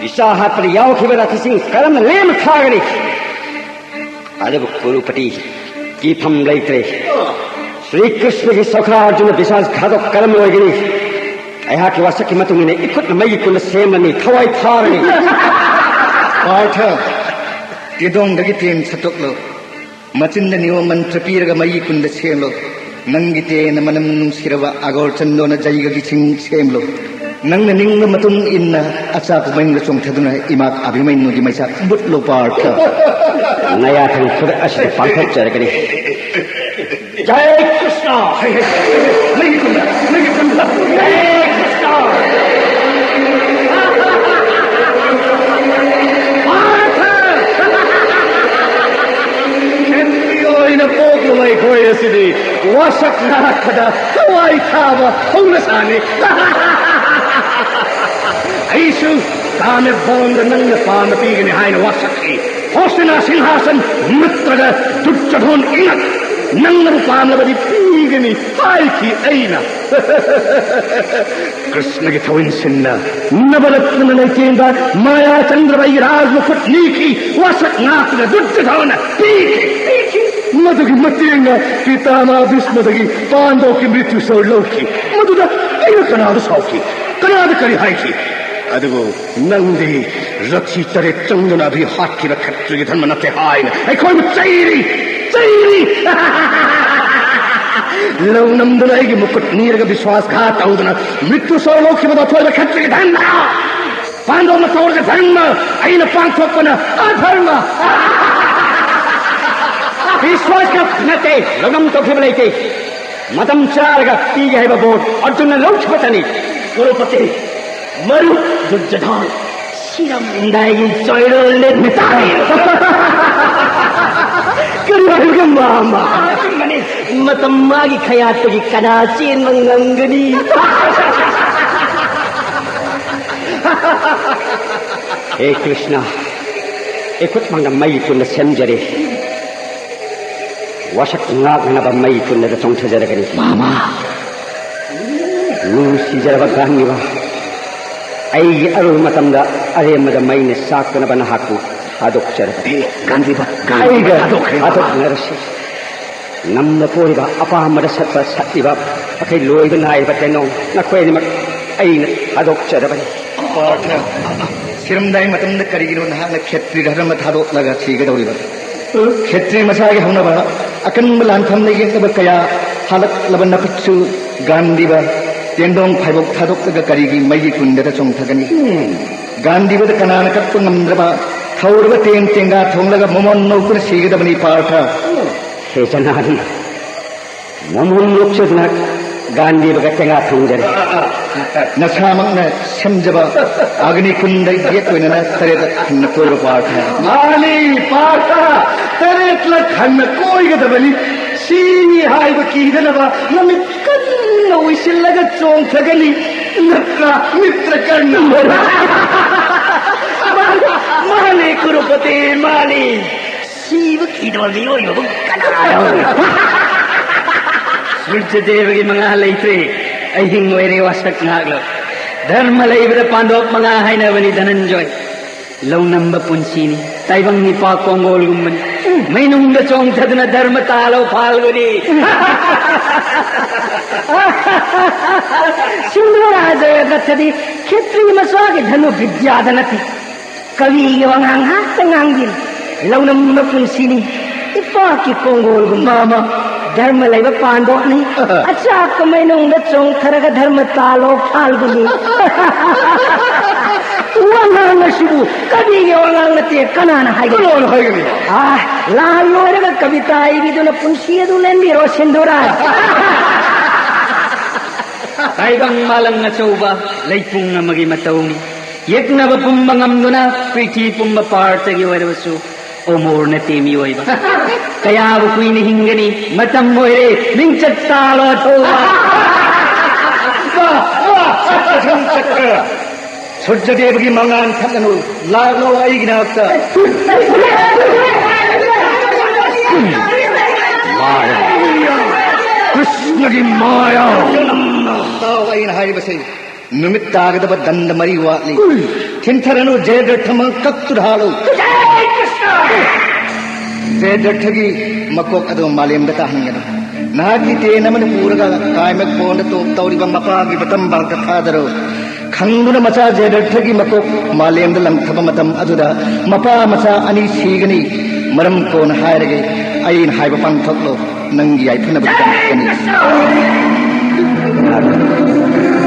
ꯏꯆꯥ ꯍꯥꯠꯄꯗ ꯌꯥꯎꯈꯤꯕ ꯔꯥꯊꯤꯁꯤꯡ ꯀꯔꯝꯅ ꯂꯦꯝꯅ ꯊꯥꯒꯅꯤ? ꯑꯗꯨꯕꯨ ꯀꯨꯔꯨꯄꯇꯤ ꯀꯤꯐꯝ ꯂꯩꯇ꯭ꯔꯦ꯫ ꯁ꯭ꯔꯤ ꯀ꯭ꯔꯤꯁꯅꯒꯤ ꯁꯈꯥ ꯑꯔꯖꯨꯅ ꯕꯤꯁꯥꯁ ꯘꯥꯇꯣꯛ ꯀꯔꯝ ꯑꯣꯏꯒꯅꯤ? ꯑꯩꯍꯥꯛꯀꯤ ꯋꯥꯁꯛꯀꯤ ꯃꯇꯨꯡ ꯏꯟꯅ ꯏꯈꯨꯠꯅ ꯃꯩꯒꯤ ꯀꯨꯟꯗ ꯁꯦꯝꯂꯅꯤ, ꯊꯋꯥꯏ ꯊꯥꯔꯅꯤ꯫ ꯄꯥꯔꯊ, ꯇꯦꯗꯣꯡꯗꯒꯤ ꯇꯦꯟ ꯁꯠꯇꯣꯛꯂꯣ꯫ ꯃꯆꯤꯟꯗ ꯅꯤꯌꯣꯝ ꯃꯟꯇ꯭ꯔ ꯄꯤꯔꯒ ꯃꯩꯒꯤ ꯀꯨꯟꯗ ꯁꯦꯝꯂꯣ꯫ ꯅꯪꯒꯤ ꯇꯦꯟꯅ ꯃꯅꯝ ꯅꯨꯡꯁꯤꯔꯕ ꯑꯒꯣꯔ ꯆꯟꯗꯣꯅ ꯖꯩꯒꯒꯤ ꯁꯤꯡ ꯁꯦꯝꯂꯣ꯫ ꯅꯪꯅ ꯅꯤꯡꯕ ꯃꯇꯨꯡ ꯏꯟꯅ ꯑꯆꯥꯛꯄ ꯃꯩꯅꯨꯡꯗ ꯆꯣꯡꯊꯗꯨꯅ ꯏꯃꯥ ꯑꯚꯤꯃꯟꯌꯨꯒꯤ ꯃꯩꯆꯥꯛ ꯃꯨꯠꯂꯣ, ꯄꯥꯔꯊ꯫ ꯅꯌꯥꯊꯪ ꯈꯨꯗꯛ ꯑꯁꯤꯗ ꯄꯥꯡꯊꯣꯛꯆꯔꯒꯅꯤ꯫ ꯖꯥꯏ ꯀ꯭ꯔꯤꯁꯅ! ꯍꯩ, ꯍꯩ, ꯍꯩ, ꯍꯩ, ꯃꯩꯒꯤ ꯀꯨꯟꯗ, ꯃꯩꯒꯤ ꯀꯨꯟꯗ, ꯖꯥꯏ ꯀ꯭ꯔꯤꯁꯅ! ꯄꯥꯔꯊ! ꯈꯦꯇ꯭ꯔꯤ ꯑꯣꯏꯅ ꯄꯣꯛꯂꯨꯕ ꯑꯩꯈꯣꯏ ꯑꯁꯤꯗꯤ ꯋꯥꯁꯛ ꯉꯥꯛꯄꯗ ꯊꯋꯥꯏ ꯊꯥꯕ ꯍꯧꯅꯁꯥꯅꯤ꯫ ꯑꯩꯁꯨ ꯀꯥꯃꯦꯕꯣꯟꯗ ꯅꯪꯅ ꯄꯥꯟꯕ ꯄꯤꯒꯅꯤ ꯍꯥꯏꯅ ꯋꯥꯁꯛꯈꯤ꯫ ꯍꯣꯁꯅꯥ ꯁꯤꯡꯍꯥꯁꯟ ꯅꯠꯇ꯭ꯔꯒ ꯗꯨꯔꯖꯣꯙꯣꯟ ꯏꯉꯛ ꯅꯪꯅꯕꯨ ꯄꯥꯝꯂꯕꯗꯤ ꯄꯤꯒꯅꯤ ꯍꯥꯏꯈꯤ ꯑꯩꯅ꯫ ꯀ꯭ꯔꯤꯁꯅꯒꯤ ꯊꯧꯏꯟꯁꯤꯟꯅ ꯅꯕꯔꯠꯅ ꯂꯩꯇꯦꯡꯕ ꯃꯥꯌꯥ ꯆꯟꯗ꯭ꯔꯕ ꯑꯩꯒꯤ ꯔꯥꯖ ꯃꯈꯨꯠ ꯅꯤꯈꯤ꯫ ꯋꯥꯁꯛ ꯉꯥꯛꯇꯨꯅ ꯗꯨꯔꯖꯣꯙꯣꯟꯅ ꯄꯤꯈꯤ, ꯄꯤꯈꯤ꯫ ꯃꯗꯨꯒꯤ ꯃꯇꯦꯡꯅ ꯄꯤꯇꯥꯃꯥ ꯚꯤꯁꯃꯗꯒꯤ ꯄꯥꯟꯗꯣꯞꯀꯤ ꯃ꯭ꯔꯤꯇ꯭ꯌꯨ ꯁꯣꯔ ꯂꯧꯈꯤ꯫ ꯃꯗꯨꯗ ꯑꯩꯅ ꯀꯅꯥꯗ ꯁꯥꯎꯈꯤ? ꯀꯅꯥꯗ ꯀꯔꯤ ꯍꯥꯏꯈꯤ? ꯑꯗꯨꯕꯨ ꯅꯪꯗꯤ ꯔꯊꯤ ꯇꯔꯦꯠ ꯆꯪꯗꯨꯅ ꯑꯗꯨꯒꯤ ꯍꯥꯠꯈꯤꯕ ꯈꯦꯇ꯭ꯔꯤꯒꯤ ꯙꯔꯃ ꯅꯠꯇꯦ ꯍꯥꯏꯅ ꯑꯩꯈꯣꯏꯕꯨ ꯆꯩꯔꯤ, ꯆꯩꯔꯤ꯫ ꯂꯧ ꯅꯝꯗꯨꯅ ꯑꯩꯒꯤ ꯃꯈꯨꯠ ꯅꯤꯔꯒ ꯕꯤꯁ꯭ꯋꯥꯁ ꯘꯥꯠ ꯇꯧꯗꯨꯅ ꯃ꯭ꯔꯤꯇ꯭ꯌꯨ ꯁꯣꯔ ꯂꯧꯈꯤꯕꯗꯣ ꯑꯊꯣꯏꯕ ꯈꯦꯇ꯭ꯔꯤꯒꯤ ꯙꯔꯃ꯫ ꯄꯥꯟꯗꯣꯞꯅ ꯇꯧꯔꯒ ꯙꯔꯃ ꯑꯩꯅ ꯄꯥꯡꯊꯣꯛꯄꯅ ꯑꯙꯔꯃ꯫ ꯕꯤꯁ꯭ꯋꯥꯁ ꯅꯠꯇꯦ, ꯂꯧꯅꯝ ꯇꯧꯈꯤꯕ ꯂꯩꯇꯦ꯫ ꯃꯇꯝ ꯆꯥꯔꯒ ꯄꯤꯒꯦ ꯍꯥꯏꯕ ꯕꯣꯔ ꯑꯔꯖꯨꯟꯅ ꯂꯧꯈꯤꯕꯇꯅꯤ꯫ ꯀꯨꯔꯨꯄꯇꯤ, ꯃꯔꯨꯞ ꯗꯨꯔꯖꯣꯙꯟ, ꯁꯤꯔꯝꯗꯥꯏꯒꯤ ꯆꯣꯏꯔꯣꯜ ꯂꯤꯠ ꯇꯥꯔꯦ꯫ ꯀꯔꯤ ꯍꯥꯏꯕꯒ ꯃꯥꯃ? ꯑꯆꯨꯝꯕꯅꯤ꯫ ꯃꯇꯝ ꯃꯥꯒꯤ ꯈꯌꯥꯠꯄꯒꯤ ꯀꯅꯥ ꯆꯦꯟꯕ ꯉꯝꯒꯅꯤ? ꯍꯦ ꯀ꯭ꯔꯤꯁꯅ, ꯏꯈꯨꯠꯃꯛꯅ ꯃꯩ ꯀꯨꯟꯗ ꯁꯦꯝꯖꯔꯦ꯫ ꯋꯥꯁꯛ ꯉꯥꯛꯅꯅꯕ ꯃꯩ ꯀꯨꯟꯗꯗ ꯆꯣꯡꯊꯖꯔꯒꯅꯤ꯫ ꯃꯥꯃ! ꯅꯨꯡꯁꯤꯖꯔꯕ ꯒꯥꯟꯙꯤꯕ, ꯑꯩꯒꯤ ꯑꯔꯣꯏꯕ ꯃꯇꯝꯗ ꯑꯔꯦꯝꯕꯗ ꯃꯩꯅ ꯆꯥꯛꯇꯅꯕ ꯅꯍꯥꯛꯄꯨ ꯊꯥꯗꯣꯛꯆꯔꯕꯅꯤ꯫ ꯒꯥꯟꯙꯤꯕ, ꯒꯥꯟꯙꯤꯕ ꯑꯩꯒ ꯊꯥꯗꯣꯛꯈ꯭ꯔꯦ, ꯃꯥꯃ꯫ ꯊꯥꯗꯣꯛꯅꯔꯁꯤ꯫ ꯉꯝꯅ ꯀꯣꯏꯔꯤꯕ, ꯑꯄꯥꯝꯕꯗ ꯁꯠꯄ ꯁꯠꯂꯤꯕ, ꯑꯈꯩ ꯂꯣꯏꯕ ꯅꯥꯏꯔꯤꯕ ꯇꯦꯅꯣꯡ, ꯅꯈꯣꯏ ꯑꯅꯤꯃꯛ ꯑꯩꯅ ꯊꯥꯗꯣꯛꯆꯔꯕꯅꯤ꯫ ꯄꯥꯔꯊ, ꯁꯤꯔꯝꯗꯥꯏ ꯃꯇꯝꯗ ꯀꯔꯤꯒꯤꯅꯣ ꯅꯍꯥꯛꯅ ꯈꯦꯇ꯭ꯔꯤ ꯙꯔꯃ ꯊꯥꯗꯣꯛꯂꯒ ꯊꯤꯒꯗꯧꯔꯤꯕ? ꯈꯦꯇ꯭ꯔꯤ ꯃꯁꯥꯒꯤ ꯍꯧꯅꯕ ꯑꯀꯟꯕ ꯂꯥꯟꯐꯝꯗ ꯌꯦꯛꯅꯕ ꯀꯌꯥ ꯍꯥꯜꯂꯛꯂꯕ ꯅꯈꯨꯠꯁꯨ ꯒꯥꯟꯙꯤꯕ ꯇꯦꯟꯗꯣꯡ ꯐꯥꯏꯕꯣꯛ ꯊꯥꯗꯣꯛꯂꯒ ꯀꯔꯤꯒꯤ ꯃꯩꯒꯤ ꯀꯨꯟꯗꯗ ꯆꯣꯡꯊꯒꯅꯤ? ꯒꯥꯟꯙꯤꯕꯗ ꯀꯅꯥꯅ ꯀꯛꯄ ꯉꯝꯗ꯭ꯔꯕ ꯊꯧꯔꯕ ꯇꯦꯟ ꯇꯦꯡꯒꯥ ꯊꯣꯡꯂꯒ ꯃꯣꯃꯣꯟ ꯅꯣꯛꯇꯨꯅ ꯁꯤꯒꯗꯕꯅꯤ ꯄꯥꯔꯊ꯫ ꯍꯦ ꯖꯅꯥꯅꯤ, ꯃꯣꯃꯣꯟ ꯅꯣꯛꯆꯗꯨꯅ ꯒꯥꯟꯙꯤꯕꯒ ꯇꯦꯡꯒꯥ ꯊꯣꯡꯖꯔꯦ꯫ ꯅꯁꯥꯃꯛꯅ ꯁꯦꯝꯖꯕ ꯑꯒꯅꯤ ꯀꯨꯟꯗ ꯌꯦꯠ ꯑꯣꯏꯅꯅ ꯇꯔꯦꯠ ꯈꯟꯅ ꯀꯣꯏꯕ ꯄꯥꯔꯊ꯫ ꯃꯥꯅꯤ ꯄꯥꯔꯊ, ꯇꯔꯦꯠꯂꯛ ꯍꯟꯅ ꯀꯣꯏꯒꯗꯕꯅꯤ꯫ ꯁꯤ ꯍꯥꯏꯕ ꯀꯤꯗꯅꯕ ꯅꯨꯃꯤꯠ ꯀꯟꯅ ꯎꯏꯁꯤꯜꯂꯒ ꯆꯣꯡꯊꯒꯅꯤ꯫ ꯅꯠꯇ꯭ꯔꯥ, ꯃꯤꯇ꯭ꯔ ꯀꯔꯅ? ꯃꯥꯅꯤ, ꯃꯥꯅꯤ, ꯀꯨꯔꯨꯄꯇꯤ, ꯃꯥꯅꯤ꯫ ꯁꯤꯕ ꯀꯤꯗꯕ ꯃꯤꯑꯣꯏꯕꯕꯨ ꯀꯅꯥꯅꯣ? ꯁꯨꯔꯖꯗꯦꯕꯒꯤ ꯃꯉꯥ ꯂꯩꯇ꯭ꯔꯦ꯫ ꯑꯍꯤꯡ ꯑꯣꯏꯔꯦ, ꯋꯥꯁꯛ ꯉꯥꯛꯂꯣ꯫ ꯙꯔꯃ ꯂꯩꯕꯗ ꯄꯥꯟꯗꯣꯞ ꯃꯉꯥ ꯍꯥꯏꯅꯕꯅꯤ, ꯙꯅꯟꯖꯣꯏ꯫ ꯂꯧ ꯅꯝꯕ ꯄꯨꯟꯁꯤꯅꯤ, ꯇꯥꯏꯕꯪ ꯅꯤꯄꯥ ꯀꯣꯡꯒꯣꯜꯒꯨꯝꯕꯅꯤ꯫ ꯃꯩꯅꯨꯡꯗ ꯆꯣꯡꯊꯗꯨꯅ ꯙꯔꯃ ꯇꯥꯂꯣ ꯐꯥꯜꯒꯨꯅꯤ꯫ ꯁꯤꯟꯗꯨꯔꯥ ꯖꯌꯗ꯭ꯔꯊꯗꯤ ꯈꯦꯇ꯭ꯔꯤ ꯃꯆꯥꯒꯤ ꯙꯅꯨ ꯕꯤꯗ꯭ꯌꯥꯗ ꯅꯠꯇꯦ꯫ ꯀꯕꯤꯒꯤ ꯋꯥꯉꯥꯡ ꯉꯥꯛꯇ ꯉꯥꯡꯕꯤꯔꯤ꯫ ꯂꯧꯅꯝꯕ ꯄꯨꯟꯁꯤꯅꯤ꯫ ꯏꯄꯥꯛꯀꯤ ꯀꯣꯡꯒꯣꯜꯒꯨꯝꯕ ꯑꯃ ꯙꯔꯃ ꯂꯩꯕ ꯄꯥꯟꯗꯣꯛꯅꯤ꯫ ꯑꯆꯥꯛꯄ ꯃꯩꯅꯨꯡꯗ ꯆꯣꯡꯊꯔꯒ ꯙꯔꯃ ꯇꯥꯂꯣ ꯐꯥꯜꯒꯨꯅꯤ꯫ ꯋꯥꯉꯥꯡ ꯑꯁꯤꯕꯨ ꯀꯕꯤꯒꯤ ꯋꯥꯉꯥꯡ ꯅꯠꯇꯦ, ꯀꯅꯥꯅ ꯍꯥꯏꯒꯅꯤ? ꯀꯅꯥꯅ ꯍꯥꯏꯒꯅꯤ? ꯑꯥ, ꯂꯥꯟ ꯂꯣꯏꯔꯒ ꯀꯕꯤꯇꯥ ꯏꯕꯤꯗꯨꯅ ꯄꯨꯟꯁꯤ ꯑꯗꯨ ꯂꯦꯟꯕꯤꯔꯣ, ꯁꯤꯟꯗꯨꯔꯥꯖ꯫ ꯇꯥꯏꯕꯪ ꯃꯥꯂꯪ ꯑꯆꯧꯕ ꯂꯩꯄꯨꯡ ꯑꯃꯒꯤ ꯃꯇꯧꯅꯤ꯫ ꯌꯦꯛꯅꯕ ꯄꯨꯝꯕ ꯉꯝꯗꯨꯅ ꯄ꯭ꯔꯤꯊꯤ ꯄꯨꯝꯕ ꯄꯥꯔꯇꯒꯤ ꯑꯣꯏꯔꯕꯁꯨ ꯑꯣꯃꯣꯔ ꯅꯠꯇꯦ ꯃꯤꯑꯣꯏꯕ꯫ ꯀꯌꯥꯕꯨ ꯀꯨꯏꯅ ꯍꯤꯡꯒꯅꯤ? ꯃꯇꯝ ꯑꯣꯏꯔꯦ, ꯃꯤꯡꯆꯠ ꯇꯥꯂꯣ ꯑꯊꯧꯕ꯫ ꯁꯨꯔꯖꯗꯦꯕꯒꯤ ꯃꯉꯥꯜ ꯊꯠꯂꯅꯨ, ꯂꯥꯛꯂꯣ ꯑꯩꯒꯤ ꯅꯥꯛꯇ꯫ ꯃꯥꯌꯥ, ꯀ꯭ꯔꯤꯁꯅꯒꯤ ꯃꯥꯌꯥ꯫ ꯇꯥꯎ, ꯑꯩꯅ ꯍꯥꯏꯔꯤꯕꯁꯦ, ꯅꯨꯃꯤꯠ ꯇꯥꯒꯗꯕ ꯗꯟꯗ ꯃꯔꯤ ꯋꯥꯠꯂꯤ꯫ ꯊꯤꯟꯊꯔꯅꯨ, ꯖꯌꯗ꯭ꯔꯊ ꯃꯀꯣꯛꯇꯨꯗ ꯍꯥꯠꯂꯨ꯫ ꯖꯌꯗ꯭ꯔꯊꯒꯤ ꯃꯀꯣꯛ ꯑꯗꯨ ꯃꯥꯂꯦꯝꯗ ꯇꯥꯍꯟꯒꯅꯨ꯫ ꯅꯍꯥꯛꯀꯤ ꯇꯦꯟ ꯑꯃꯅ ꯄꯨꯔꯒ ꯀꯥꯏꯃ ꯀꯣꯟꯗ ꯇꯣꯞ ꯇꯧꯔꯤꯕ ꯃꯄꯥꯒꯤ ꯕꯇꯝꯕꯥꯛꯇ ꯊꯥꯗꯔꯨ꯫ ꯈꯪꯗꯨꯅ ꯃꯆꯥ ꯖꯦꯗ꯭ꯔꯠꯊꯒꯤ ꯃꯀꯣꯛ ꯃꯥꯂꯦꯝꯗ ꯂꯪꯊꯕ ꯃꯇꯝ ꯑꯗꯨꯗ ꯃꯄꯥ ꯃꯆꯥ ꯑꯅꯤ ꯁꯤꯒꯅꯤ꯫ ꯃꯔꯝ ꯀꯣꯟꯅ ꯍꯥꯏꯔꯒꯦ꯫ ꯑꯩꯅ ꯍꯥꯏꯕ ꯄꯥꯡꯊꯣꯛꯂꯣ, ꯅꯪꯒꯤ ꯌꯥꯏꯐꯅꯕꯒꯤꯗꯃꯛꯇꯅꯤ꯫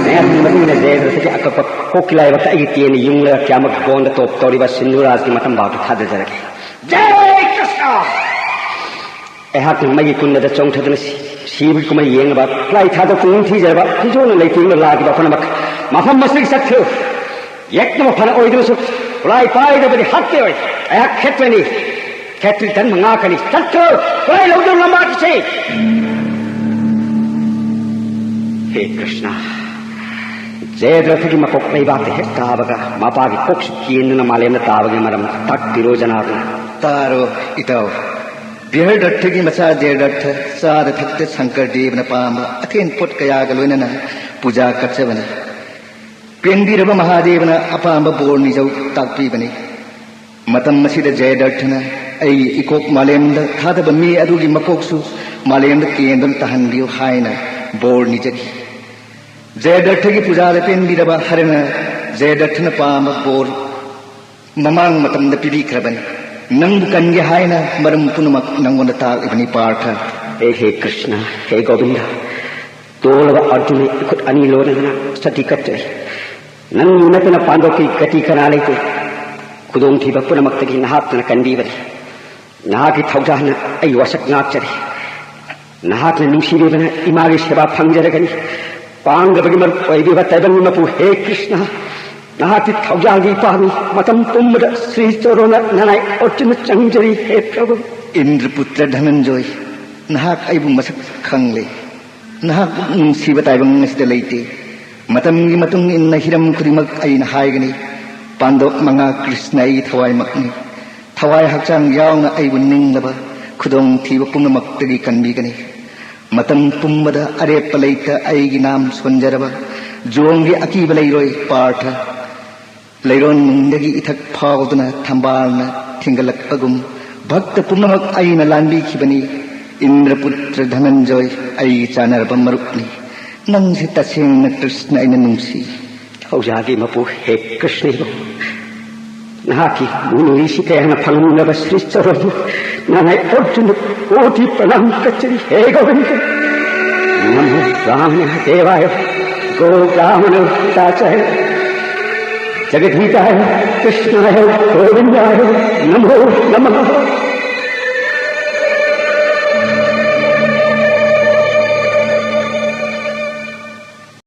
ꯃꯌꯥꯝꯒꯤ ꯃꯇꯨꯡ ꯏꯟꯅ ꯖꯦꯗ꯭ꯔꯠꯊꯒꯤ ꯑꯀꯛꯄ ꯀꯣꯛꯀꯤ ꯂꯥꯏꯕꯛꯇ ꯑꯩꯒꯤ ꯇꯦꯟꯅ ꯌꯨꯡꯂꯒ ꯀꯌꯥꯃꯨꯛ ꯒꯣꯟꯗ ꯇꯣꯞ ꯇꯧꯔꯤꯕ ꯁꯤꯟꯙꯨꯔꯥꯖꯀꯤ ꯃꯇꯝ ꯐꯥꯎꯗ ꯊꯥꯗꯖꯔꯒꯦ꯫ ꯖꯦ ꯀ꯭ꯔꯤꯁꯅ! ꯑꯩꯍꯥꯛꯅ ꯃꯩꯒꯤ ꯀꯨꯟꯗꯗ ꯆꯣꯡꯊꯗꯨꯅ ꯁꯤ-, ꯁꯤꯕꯒꯤ ꯀꯨꯝꯍꯩ ꯌꯦꯡꯅꯕ ꯈꯨꯠꯂꯥꯏ ꯊꯥꯗꯣꯛꯇꯨꯅ ꯅꯤꯡꯊꯤꯖꯔꯕ ꯐꯤꯖꯣꯜꯅ ꯂꯩꯇꯦꯡꯗꯨꯅ ꯂꯥꯛꯂꯤꯕ ꯑꯩꯈꯣꯏꯅꯃꯛ ꯃꯐꯝ ꯑꯁꯤꯗꯒꯤ ꯆꯠꯈꯤꯕ ꯌꯦꯛꯅꯕ ꯐꯅ ꯑꯣꯏꯗꯨꯅꯁꯨ ꯈꯨꯠꯂꯥꯏ ꯄꯥꯏꯗꯕꯗꯤ ꯍꯛꯇꯦ ꯑꯣꯏ꯫ ꯑꯩꯍꯥꯛ ꯈꯦꯇ꯭ꯔꯅꯤ꯫ ꯈꯦꯇ꯭ꯔꯤ ꯙꯔꯃ ꯉꯥꯛꯀꯅꯤ꯫ ꯆꯠꯈ꯭ꯔꯣ! ꯈꯨꯠꯂꯥꯏ ꯂꯧꯗꯨꯅ ꯂꯝꯕꯥ ꯆꯠꯁꯤ꯫ ꯍꯦ ꯀ꯭ꯔꯤꯁꯅ, ꯖꯌꯗ꯭ꯔꯊꯒꯤ ꯃꯀꯣꯛ ꯂꯩꯕꯥꯛꯇ ꯍꯦꯛ ꯇꯥꯕꯒ ꯃꯄꯥꯒꯤ ꯀꯣꯛꯁꯨ ꯀꯦꯟꯗꯨꯅ ꯃꯥꯂꯦꯝꯗ ꯇꯥꯕꯒꯤ ꯃꯔꯝ ꯇꯥꯛꯄꯤꯔꯣ ꯖꯅꯥꯔꯗꯅ꯫ ꯇꯥꯔꯣ ꯏꯇꯥꯎ꯫ ꯕ꯭ꯔꯍꯗ꯭ꯔꯠꯊꯒꯤ ꯃꯆꯥ ꯖꯦꯗ꯭ꯔꯠꯊ ꯆꯥꯗ ꯊꯛꯇ ꯁꯪꯀꯔ ꯗꯦꯕꯅ ꯄꯥꯝꯕ ꯑꯊꯦꯟ ꯄꯣꯠ ꯀꯌꯥꯒ ꯂꯣꯏꯅꯅ ꯄꯨꯖꯥ ꯀꯠꯆꯕꯅꯤ꯫ ꯄꯦꯟꯕꯤꯔꯕ ꯃꯍꯥꯗꯦꯕꯅ ꯑꯄꯥꯝꯕ ꯕꯣꯔ ꯅꯤꯖꯧ ꯇꯥꯛꯄꯤꯕꯅꯤ꯫ ꯃꯇꯝ ꯑꯁꯤꯗ ꯖꯦꯗ꯭ꯔꯠꯊꯅ ꯑꯩ ꯏꯀꯣꯛ ꯃꯥꯂꯦꯝꯗ ꯊꯥꯗꯕ ꯃꯤ ꯑꯗꯨꯒꯤ ꯃꯀꯣꯛꯁꯨ ꯃꯥꯂꯦꯝꯗ ꯀꯦꯟꯗꯨꯅ ꯇꯥꯍꯟꯕꯤꯌꯨ ꯍꯥꯏꯅ ꯕꯣꯔ ꯅꯤꯖꯈꯤ꯫ ꯖꯌꯗ꯭ꯔꯊꯒꯤ ꯄꯨꯖꯥꯗ ꯄꯦꯟꯕꯤꯔꯕ ꯍꯔꯅ ꯖꯌꯗ꯭ꯔꯊꯅ ꯄꯥꯝꯕ ꯕꯣꯔ ꯃꯃꯥꯡ ꯃꯇꯝꯗ ꯄꯤꯕꯤꯈ꯭ꯔꯕꯅꯤ꯫ ꯅꯪꯕꯨ ꯀꯟꯒꯦ ꯍꯥꯏꯅ ꯃꯔꯝ ꯄꯨꯝꯅꯃꯛ ꯅꯪꯉꯣꯟꯗ ꯇꯥꯛꯂꯤꯕꯅꯤ, ꯄꯥꯔꯊ꯫ ꯍꯦ, ꯍꯦ ꯀ꯭ꯔꯤꯁꯅ, ꯍꯦ ꯒꯣꯕꯤꯟꯗ, ꯇꯣꯜꯂꯕ ꯑꯔꯖꯨꯟꯒꯤ ꯈꯨꯠ ꯑꯅꯤ ꯂꯣꯟꯅꯗꯨꯅ ꯁꯇꯤ ꯀꯠꯆꯔꯤ꯫ ꯅꯪꯕꯨ ꯅꯠꯇꯅ ꯄꯥꯟꯗꯣꯞꯀꯤ ꯒꯇꯤ ꯀꯅꯥ ꯂꯩꯇꯦ꯫ ꯈꯨꯗꯣꯡꯊꯤꯕ ꯄꯨꯝꯅꯃꯛꯇꯒꯤ ꯅꯍꯥꯛꯅ ꯀꯟꯕꯤꯕꯅꯤ꯫ ꯅꯍꯥꯛꯀꯤ ꯊꯧꯖꯥꯜꯅ ꯑꯩ ꯋꯥꯁꯛ ꯉꯥꯛꯆꯔꯤ꯫ ꯅꯍꯥꯛꯅ ꯅꯨꯡꯁꯤꯕꯤꯕꯅ ꯏꯃꯥꯒꯤ ꯁꯦꯕꯥ ꯐꯪꯖꯔꯒꯅꯤ꯫ ꯄꯥꯡꯗꯕꯒꯤ ꯃꯔꯨꯞ ꯑꯣꯏꯕꯤꯕ ꯇꯥꯏꯕꯪꯒꯤ ꯃꯄꯨ ꯍꯦ ꯀ꯭ꯔꯤꯁꯅ, ꯅꯍꯥꯛꯀꯤ ꯊꯧꯖꯥꯜꯒꯤ ꯏꯄꯥꯅꯤ꯫ ꯃꯇꯝ ꯄꯨꯝꯕꯗ ꯁ꯭ꯔꯤ ꯆꯔꯣꯅ ꯅꯅꯥꯏ ꯑꯣꯔꯆꯅ ꯆꯪꯖꯔꯤ ꯍꯦ ꯄ꯭ꯔꯚꯨ꯫ ꯏꯟꯗ꯭ꯔꯄꯨꯇ꯭ꯔ ꯙꯅꯟꯖꯣꯏ, ꯅꯍꯥꯛ ꯑꯩꯕꯨ ꯃꯁꯛ ꯈꯪꯂꯦ꯫ ꯅꯍꯥꯛ ꯅꯨꯡꯁꯤꯕ ꯇꯥꯏꯕꯪ ꯑꯁꯤꯗ ꯂꯩꯇꯦ꯫ ꯃꯇꯝꯒꯤ ꯃꯇꯨꯡ ꯏꯟꯅ ꯍꯤꯔꯝ ꯈꯨꯗꯤꯡꯃꯛ ꯑꯩꯅ ꯍꯥꯏꯒꯅꯤ꯫ ꯄꯥꯟꯗꯣꯞ ꯃꯉꯥ ꯀ꯭ꯔꯤꯁꯅ ꯑꯩꯒꯤ ꯊꯋꯥꯏꯃꯛꯅꯤ꯫ ꯊꯋꯥꯏ ꯍꯛꯆꯥꯡ ꯌꯥꯎꯅ ꯑꯩꯕꯨ ꯅꯤꯡꯂꯕ ꯈꯨꯗꯣꯡꯊꯤꯕ ꯄꯨꯝꯅꯃꯛꯇꯒꯤ ꯀꯟꯕꯤꯒꯅꯤ꯫ ꯃꯇꯝ ꯄꯨꯝꯕꯗ ꯑꯔꯦꯞꯄ ꯂꯩꯇ ꯑꯩꯒꯤ ꯅꯥꯝ ꯁꯣꯟꯖꯔꯕ ꯖꯣꯡꯒꯤ ꯑꯀꯤꯕ ꯂꯩꯔꯣꯏ ꯄꯥꯔꯊ꯫ ꯂꯩꯔꯣꯟ ꯅꯨꯡꯗꯒꯤ ꯏꯊꯛ ꯐꯥꯎꯗꯨꯅ ꯊꯝꯕꯥꯜꯅ ꯊꯤꯡꯒꯠꯂꯛꯄꯒꯨꯝ ꯚꯛꯇ ꯄꯨꯝꯅꯃꯛ ꯑꯩꯅ ꯂꯥꯟꯕꯤꯈꯤꯕꯅꯤ꯫ ꯏꯟꯗ꯭ꯔꯄꯨꯇ꯭ꯔ ꯙꯅꯟꯖꯣꯏ, ꯑꯩꯒꯤ ꯆꯥꯟꯅꯔꯕ ꯃꯔꯨꯞꯅꯤ꯫ ꯅꯪꯁꯦ ꯇꯁꯦꯡꯅ ꯀ꯭ꯔꯤꯁꯅ ꯑꯩꯅ ꯅꯨꯡꯁꯤ꯫ ꯊꯧꯖꯥꯜꯒꯤ ꯃꯄꯨ ꯍꯦ ꯀ꯭ꯔꯤꯁꯅ ꯏꯕꯨꯡ, ꯅꯍꯥꯛꯀꯤ ꯃꯤꯅꯨꯡꯁꯤ ꯀꯌꯥꯅ ꯐꯪꯂꯕ ꯁ꯭ꯔꯤ ꯆꯔꯣꯟꯕꯨ ꯅꯅꯥꯏ ꯑꯣꯔꯖꯨꯟꯅ ꯀꯣꯇꯤ ꯄ꯭ꯔꯅꯥꯝ ꯀꯠꯆꯔꯤ ꯍꯦ ꯒꯣꯕꯤꯟꯗ꯫ ꯅꯃꯣ ꯕ꯭ꯔꯥꯍꯃణ ꯗꯦꯚꯥꯌ ꯒꯣ ꯕ꯭ꯔꯥꯍꯃణ ꯍꯤꯇꯥꯆꯥꯌ ꯖꯒꯗꯤꯇꯥꯌ ꯀ꯭ꯔꯤꯁꯅꯥꯌ ꯒꯣꯕꯤꯟꯗꯥꯌ ꯅꯃꯣ ꯅꯃ꯫